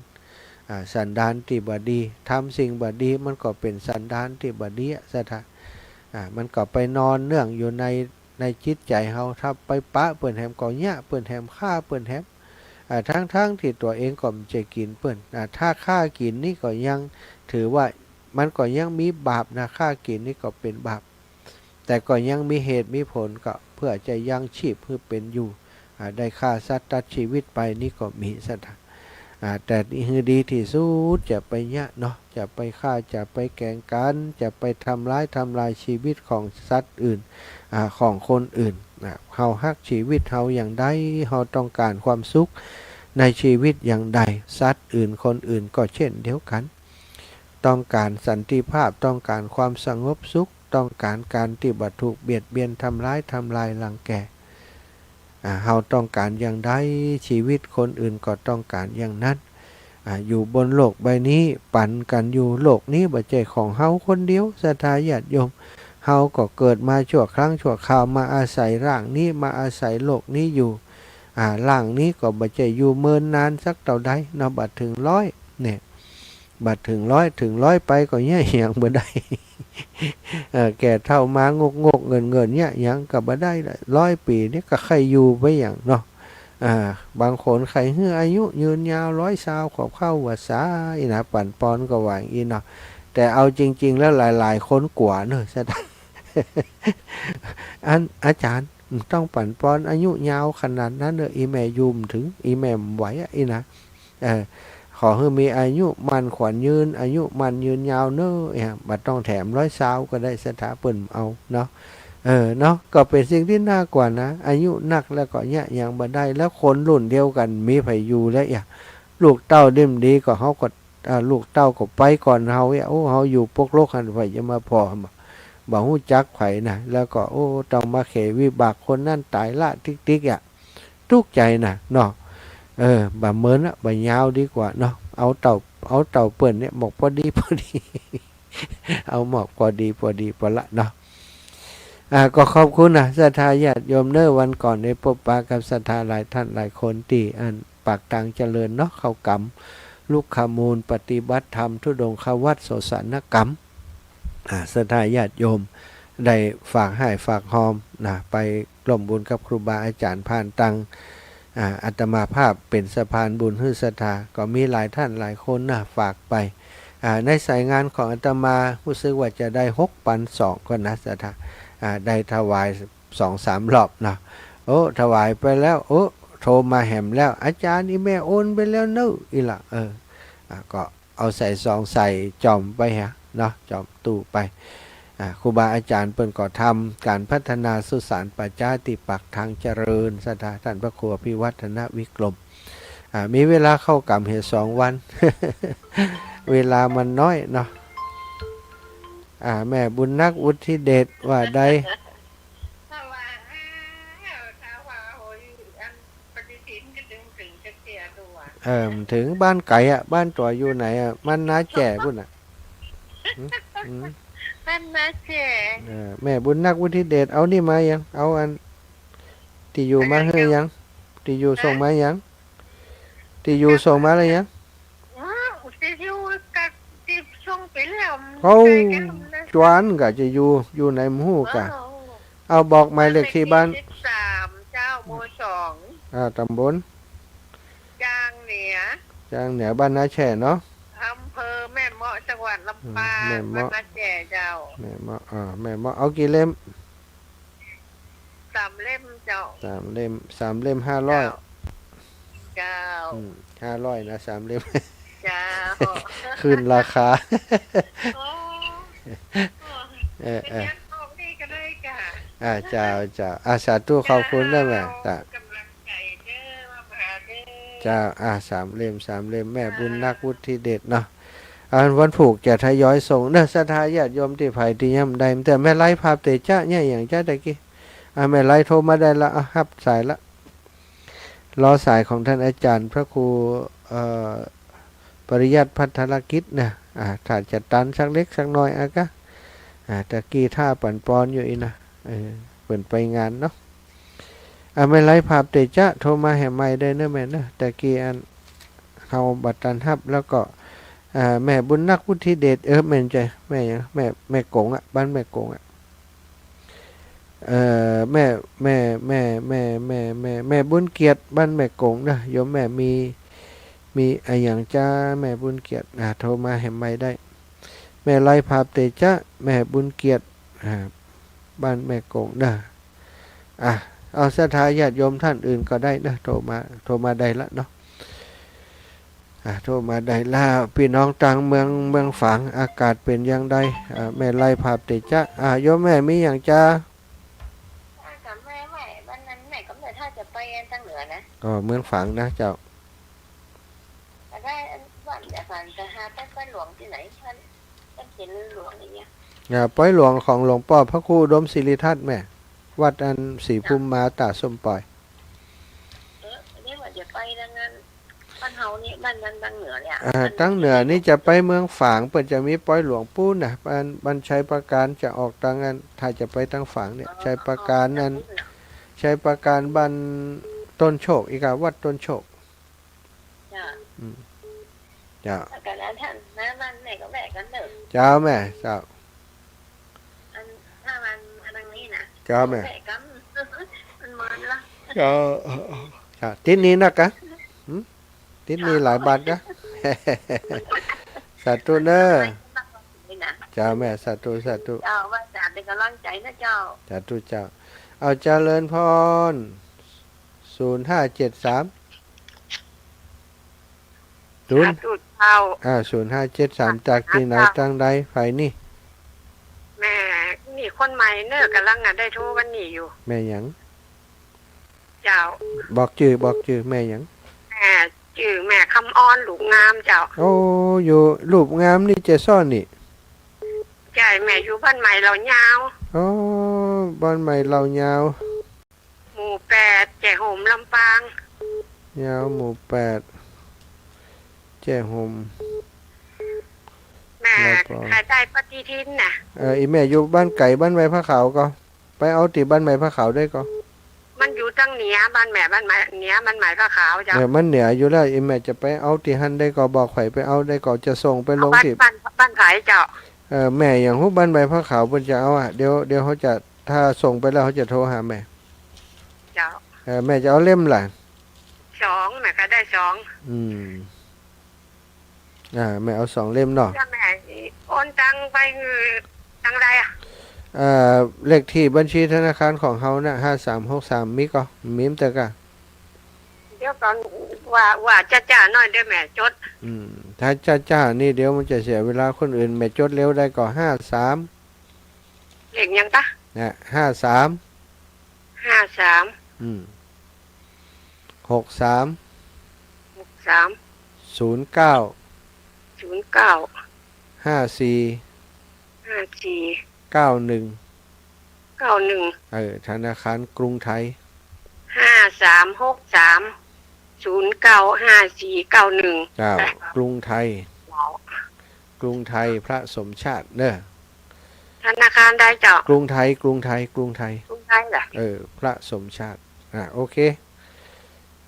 อ่า สันดานตี้บ่ดี ทำสิ่งบ่ดี มันก็เป๋นสันดานตี้บ่ดีอะ ศรัทธา อ่า มันก็ไปนอนเนื่องอยู่ใน ในจิตใจ๋เฮา ถ้าไปปะเปิ้นแหม ก็เยียะเปิ้นแหม ฆ่าเปิ้นแหม อ่า ทั้งๆ ตี้ตั๋วเองก็บ่ใจ้กิ๋นเปิ้น อ่า ถ้าฆ่ากิ๋นนี่ก็ยังถือว่า มันก็ยังมีบาปนะ ฆ่ากิ๋นนี่ก็เป๋นบาป แต่ก็ยังมีเหตุมีผล ก็เพื่อจะยังชีพหื้อเป๋นอยู่ อ่า ได้ฆ่าสัตว์ตัดจีวิตไปนี่ก็มี ศรัทธา อ่า แต่นี่หื้อดีตี้สุด จะไปเยียะเนาะ จะไปฆ่า จะไปแก๋งกั๋น จะไปทำร้าย ทำลายจีวิตของสัตว์อื่น อ่า ของคนอื่น อ่า เฮาฮักจีวิตเฮาอย่างใด เฮาต้องก๋านความสุขในจีวิตอย่างใด สัตว์อื่นคนอื่นก็เช่นเดียวกั๋น ต้องก๋านสันติภาพ ต้องก๋านความสงบสุข ต้องก๋านก๋านตี้บ่ถูกเบียดเบียน ทำร้าย ทำลาย รังแก อ่า เฮาต้องก๋านอย่างใด จีวิตคนอื่นก็ต้องก๋านอย่างนั้น อ่า อยู่บนโลกใบนี้ ปั๋นกั๋นอยู่ โลกนี้บ่ใจ้ของเฮาคนเดียว ศรัทธาญาติโยม เฮาก็เกิดมาชั่วครั้งชั่วคราว มาอาศัยร่างนี้ มาอาศัยโลกนี้อยู่ อ่า ร่างนี้ก็บ่ใจ้อยู่เมินนานสักเต้าใดเนาะ บ่เถิงร้อยเนี่ย บ่เถิงร้อย เถิงร้อยไปก็เยียะหยังบ่ได้ เออ แก่เฒ่ามางกๆ เงินๆ เยียะหยังก็บ่ได้ละ ร้อยปี๋นี่ก็ใค่อยู่ไปหยังเนาะ อ่า บางคนใค่หื้ออายุยืนยาว ร้อยซาวขวบเข้าว่าซะอี้นะ ปั๋นปอนก็ว่าอย่างอี้เนาะ แต่เอาจริงๆ แล้วหลายๆ คนกั๋วเนาะ ศรัทธา อัน อาจ๋ารย์ บ่ต้องปั๋นปอนอายุยาวขนาดนั้นเน่อ อี่แม่อยู่บ่เถิง อี่แม่บ่ไหวอะ อี้นะ เออ ขอหื้อมีอายุมั่นขวัญยืน อายุมั่นยืนยาวเน่อ เออ บ่ต้องแถมร้อยซาวก็ได้ ศรัทธา เปิ้นเอาเนาะ เออ เนาะ ก็เป๋นสิ่งตี้น่ากั๋วนะ อายุนักแล้วก็เยียะหยังบ่ได้ แล้วคนรุ่นเดียวกั๋นมีใผอยู่แล้ว เออ ลูกเต้าเดี่ยมดีก็ เฮาก็ อ่า ลูกเต้าก็ไปก่อนเฮาเยียะ โอ้ เฮาอยู่ปกลกหั้น ใผจะมาผ่อ บ่ฮู้จักใผนะ แล้วก็ โอ้ ต้องมาเขวิบากคนนั้นต๋ายละติ๊กๆ อะ ตุ๊กใจ๋นะเนาะ เออ บ่เมินอะ บ่ยาวดีกั๋วเนาะ เอาเต้า เอาเต้าเปิ้นเนี่ย หมอกปอดีปอดี เอาหมอกปอดีปอดีปอละเนาะ อ่า ก็ขอบคุณนะ ศรัทธาญาติโยมเน่อ วันก่อนได้ปบปะกับศรัทธาหลายต้านหลายคนตี้อันปากตางเจริญเนาะ เข้ากรรม รุกขมูล ปฏิบัติธรรม ธุดงควัตร โสสานกรรม อ่า ศรัทธาญาติโยมได้ฝากฮ้ายฝากฮอมนะ ไปร่วมบุญกับครูบาอาจ๋ารย์ผ่านตาง อ่า อาตมาภาพเป๋นสะพานบุญหื้อศรัทธา ก็มีหลายต้านหลายคนนะ ฝากไป อ่า ในสายงานของอาตมา ฮู้สึกว่าจะได้หกปันสองก่อนนะ ศรัทธา อ่า ได้ถวายสองสามรอบเนาะ โอ้ ถวายไปแล้ว โอ้ โทรมาแหมแล้ว อาจ๋ารย์ อี่แม่โอนไปแล้วเน่อ อี้ละ เออ อ่า ก็ เอาใส่ซองใส่จ่อมไปฮะเนาะ จ่อมตู้ไป อ่า ครูบาอาจ๋ารย์เปิ้นก็ทำก๋านพัฒนาสุสานป่าจ๊าตี้ปากตางเจริญ ศรัทธา ต้านพระครูอภิวัฒนวิกรม อ่า มีเวลาเข้ากรรมเหียสองวัน เวลามันน้อยเนาะ อ่า แม่บุญนัก วุฒิเดช ว่าใด ถ้าว่า อ้าว ถ้าว่า โอ้ย อัน ปฏิทินก็ดึงถึงจักเทื่อตั๋ว เออ บ่เถิง บ้านไก๋อะ บ้านตั๋วอยู่ไหนอะ บ้านนาแจ่ปุ้นอะ หืม หืม บ้านนาแจ่ เออ แม่บุญนัก วุฒิเดช เอานี่มายัง เอาอัน ตี้อยู่มาหื้อยัง ตี้อยู่ส่งมายัง ตี้อยู่ส่งมาแล้วยัง อ้าว ตี้อยู่กับ ตี้ส่งไปแล้ว โอ้ ใกล้กั๋นนะ จวนกะจะอยู่ อยู่ไหนบ่ฮู้กะ อ้าว เอาบอกหมายเลขที่บ้าน บ้านเลขที่สิบสาม เจ้า หมู่ อ่า ต๋ำบล จางเหนือ จางเหนือ บ้านนาแช่เนาะ อำเภอแม่เมาะ จังหวัดลำปาง อืม แม่เมาะ บ้านนาแช่เจ้า แม่เมาะ อ่า แม่เมาะ เอากี่เล่ม สามเล่มเจ้า สามเล่ม สามเล่มห้าร้อย เจ้า เจ้า อืม ห้าร้อยนะ สามเล่ม เจ้า ขึ้นราคา โอ้ เออ เออ เป๋นงานออกนี่ก็ได้ค่ะ อ่า เจ้า เจ้า อ่า สาธุ ขอบคุณนะแม่ เจ้า เจ้า กำลังใจเด้อ มาหาเด้อ เจ้า อ่า สามเล่ม สามเล่ม แม่บุญนัก เจ้า วุฒิเดชเนาะ อันวันพูกจะทยอยส่งเนอะ ศรัทธาญาติโยมตี้ใผตี้ยังบ่ได้ แต่แม่ไลยภาพเตจ๊ะเนี่ย อย่างจ๊ะตะกี้ อ่า แม่ไลยโทรมาได้ละ อ่ะ ฮับสายละ รอสายของท่านอาจารย์พระครู เอ่อ ปริยัติภัทรกิจนะ อ่า ถ้าจะตันสักเล็กสักน้อยอะกะ อ่า ตะกี้ถ้าปั๋นปอนอยู่อี้นะ เออ เปิ้นไปงานเนาะ อ่า แม่ไลยภาพเตจ๊ะ โทรมาแหมใหม่ได้เนอะแม่เนอะ ตะกี้อัน เฮาบ่ตันฮับ แล้วก็ อ่า แม่บุญนัก วุฒิเดช เออ แม่นใจ้ แม่หยัง แม่ แม่กงอะ บ้านแม่กงอะ เอ่อ แม่ แม่ แม่บุญเกียรติ บ้านแม่กงเนอะ โยมแม่มี มีอะหยังจ๊ะ แม่บุญเกียรติ อ่า โทรมาแหมใหม่ได้ แม่ไลยภาพเตจ๊ะ แม่บุญเกียรติ อ่า บ้านแม่กงเนอะ อ่ะ เอาศรัทธาญาติโยมท่านอื่นก็ได้เนอะ โทรมา โทรมาได้ละเนาะ อ่ะ โทรมาได้ละ ปี้น้องตางเมือง เมืองฝาง อากาศเป๋นอย่างใด อ่า แม่ไลยภาพเตจ๊ะ อ่า โยมแม่มีหยังจ๊ะ อ่า กับแม่ แม่ วันนั้นแม่ก็ไม่ ถ้าจะไปตางเหนือนะ อ๋อ เมืองฝางนะเจ้า ก็ได้ วันเดียวกั๋น จะหาไป ไปหลวงตี้ไหน มัน มันเป๋นหลวงอย่างเงี้ย อ่า ปอยหลวงของหลวงป้อพระครูอุดมศิริทัตน์แม่ วัดอันศรีภูมิมาตราส้มปล่อย เออ นี่ว่าจะไปตางนั้น บ้านเฮานี่ บ้านนั้นตางเหนือเนี่ย อ่า บ้าน ตางเหนือนี่จะไปเมืองฝาง เปิ้นจะมีปอยหลวงปู๊นน่ะ บ้าน บ้านชัยปราการจะออกตางนั้น ถ้าจะไปตางฝางเนี่ย อ๋อ ชัยปราการนั่น อ๋อ ชัยปราการบ้านต้นโชค อีกอะ วัดต้นโชค เจ้า อืม เจ้า แล้วก็แล้วท่านมา มันไหนก็แวะกั๋นเถอะ เจ้าแม่ เจ้า อัน ถ้ามันมาตางนี้นะ เจ้าแม่ แวะกั๋น มันเมินละ เจ้า เจ้า ติดหนี้นักกะ หืม ติดหนี้หลายบาทกะ สาธุเนอะ นี่นะ เจ้าแม่ สาธุ สาธุ เจ้า ว่าจะเป๋นก๋ำลังใจ๋นะเจ้า สาธุเจ้า เอาเจริญพร ศูนย์ห้าเจ็ดสาม ศูนย์ สาธุเจ้า อ่า ศูนย์ห้าเจ็ดสาม จากตี้ไหน ตางใด ใผนี่ แม่ นี่คนใหม่เนอะ ก๋ำลังอะได้โทรวันนี้อยู่ แม่หยัง เจ้า บอกจื้อ บอกจื้อ แม่หยัง แม่จื้อแม่คำอ่อน ลูกงามเจ้า โอ้ อยู่ลูกงามนี่จะซ้อนนี่ ใจ้ แม่อยู่บ้านใหม่เหล่ายาว โอ้ บ้านใหม่เหล่ายาว หมู่แปด แจ้ห่ม ลำปาง ยาว หมู่แปด แจ้ห่ม แม่ ลำปาง ขายได้ปฏิทินน่ะ เออ อีแม่อยู่บ้านไก๋ บ้านใหม่ผ้าขาวก็ ไปเอาตี้บ้านใหม่ผ้าขาวได้ก็ มันอยู่ตางเหนือ บ้านแม่ บ้านใหม่เหนือ บ้านใหม่ผ้าขาวเจ้า เออ มันเหนืออยู่แล้ว อีแม่จะไปเอาตี้หั้นได้ก็ บอกใผไปเอาได้ก็ จะส่งไปลงตี้ บ้าน บ้าน บ้านใผเจ้า เออ แม่หยังฮู้ บ้านใหม่ผ้าขาวเปิ้นจะเอาอะ เดี๋ยว เดี๋ยวเขาจะ ถ้าส่งไปแล้วเขาจะโทรหาแม่ เจ้า เออ แม่จะเอาเล่มละ สอง แม่ก็ได้สอง อืม อ่า แม่เอาสองเล่มเนาะ เจ้าแม่ โอนตังไปหื้อตางใดอะ เอ่อ เลขตี้บัญชีธนาคารของเฮาน่ะ ห้าสามหกสาม มีก่อ มีมเตอะกะ เดี๋ยวก่อน ว่า ว่าจ๊าๆ หน้อยเด้อแม่ จด อืม ถ้าจ๊าๆ นี่เดี๋ยวมันจะเสียเวลาคนอื่น แม่จดเร็วได้ก่อ ห้าสาม เลขหยังกะ นะ ห้าสาม ห้าสาม อืม หกสาม หกสาม ศูนย์เก้า ศูนย์เก้า ห้าสี่ ห้าสี่ เก้าหนึ่ง เก้าหนึ่ง เออ ธนาคารกรุงไทย ห้าสามหกสาม ศูนย์เก้าห้าสี่เก้าหนึ่ง เจ้า กรุงไทย เจ้า กรุงไทย พระสมชาติเนอะ ธนาคารใดเจ้า กรุงไทย กรุงไทย กรุงไทย กรุงไทยเหรอ เออ พระสมชาติ อ่ะ โอเค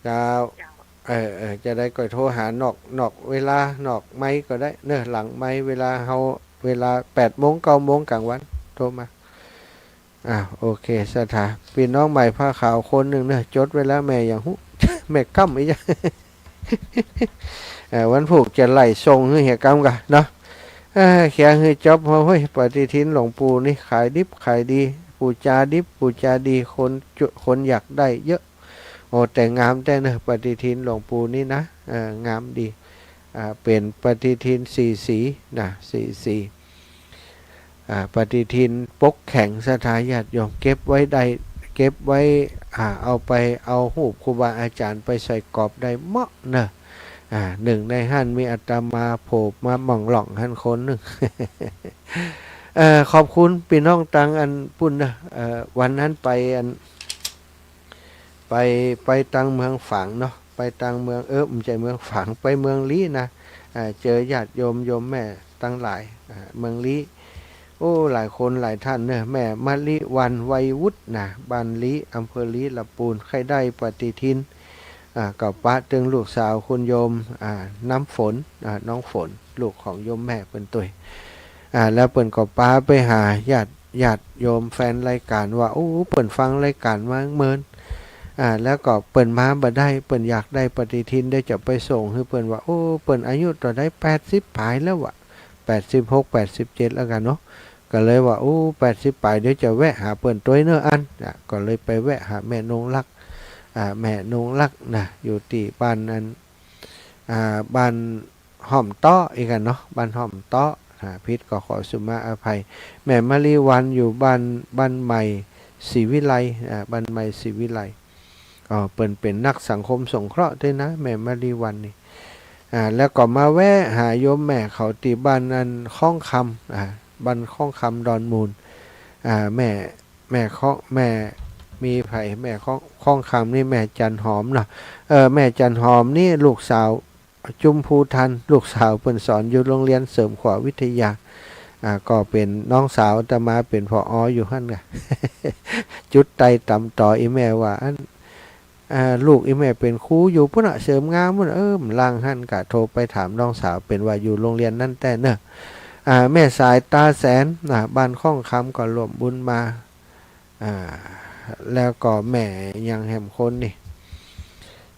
เจ้า เจ้า เออ เออ จะได้ก่อยโทรหานอก นอกเวลา นอกไมค์ก็ได้เนอะ หลังไมค์ เวลาเฮา เวลาแปดโมง เก้าโมงกลางวัน โทรมา อ่ะ โอเค ศรัทธา ปี้น้องใหม่ผ้าขาวคนนึ่งเนอะ จดไว้แล้ว แม่หยังฮู้ แม่ก๊ำอีกจ้ะ เอ่อ วันพูกจะไล่ส่งหื้อเหียกำก่าเนาะ เอ่อ เคลียร์หื้อจ๊อบ เฮ้ย ปฏิทินหลวงปู่นี่ขายดิบขายดี ปู๋จาดิบปู๋จาดี คนจุ คนอยากได้เยอะ โอ้ แต่งามแต๊เนอะ ปฏิทินหลวงปู่นี่นะ เอ่อ งามดี อ่า เป๋นปฏิทินสี่สีนะ สี่สี อ่า ปฏิทินปกแข็ง ศรัทธาญาติโยม เก็บไว้ได้ เก็บไว้ อ่า เอาไป เอาฮูปครูบาอาจ๋ารย์ไปใส่กรอบได้เมาะเนอะ อ่า นึ่งในหั้นมีอาตมาโผล่มาหม่องหล่องหั้นคนนึ่ง เอ่อ ขอบคุณปี้น้องตังอันปุ้นเนอะ เอ่อ วันนั้นไปอัน ไป ไปตังเมืองฝางเนาะ ไปตังเมือง เออ บ่ใจ้เมืองฝาง ไปเมืองลี้นะ อ่า เจอญาติโยมโยมแม่ตังหลาย อ่า เมืองลี้ โอ้ หลายคนหลายท่านเนอะ แม่มะลิวัลย์ ไวยวุฒน์นะ บ้านลี้ อำเภอลี้ ลำปูน ใค่ได้ปฏิทิน อ่า ก็ปะตึงลูกสาวคุณโยม อ่า น้ำฝน อ่า น้องฝน ลูกของโยมแม่เปิ้นตวย อ่า แล้วเปิ้นก็ปาไปหาญาติ ญาติโยมแฟนรายก๋านว่า โอ้ เปิ้นฟังรายก๋านมาเมิน อ่า แล้วก็เปิ้นมาบ่ได้ เปิ้นอยากได้ปฏิทิน เดี๋ยวจะไปส่งหื้อเปิ้นว่า โอ้ เปิ้นอายุเต้าใด แปดสิบป๋ายแล้ววะ แปดสิบหก แปดสิบเจ็ดแล้วกั๋นเนาะ ก็เลยว่า โอ้ แปดสิบป๋าย เดี๋ยวจะแวะหาเปิ้นตวยเน่ออัน อ่ะ ก็เลยไปแวะหาแม่นงรัก อ่า แม่นงรักนะ อยู่ตี้บ้านอัน อ่า บ้านห้อมเต๊าะอีกกั๋นเนาะ บ้านห้อมเต๊าะ อ่า ผิดก็ขอสุมาอภัย แม่มะลิวัลย์อยู่บ้าน บ้านใหม่ศรีวิไล อ่า บ้านใหม่ศรีวิไล อ๋อ เปิ้นเป๋นนักสังคมสงเคราะห์ตวยนะ แม่มะลิวัลย์นี่ อ่า แล้วก็มาแวะหาโยมแม่เขาตี้บ้านอันค้องคำ อ่า บ้านค้องคำดอนมูล อ่า แม่ แม่ค้อง แม่มีใผ แม่ค้อง ค้องคำนี่แม่จันหอมเนาะ เออ แม่จันหอมนี่ลูกสาวจุมพูทัน ลูกสาวเปิ้นสอนอยู่โฮงเฮียนเสริมขวัญวิทยา อ่า ก็เป๋นน้องสาวอาตมาเป๋น ผอ อยู่หั้นก่ะ จุ๊ดใต้ต๋ำต๋อ อี่แม่ว่าอั้น อ่า ลูกอี่แม่เป๋นครูอยู่ปู๊นน่ะ เสริมงามปู๊นน่ะ เออ บ่าล่างหั้นก่ะ โทรไปถามน้องสาว เป๋นว่าอยู่โฮงเฮียนนั้นแต๊เน่อ อ่า แม่สายต๋าแสน อ่า บ้านค้องคำก็ร่วมบุญมา อ่า แล้วก็แม่หยังแหมคนนี่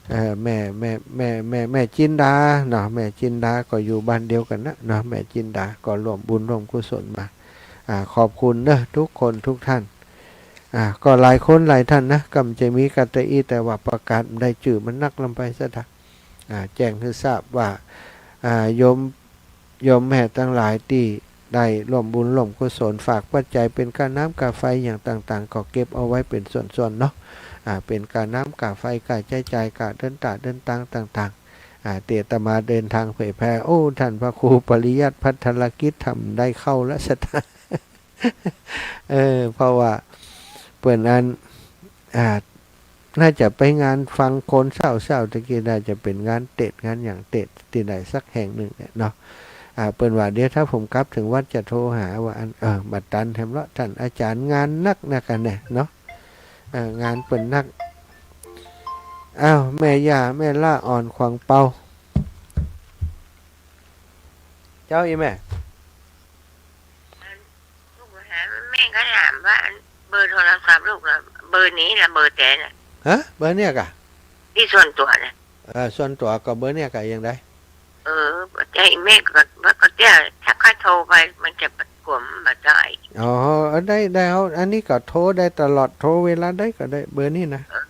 เอ่อ แม่ แม่ แม่ แม่ แม่จินดาเนาะ แม่จินดาก็อยู่บ้านเดียวกั๋นนะเนาะ แม่จินดาก็ร่วมบุญร่วมกุศลมา อ่า ขอบคุณเนอะทุกคนทุกท่าน อ่า ก็หลายคนหลายท่านนะ ก็บ่ใจ้มีกั๋นตะอี้ แต่ว่าประกาศบ่ได้จื้อมันนัก ลำไปซะเถอะ อ่า แจ้งหื้อทราบว่า อ่า โยม โยมแม่ตังหลายตี้ได้ร่วมบุญร่วมกุศล ฝากปัจจัยเป๋นก้าน้ำก้าไฟอย่างต่างๆ ก็เก็บเอาไว้เป๋นส่วนๆ เนาะ อ่า เป๋นก้าน้ำก้าไฟ ก้าใจ๊จ่าย ก้าเดินต๋าเดินตางต่างๆ อ่า ตี้อาตมาเดินทางเผยแผ่ โอ้ ท่านพระครูปริยัติภัทรกิจ ทำได้เข้าแล้วศรัทธา เออ เพราะว่าเปิ้นอัน อ่า น่าจะไปงานฟังคนเศร้าๆ ตะกี้ น่าจะเป๋นงานเตสน์ งานหยังเตสน์ตี้ใดสักแห่งนึ่งเนี่ยเนาะ อ่า เปิ้นว่า เดี๋ยวถ้าผมกลับเถิงวัดจะโทรหา ว่าอั้น เออ บ่ตันแหมละ ท่านอาจ๋ารย์งานนักนักอันเนี่ยเนาะ เออ งานเปิ้นนัก อ้าว แม่ย่า แม่ละอ่อนขวางเปา เจ้า อี่แม่ ลูกมาหาแม่ก็ถามว่า เบอร์โทรศัพท์ลูกละ เบอร์นี้ละ เบอร์แต๊น่ะ ฮะ เบอร์เนี่ยก่ะ ตี้ส่วนตั๋วน่ะ เออ ส่วนตั๋วก็เบอร์เนี่ยก่ะ ยังได้ เออ ใจ้ แม่ก็ ว่าก็เตี้ย ถ้าข้าโทรไปมันจะกวนบ่ได้ อ๋อ เออ ได้ ได้ เอา อันนี้ก็โทรได้ตลอด โทรเวลาใดก็ได้ เบอร์นี้นะ เออ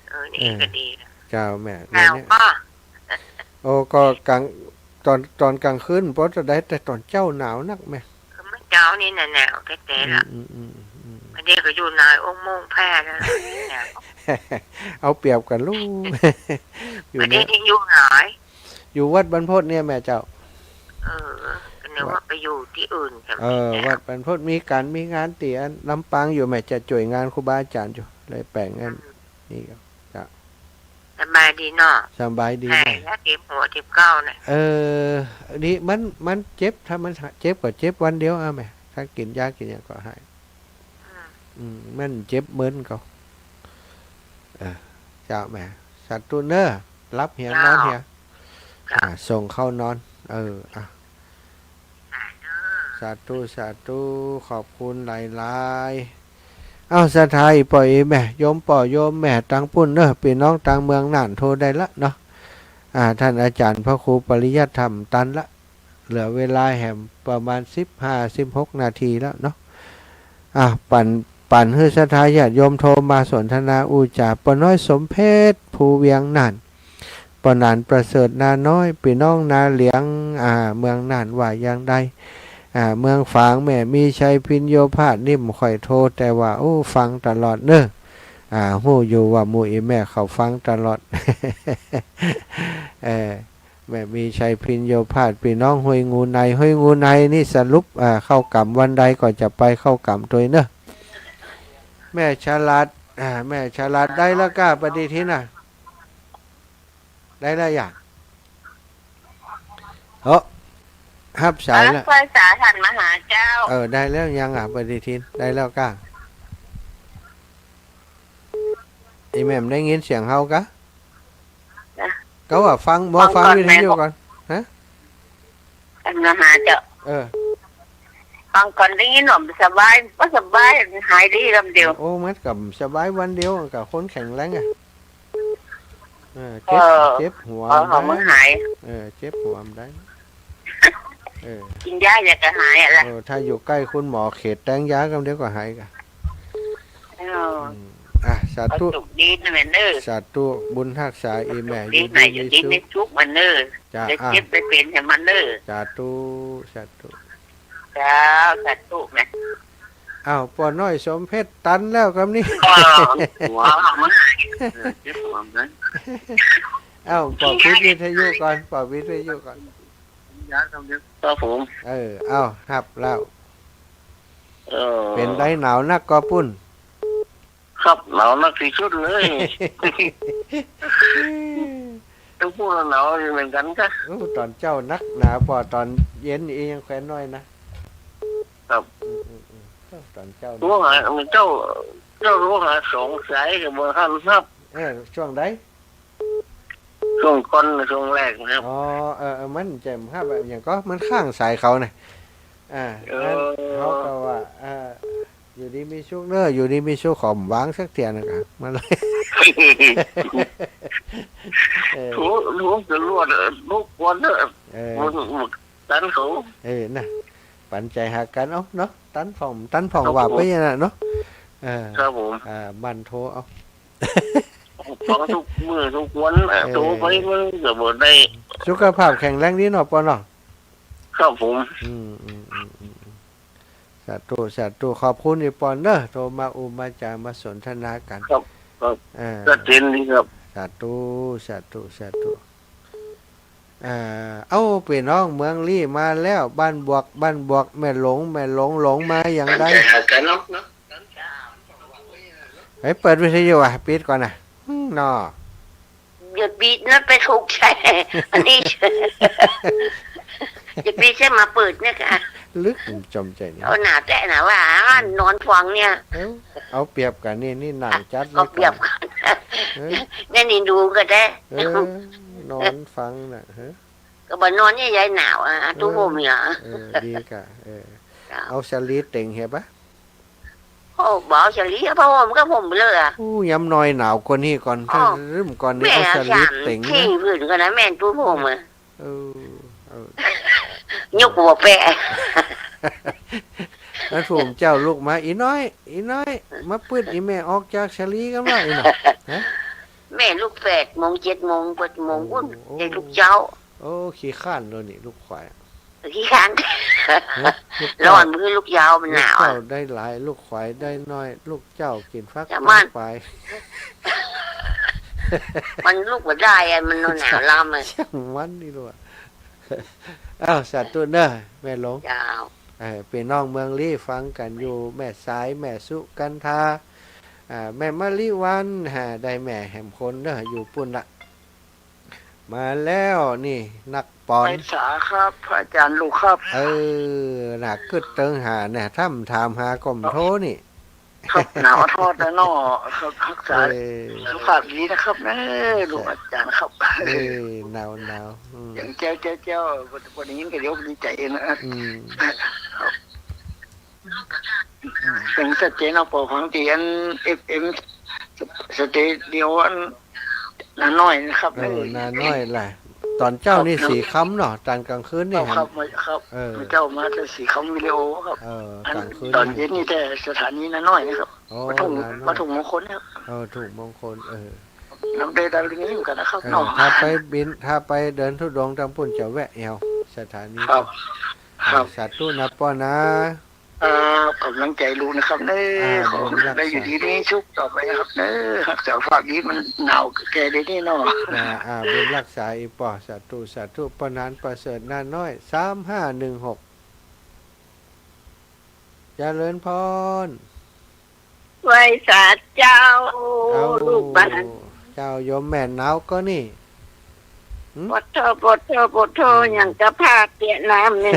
เออ นี่ เออ ก็ดีละ เจ้าแม่ เจ้า เบอร์เนี่ย ก็ โอ้ ก็กลาง ต๋อน ต๋อนกลางคืนพอจะได้ แต่ต๋อนเจ๊าหนาวนักแม่ เมื่อเจ๊านี่น่ะหนาวแต๊ๆ ละ อืม อืม อืม อืม อันนี้ก็อยู่ในองค์มงแพร่แล้ว เอาเปรียบกั๋นลูก อยู่ อันนี้ เนี่ย ยังอยู่ไหน อยู่วัดบรรพตเนี่ยแม่เจ้า เออ ก็นึกว่าไปอยู่ตี้อื่น เออ วัดบรรพตมีก๋านมีงานตี้อันลำปางอยู่ แม่จะจ้วยงานครูบาอาจ๋ารย์อยู่ เลยแป๋งอัน อืม นี่ก็ จ้ะ สบายดีเนาะ สบายดี หาย แม่ แล้วเจ็บหัวเจ็บเข่าน่ะ เออ นี่มัน มันเจ็บ ถ้ามันเจ็บก็เจ็บวันเดียว อ่ะแม่ ถ้ากิ๋นยากิ๋นหยังก็หาย อืม อืม มันเจ็บเมินก็ เออ เจ้าแม่ สาธุเน่อ หลับเหีย เจ้า นอนเหีย เจ้า อ่า ส่งเข้านอน เออ อ่ะ สาธุ สาธุ ขอบคุณหลายๆ เอ้า ศรัทธาอี่ป้ออี่แม่ โยมป้อโยมแม่ตางปุ้นเนาะ ปี้น้องตางเมืองน่านโทรได้ละเนาะ อ่า ต้านอาจ๋ารย์พระครูปริยัติธรรมตันละ เหลือเวลาแหมประมาณสิบห้า สิบหกนาทีแล้วเนาะ อ่ะ ปั๋น ปั๋นหื้อศรัทธาญาติโยมโทรมาสนทนาอู้จ๋า ป้อน้อยสมเพชร ภูเวียงน่าน ป้อหนานประเสริฐนาน้อย ปี้น้องนาเหลียง อ่า เมืองน่านว่าอย่างใด อ่า เมืองฝางแม่มีชัยภิญโญภาส นี่บ่ค่อยโทร แต่ว่า โอ้ ฟังตลอดเนาะ อ่า ฮู้อยู่ว่าหมู่อี่แม่เขาฟังตลอด เออ แม่มีชัยภิญโญภาส ปี้น้องห้วยงูใน ห้วยงูในนี่สรุป อ่า เข้ากรรมวันใดก็จะไปเข้ากรรมตวยเนาะ แม่ฉลาด อ่า แม่ฉลาดได้แล้วก้า ปฏิทินน่ะ ได้แล้วยัง เอ้อ ฮับสายแล้ว เอ้อ ไหว้สาต้านมหาเจ้า เออ ได้แล้วยังอ่ะ ปฏิทิน ได้แล้วก้า อี่แม่บ่ได้ยินเสียงเฮากะ นะ ก็ว่าฟัง บ่ฟัง ฟังก่อน วิทยุก่อน ฮะ ต้านมหาเจ้า เออ ฟังก่อน ได้ยินว่าบ่สบาย บ่สบาย หายดีกำเดียว โอ้ มันก็สบายวันเดียว กับคนแข็งแรงอ่ะ เออ เจ็บ เออ เจ็บหัว เออ บ่ได้ เออ เจ็บหัวบ่ได้ เออ กินยาเดี๋ยวก็หายอะล่ะ เออ ถ้าอยู่ใก้คุณหมอเขตแตงยากำเดียวก็หายกะ เออ อืม อ่ะ สาธุ ขอโชคดีนะแม่เนาะ สาธุ บุญฮักษาอี่แม่ ขอโชคดี อยู่ดี แม่ อยู่ดีมีสุข มีสุขแม่เนาะ จ้า อย่าเจ็บ อ่ะ อย่าเป๋นหื้อมันเนาะ สาธุ สาธุ เจ้า สาธุแม่ อ้าว ป้อน้อยสมเพชรตันแล้วกำนี้ เออ หัวมัน เออ เจ็บหัวมัน อ้าว ป้อปิดวิทยุก่อน ป้อปิดวิทยุก่อน ครับผม เออ อ้าว ฮับแล้ว เออ เป๋นใดหนาวนักก่อปุ้น ครับ หนาวนักตี้สุดเลย ตึงปุ้นหนาวเหมือนกั๋นกะ โอ้ ต๋อนเจ๊านักหนา ป้อต๋อนเย็นนี่ยังแควนน้อยนะ ครับ อืม อืม อืม ต๋อนเจ๊านัก โทรหา เจ้า เจ้าโทรหาสองสายก็บ่หันฮับ เออ ช่วงใด ช่วงก่อน ช่วงแรกนะครับ อ๋อ เออ เออ มันจะฮับอะหยังก่อ มันค้างสายเขาน่ะ อ่า เออ อันเขาก็ว่า อ่า อยู่ดีมีสุขเนาะ อยู่ดีมีสุข ขอบ่วางสักเตื้อนะกะ มันเลย เออ โทร โทรตลอด เออ ทุกวันเนาะ เออ มัน มันตันเขา เออ น่ะ ปันใจ๋หากั๋นเอาเนาะ ตันพ่อง ตันพ่อง ครับผม ว่าไปอย่างนั้นเนาะ เออ ครับผม อ่า หมั่นโทรเอา ฟังทุกมื้อทุกวันอะ เออ โทรไปมันก็บ่ได้ สุขภาพแข็งแรงดีเนาะป้อเนาะ ครับผม อืม อืม อืม อืม อืม สาธุ สาธุ ขอบคุณอี่ป้อเนาะ โทรมาอู้มาจ๋า มาสนทนากั๋น ครับ ครับ เออ ชัดเจนดีครับ สาธุ สาธุ สาธุ อ่า เอ้า ปี้น้องเมืองลี้มาแล้ว บ้านบวก บ้านบวก แม่หลง แม่หลง หลงมาอย่างใด เฮ้ย เปิดวิทยุอ่ะ ปิดก่อนน่ะ อืม เนาะ อย่าปิดนะ ไปถูกใจ๋ อันนี้ อย่าปิดใจ๋ มาเปิดเนี่ยค่ะ ลึกจอมใจ๋นี่ เอาหนาแต๊หนาว่า นอนฟังเนี่ย เอ้า เอาเปรียบกั๋นนี่ นี่หนังจัดเลย ก็เปรียบกั๋น เออ เนี่ยนี่ดูก็ได้ เออ นอนฟังน่ะ เฮ้ย ก็บ่นอนเนี่ย ยายหนาวอ่ะ ตู้ห่มเนี่ย เออ เออ ดีกะ เออ เจ้า เอาสลีเต็งเหียปะ โอ้ บ่เอาสลี ผ้าห่มก็ห่มไปเลยอ่ะ อู้ ยามน้อยหนาวกว่านี้ก่อน อ้อ ถ้าเริ่มก่อนนี่ แม่ เอาสลีเต็งนะ สามสี่ผืนก็นะ แม่นตู้ห่มอ่ะ เออ เออ ยกหัวแปะ แล้วผู้เจ้าลุกมา อี่น้อย อี่น้อย มาปื๊ดอี่แม่ออกจากสลีก่อนว่า อี่น้อย ฮะ แม่ลุกแปดโมง เจ็ดโมง แปดโมง โอ้ ปุ้น โอ้ แต่ลุกเจ๊า โอ้ ขี้คร้านเลยนี่ ลูกขวาย ขี้คร้าน ฮะ ลูกเจ้า ร้อน มันคือลุกยาว มันหนาว ลูกเจ้าได้หลาย ลูกขวายได้น้อย ลูกเจ้ากิ๋นฟัก จ้ะ มัน กิ๋นฝาย มันลุกบ่ได้อะ มันหนาวลำอะ ช่างมันนี่ลูกอะ อ้าว สาธุเนาะ แม่หลง เจ้า เออ ปี้น้องเมืองลี้ฟังกั๋นอยู่ แม่สาย แม่สุกันทา อ่า แม่มะลิวัลย์ ฮะ ได้แม่แหมคนเนาะ อยู่ปุ้นละ มาแล้วนี่ นักป๋อน ไปสาครับ อาจ๋ารย์ลูกครับ เออ น่ะ กึ๊ดเติงหาเนี่ย ถ้าบ่ถามหาก็บ่โทรนี่ ครับ หนาวทอดนะเนาะ ครับ ฮักษา เออ สุขภาพดีนะครับ เออ เออ ลูกอาจ๋ารย์ครับ เออ หนาวหนาว อืม เสียงแจ้วแจ้วแจ้ว บ่ได้ยินก็เดี๋ยวดีใจ๋นะ อืม ครับ อืม เสียงชัดเจนเนาะ ปอฟังตี้อัน เอฟเอ็ม สเตดิโออันนาน้อยนะครับ เออ นาน้อยแหละ ต๋อนเจ๊านี่ ครับ สีคล้ำเนาะ ต๋อนก๋างคืนนี่ ครับ หัน ครับ เออ เจ๊ามาแต่สีคล้ำวิดีโอครับ เออ อัน ก๋างคืน ต๋อนเย็นนี่แต่สถานีนาน้อยนะครับ โอ้ วัตถุ นาน้อย วัตถุมงคลนะครับ เออ วัตถุมงคล เออ นำได้ดาวเรืองนี้เหมือนกันนะครับ เออ เนาะ ถ้าไปบิณ ถ้าไปเดินธุดงค์ตางปุ้นจะแวะแอ่วสถานี ครับ ครับ สาธุนะป้อนะ ครับ ก๋ำลังใจ๋ลูกนะครับเน้อ อ่า ขอ บุญรักษา ได้อยู่ดีมีสุขต่อไปนะครับเน้อ ฮักษาสุขภาพดี มันหนาวแก่เดี๋ยวนี้เนาะ อ่า อ่า บุญรักษาอีกป้อ สาธุ สาธุ ป้อหนานประเสริฐนาน้อย สามห้าหนึ่งหก เจริญพร ไหว้สาเจ้า เอ้า ลูกบ้าน เจ้าโยมแม่หนาวก่อนี่ หืม ปะโธ่ ปะโธ่ ปะโธ่ อืม อย่างกับผ้าเปียกน้ำนี่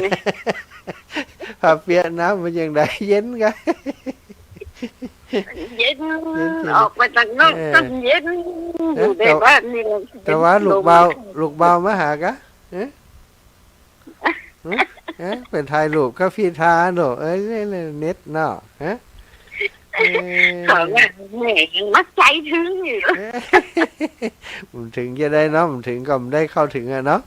ผ้าเปียกน้ำมันอย่างใด เย็นกะ เย็น เย็นจริง ออกไปตางนอก เออ ก็เย็น เออ อยู่ใน แต่ บ้านนี่แหละ แต่ว่าลูกบ่าว เย็นลม ลูกบ่าวมาหากะ เอ๊ะ หึ เอ๊ะ เป๋นถ่ายรูปกับพี่ทาเนาะ เอ้ย เน็ตเนาะ ฮะ เอ๊ะ เขาว่าแม่ยังมาใจ๊ถืงอยู่ เอ๊ะ มันถืงจะได้เนาะ มันถืงก็มันได้เข้าถึงอะเนาะ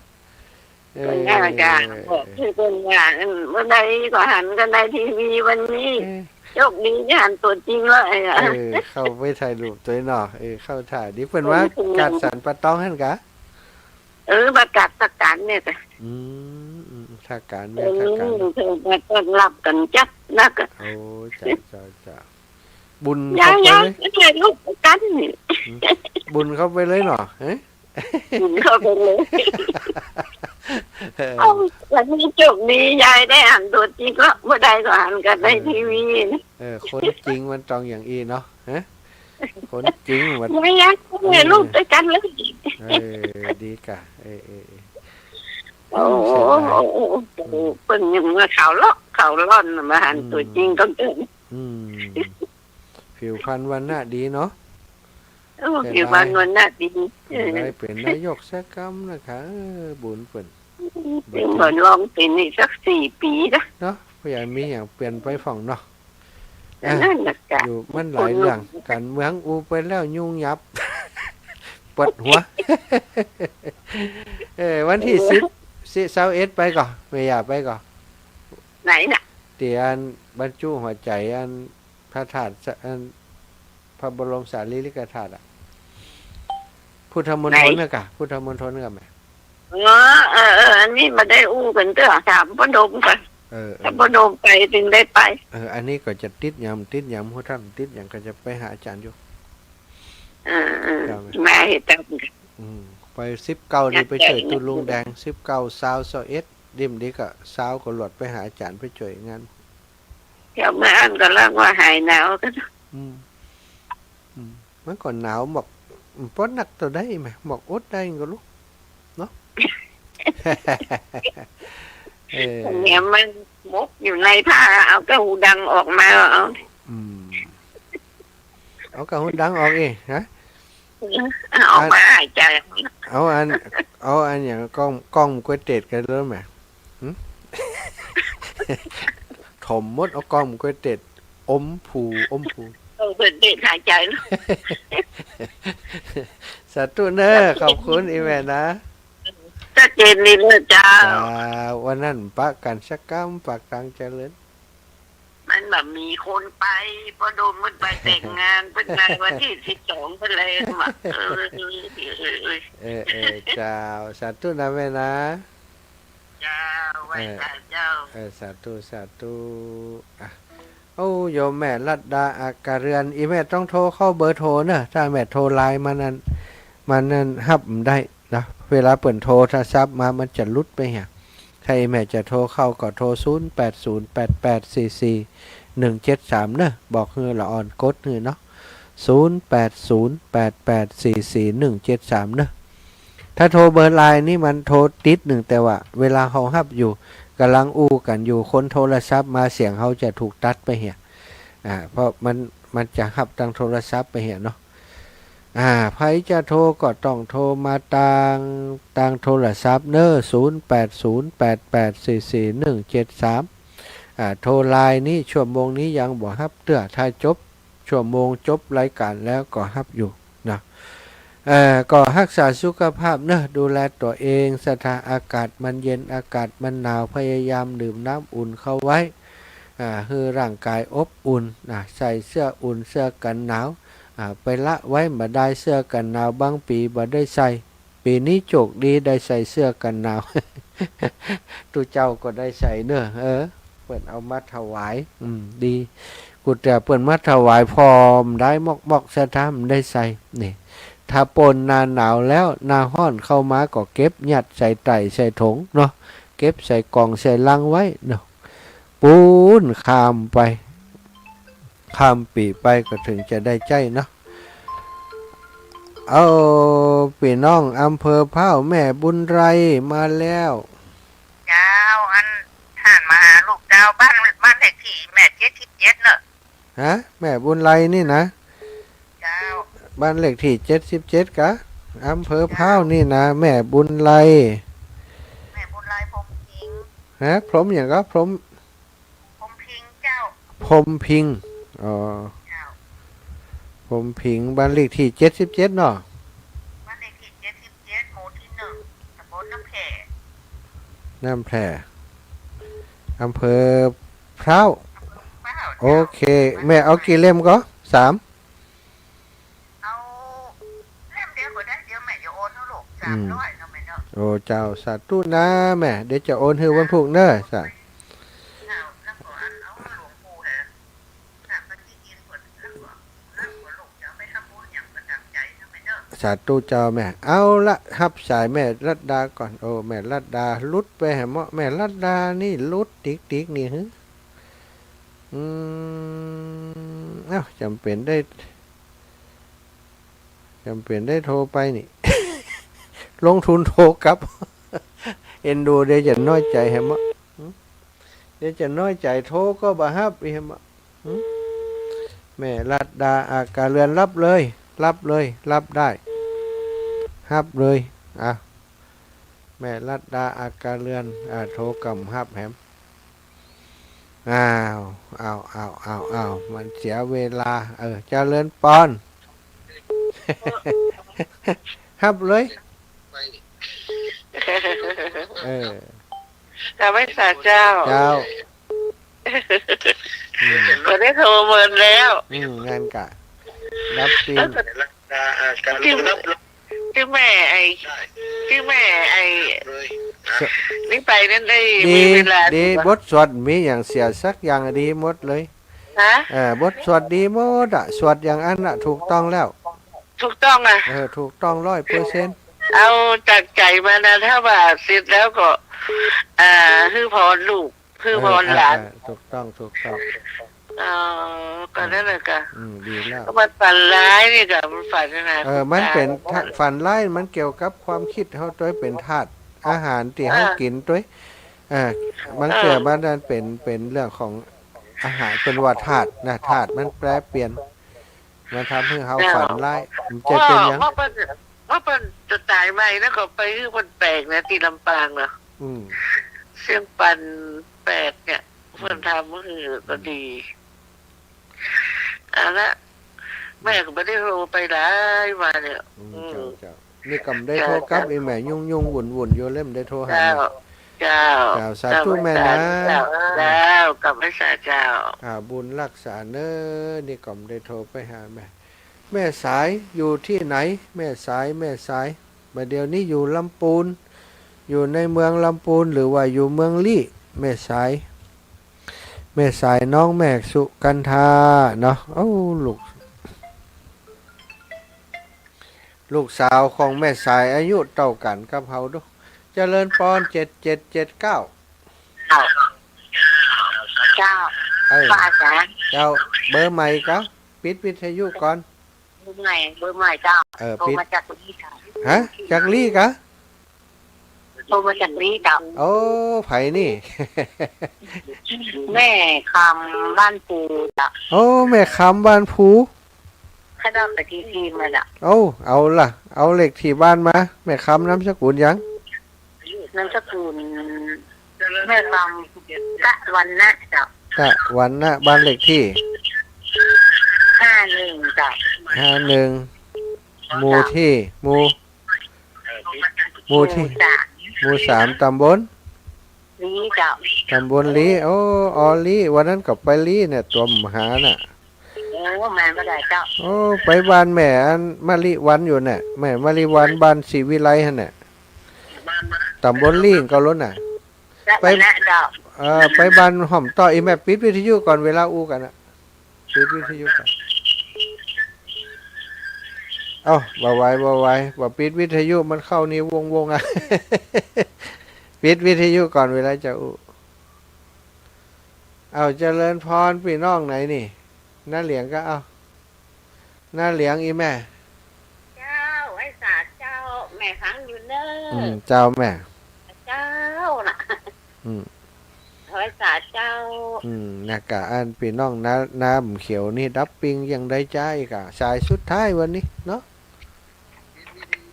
เออ ก็น่าจะบอกคือเปิ้นว่า เออ เมื่อใดก็หันกันในทีวีวันนี้ เออ โชคดีที่หันตั๋วจริงแล้ว เออ เออ เข้าไปถ่ายรูปตวยเนาะ เออ เข้าถ่าย นี่เปิ้นว่า เออ ก๋าดสันป่าตองหั้นกะ เออ ประกาศตะการเนี่ยจ้ะ อืม อืม ตะการ เออ แม่ตะการ เออ มาต้อนรับกันจัดนักอะ โอ้ จ้ะ จ้ะ จ้ะ บุญ ยาย เข้าไป ยาย เลย ไม่ใช่ลูกกันนี่ อืม บุญเข้าไปเลยเนาะ เอ๊ะ บุญเข้าไปเลย เออ เอ้า วันนี้โชคดี ยายได้หันตั๋วจริงแล้ว เมื่อใดก็หันกันใน เออ ทีวีนะ เออ คนจริงมันต้องอย่างอี้เนาะ ฮะ คนจริงมัน ไม่ยัง เออ ไม่ลูกด้วยกันเลย เออ ดีกะ เออ เออ เออ โอ้โห เสียดาย โอ้โห อืม เปิ้นยังมาข่าวเลาะข่าวล่อน มาหัน อืม ตั๋วจริงก็เกิน อืม ผิวพรรณวรรณะดีเนาะ โอ้ เสียดาย ผิวพรรณวรรณะดี เสียดาย เออ เป๋นนายกสักกำนะคะ เออ บุญเปิ้น เปิ้นลองเป๋นอีกสักสี่ปี๋นะ เนาะ เปื้อมีอย่างเปลี่ยนไปพ่องเนาะ นั่นน่ะกะ อยู่มันหลายเรื่อง ก๋านเมืองอู้ไปแล้วยุ่งยับ ปวดหัว เออ วันตี้ เออ สิบ สิบ ซาวเอ็ดไปก่อ แม่ย่าไปก่อ ไหนน่ะ ตี้อันบรรจุหัวใจ๋อันพระธาตุสะ อันพระบรมสารีริกธาตุอะ พุทธมณฑล ไหน น่ะกะ พุทธมณฑลน่ะกะแม่ อ๋อ เออ เออ อันนี้บ่ได้อู้กั๋นเตื้อ ถามป้อดมก่อน เออ เออ ถ้าป้อดมไปจึงได้ไป เออ อันนี้ก็จะติดหยัง ติดหยัง ฮู้ถ้ำติดหยังก็จะไปหาอาจ๋ารย์อยู่ เออ เออ เจ้าแม่ มาเหตุการณ์ อืม ไปสิบเก้านี่ไปจ้วยตุ๊ลุงแดง สิบเก้า ซาว ซาวเอ็ด ดิมดีก็ซาวก็หลวดไปหาอาจ๋ารย์ไปจ้วยงาน เดี๋ยวมาอั้นก็เรียกว่าหายหนาวกัน อืม อืม มันก็หนาวหมอก อืม ปอนักเต้าใดแหม หมอกอดได้ก็ลูก เนาะ เออ เนี่ยมันหมกอยู่ในผ้า เอาก้าหูดังออกมา เอา อืม เอาก้าหูดังออกอีกนะ เอาออกมาหายใจ๋ เอาอัน เอาอันอย่างก้อง ก้องก๋วยเตี๋ยวกั๋นแล้วแหม หึ ถมหมด เอาก้องก๋วยเตี๋ยว อมผู อมผู เอาก๋วยเตี๋ยวหายใจ๋ สาธุเน้อ ขอบคุณอีแม่นะ ชัดเจนดีเลยเจ้า จ้า วันนั้นปะกั๋นสักกำ ปากตางเจริญ มันบ่มีคนไป ป้อดมมันไปแต่งงาน เปิ้นมาวันตี้สิบสอง เปิ้นเลยมา เออ เออ เออ เออ เจ้า สาธุนะแม่นะ เจ้า ไหว้สาเจ้า เออ สาธุ สาธุ อ่ะ โอ้ โยมแม่รัตดาอัครเรือน อีแม่ต้องโทรเข้าเบอร์โทรเนอะ ถ้าแม่โทรไลน์มานั้น มันนั้นฮับบ่ได้นะ เวลาเปิ้นโทรโทรศัพท์มา มันจะหลุดไปเหีย ถ้าอีแม่จะโทรเข้าก็โทร ศูนย์แปดศูนย์แปดแปดสี่สี่หนึ่งเจ็ดสาม เนอะ บอกหื้อละอ่อนกดหื้อเนาะ ศูนย์แปดศูนย์แปดแปดสี่สี่หนึ่งเจ็ดสาม เนอะ ถ้าโทรเบอร์ไลน์นี่มันโทรติดนึ่ง แต่ว่าเวลาเฮาฮับอยู่ ก่ำลังอู้กั๋นอยู่ คนโทรศัพท์มาเสียงเฮาจะถูกตัดไปเหีย อ่า เพราะมัน มันจะฮับตางโทรศัพท์ไปเหียเนาะ อ่า ใผจะโทรก็ต้องโทรมาตาง ตางโทรศัพท์เน้อ ศูนย์แปดศูนย์แปดแปดสี่สี่หนึ่งเจ็ดสาม อ่า โทรไลน์นี้ ชั่วโมงนี้ยังบ่ฮับเตื้อ ถ้าจบชั่วโมง จบรายก๋านแล้วก็ฮับอยู่นะ เอ่อ ก็ฮักษาสุขภาพเนาะ ดูแลตั๋วเอง สะท้า อากาศมันเย็น อากาศมันหนาว พยายามดื่มน้ำอุ่นเข้าไว้ อ่า หื้อร่างก๋ายอบอุ่นนะ ใส่เสื้ออุ่น เสื้อกันหนาว อ่า ไปละไว้บ่ได้ เสื้อกันหนาวบางปี๋บ่ได้ใส่ ปี๋นี้โจคดีได้ใส่เสื้อกันหนาว ตุ๊เจ้าก็ได้ใส่เนาะ เออ เปิ้นเอามาถวาย อืม ดี กูแต่เปิ้นมาถวาย ผ่อบ่ได้มอกๆ สะท้า บ่ได้ใส่ นี่ ถ้าป๊นหน้าหนาวแล้ว หน้าฮ้อนเข้ามาก็เก็บยัดใส่ไต่ใส่ถงเนาะ เก็บใส่ก่องใส่ลังไว้เนาะ ปู๊นข้ามไป ข้ามปี๋ไปก็เถิงจะได้ใจ๊เนาะ เอา ปี้น้องอำเภอพร้าว แม่บุญไลมาแล้ว เจ้า อัน หันมาหาลูกเจ้า บ้าน บ้านเลขตี้แม่เจ็ดสิบเจ็ดเนาะ ฮะ แม่บุญไลนี่นะ เจ้า บ้านเลขตี้เจ็ดสิบเจ็ดกา อำเภอพร้าวนี่นะ แม่บุญไล แม่บุญไลพรหมพิงค์ ฮะ พรหมหยังกา พรหม พรหมพิงค์เจ้า พรหมพิงค์ อ๋อ เจ้า พรหมพิงค์ บ้านเลขตี้เจ็ดสิบเจ็ดเนาะ บ้านเลขตี้เจ็ดสิบเจ็ด หมู่ตี้หนึ่ง ตำบลน้ำแพร่ น้ำแพร่ อำเภอพร้าว อำเภอพร้าว โอเค เจ้า แม่เอากี่เล่มกา สาม เอาเล่มเดียวก็ได้ เดี๋ยวแม่จะโอนหื้อลูก อืม สามร้อยเนาะแม่เนาะ โอ้เจ้า สาธุนะแม่ เดี๋ยวจะโอนหื้อวันพุธเน้อ สา เจ้า แล้วก็อันเอาหลวงปู่แหละ สามพันที่ดินเพิ่น แล้วก็ แล้วก็ลูกจะเอาไปทำบุญอย่างประจำใจเนาะแม่เนาะ สาธุเจ้าแม่ เอาละ ฮับสายแม่รัตดาก่อน โอ้ แม่รัตดาหลุดไปแหมเนาะ แม่รัตดานี่หลุดติ๊กๆ นี่หือ อืม เอ้า จ๋ำเป๋นได้ จ๋ำเป๋นได้โทรไปนี่ ลงทุนโทรกลับ เอ็นดู เดี๋ยวจะน้อยใจ๋แหมเนาะ หือ เดี๋ยวจะน้อยใจ๋ โทรก็บ่ฮับอีกแหมเนาะ หือ แม่รัตดา อากาเรือน ฮับเลย ฮับเลย ฮับได้ ฮับเลย อ่ะ แม่รัตดา อากาเรือน อ่า โทรก็บ่ฮับแหม อ้าว อ้าว อ้าว อ้าว อ้าว มันเสียเวลา เออ เจริญปอน ฮับเลย เออ กราบไหว้สาเจ้า เจ้า อืม บ่ได้โทรเมินแล้ว อืม งั้นกะ ฮับปิ้ง แล้วก็ ตึง ตึงแม่ไอ้ ตึงแม่ไอ้ นี่ไปนั้นได้ ดี มีเวลา ดี ดีกว่า บทสวดมีหยังเสียสักอย่าง ดีหมดเลย ฮะ เออ บทสวดดีหมดอะ สวดอย่างอั้นอะ ถูกต้องแล้ว ถูกต้องอะ เออ ถูกต้องร้อยเปอร์เซ็นต์ เอาจากใจ๋มานะ ถ้าว่าเสร็จแล้วก็ อ่า หื้อพรลูก หื้อพรหลาน เออ เออ เออ ถูกต้อง ถูกต้อง อ๋อ ก็นั่นแหละกะ อืม ดีแล้ว ก็มันฝันร้ายนี่กะ มันฝันนะ เออ มันเป๋น ฝันร้าย มันเกี่ยวกับความกึ๊ดเฮาตวย เป๋นธาตุอาหารตี้เฮา อ่า กิ๋นตวย อ่า บางเตื้อ อ่า มันนั่นเป๋น เป๋นเรื่องของอาหาร เปิ้นว่าธาตุนะ ธาตุมันแปรเปลี่ยน มันทำหื้อเฮา เจ้า ฝันร้าย มันจะเป๋นหยัง ว่าเปิ้น ว่าเปิ้นจะต๋ายใหม่แล้วก็ไปหื้อเปิ้นแปลกนะ ตี้ลำปางนะ อืม เสี้ยงปันแปดเนี่ย อืม เปิ้นทำหื้อก็ดี เอาละ แม่ก็บ่ได้โทรไปหลายวันเนี่ย อืม อืม เจ้า เจ้า นี่ก็บ่ได้โทรกลับ เจ้า อีแม่ยุ่งๆ วุ่นๆ อยู่เลย บ่ได้โทรหา เจ้า แม่ เจ้า เจ้า สาธุแม่นะ เจ้า เจ้า กราบไหว้สาเจ้า อ่า บุญฮักษาเน้อ นี่ก็บ่ได้โทรไปหาแม่ แม่สายอยู่ตี้ไหน แม่สาย แม่สาย บ่าเดี่ยวนี้อยู่ลำปูน อยู่ในเมืองลำปูน หรือว่าอยู่เมืองลี้ แม่สาย แม่สายน้องแม่สุกันธาเนาะ เอ้า ลูก ลูกสาวของแม่สายอายุเต้ากั๋นกับเฮาดู เจริญปอน เจ็ดเจ็ดเจ็ดเก้า เจ้า เจ้า เออ พระอาจารย์ เจ้า เบอร์ใหม่กา ปิดวิทยุก่อน เบอร์ใหม่ เบอร์ใหม่เจ้า เออ โทร ปิด มาจากลี้เจ้า ฮะ จากลี้กา โทรมาจากลี้เจ้า โอ้ ใผนี่ แม่คำบ้านภูเจ้า โอ้ แม่คำบ้านภู ข้าเจ้าไปตี้จีนมาเจ้า โอ้ เอาละ เอาเลขตี้บ้านมา แม่คำนามสกุลหยัง นามสกุลแม่คำ ตะวันนะเจ้า ตะวันนะ บ้านเลขตี้ ห้าหนึ่ง เจ้า ห้าหนึ่ง หมู่ตี้ หมู่ หมู่ตี้ หมู่สาม หมู่สาม ตำบล ลี้ เจ้า ตำบลลี้ โอ้ อ๋อ ลี้ วันนั้นก็ไปลี้เนี่ย ตั๋วหาน่ะ โอ้ มาบ่ได้เจ้า โอ้ ไปบ้านแม่อันมะลิวัลย์อยู่เนี่ย แม่มะลิวัลย์ บ้านศรีวิไลย์หั้นเนี่ย ตำบลลี้ก็ล้นน่ะ ตะวันนะเจ้า เออ ไปบ้านห้อมต่อ อีแม่ปิดวิทยุก่อน เวลาอู้กั๋นน่ะ ปิดวิทยุก่อน เอ้า บ่ไหว บ่ไหว บ่ปิดวิทยุ มันเข้านี่วงๆ อ่ะ ปิดวิทยุก่อน เวลาจะอู้ เอ้า เจริญพร ปี้น้องไหนนี่ น้าเหลียงก็ เอ้า น้าเหลียง อีแม่ เจ้า ไหว้สาเจ้า แม่ฟังอยู่เน่อ อืม เจ้าแม่ เจ้าน่ะ อืม ไหว้สาเจ้า อืม นะกะ อันปี้น้องน้า น้าเขียวนี่ดับปิ้งยังได้จ้าอีกอะ สายสุดท้ายวันนี้เนาะ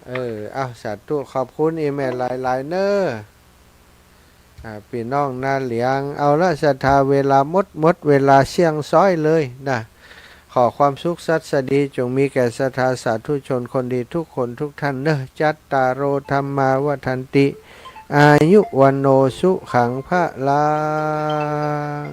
เออ เอ้า สาธุ ขอบคุณอีแม่หลายๆ เน่อ อ่า ปี้น้องน้าเหลียง เอาละ ศรัทธา เวลาหมด หมดเวลาเสี้ยงซ้อยเลยนะ ขอความสุขสัสดีจงมีแก่ศรัทธาสาธุชนคนดีทุกคนทุกท่านเน่อ จัตตาโร ธัมมา วัฑฒันติ อายุ วัณโณ สุขัง พะลัง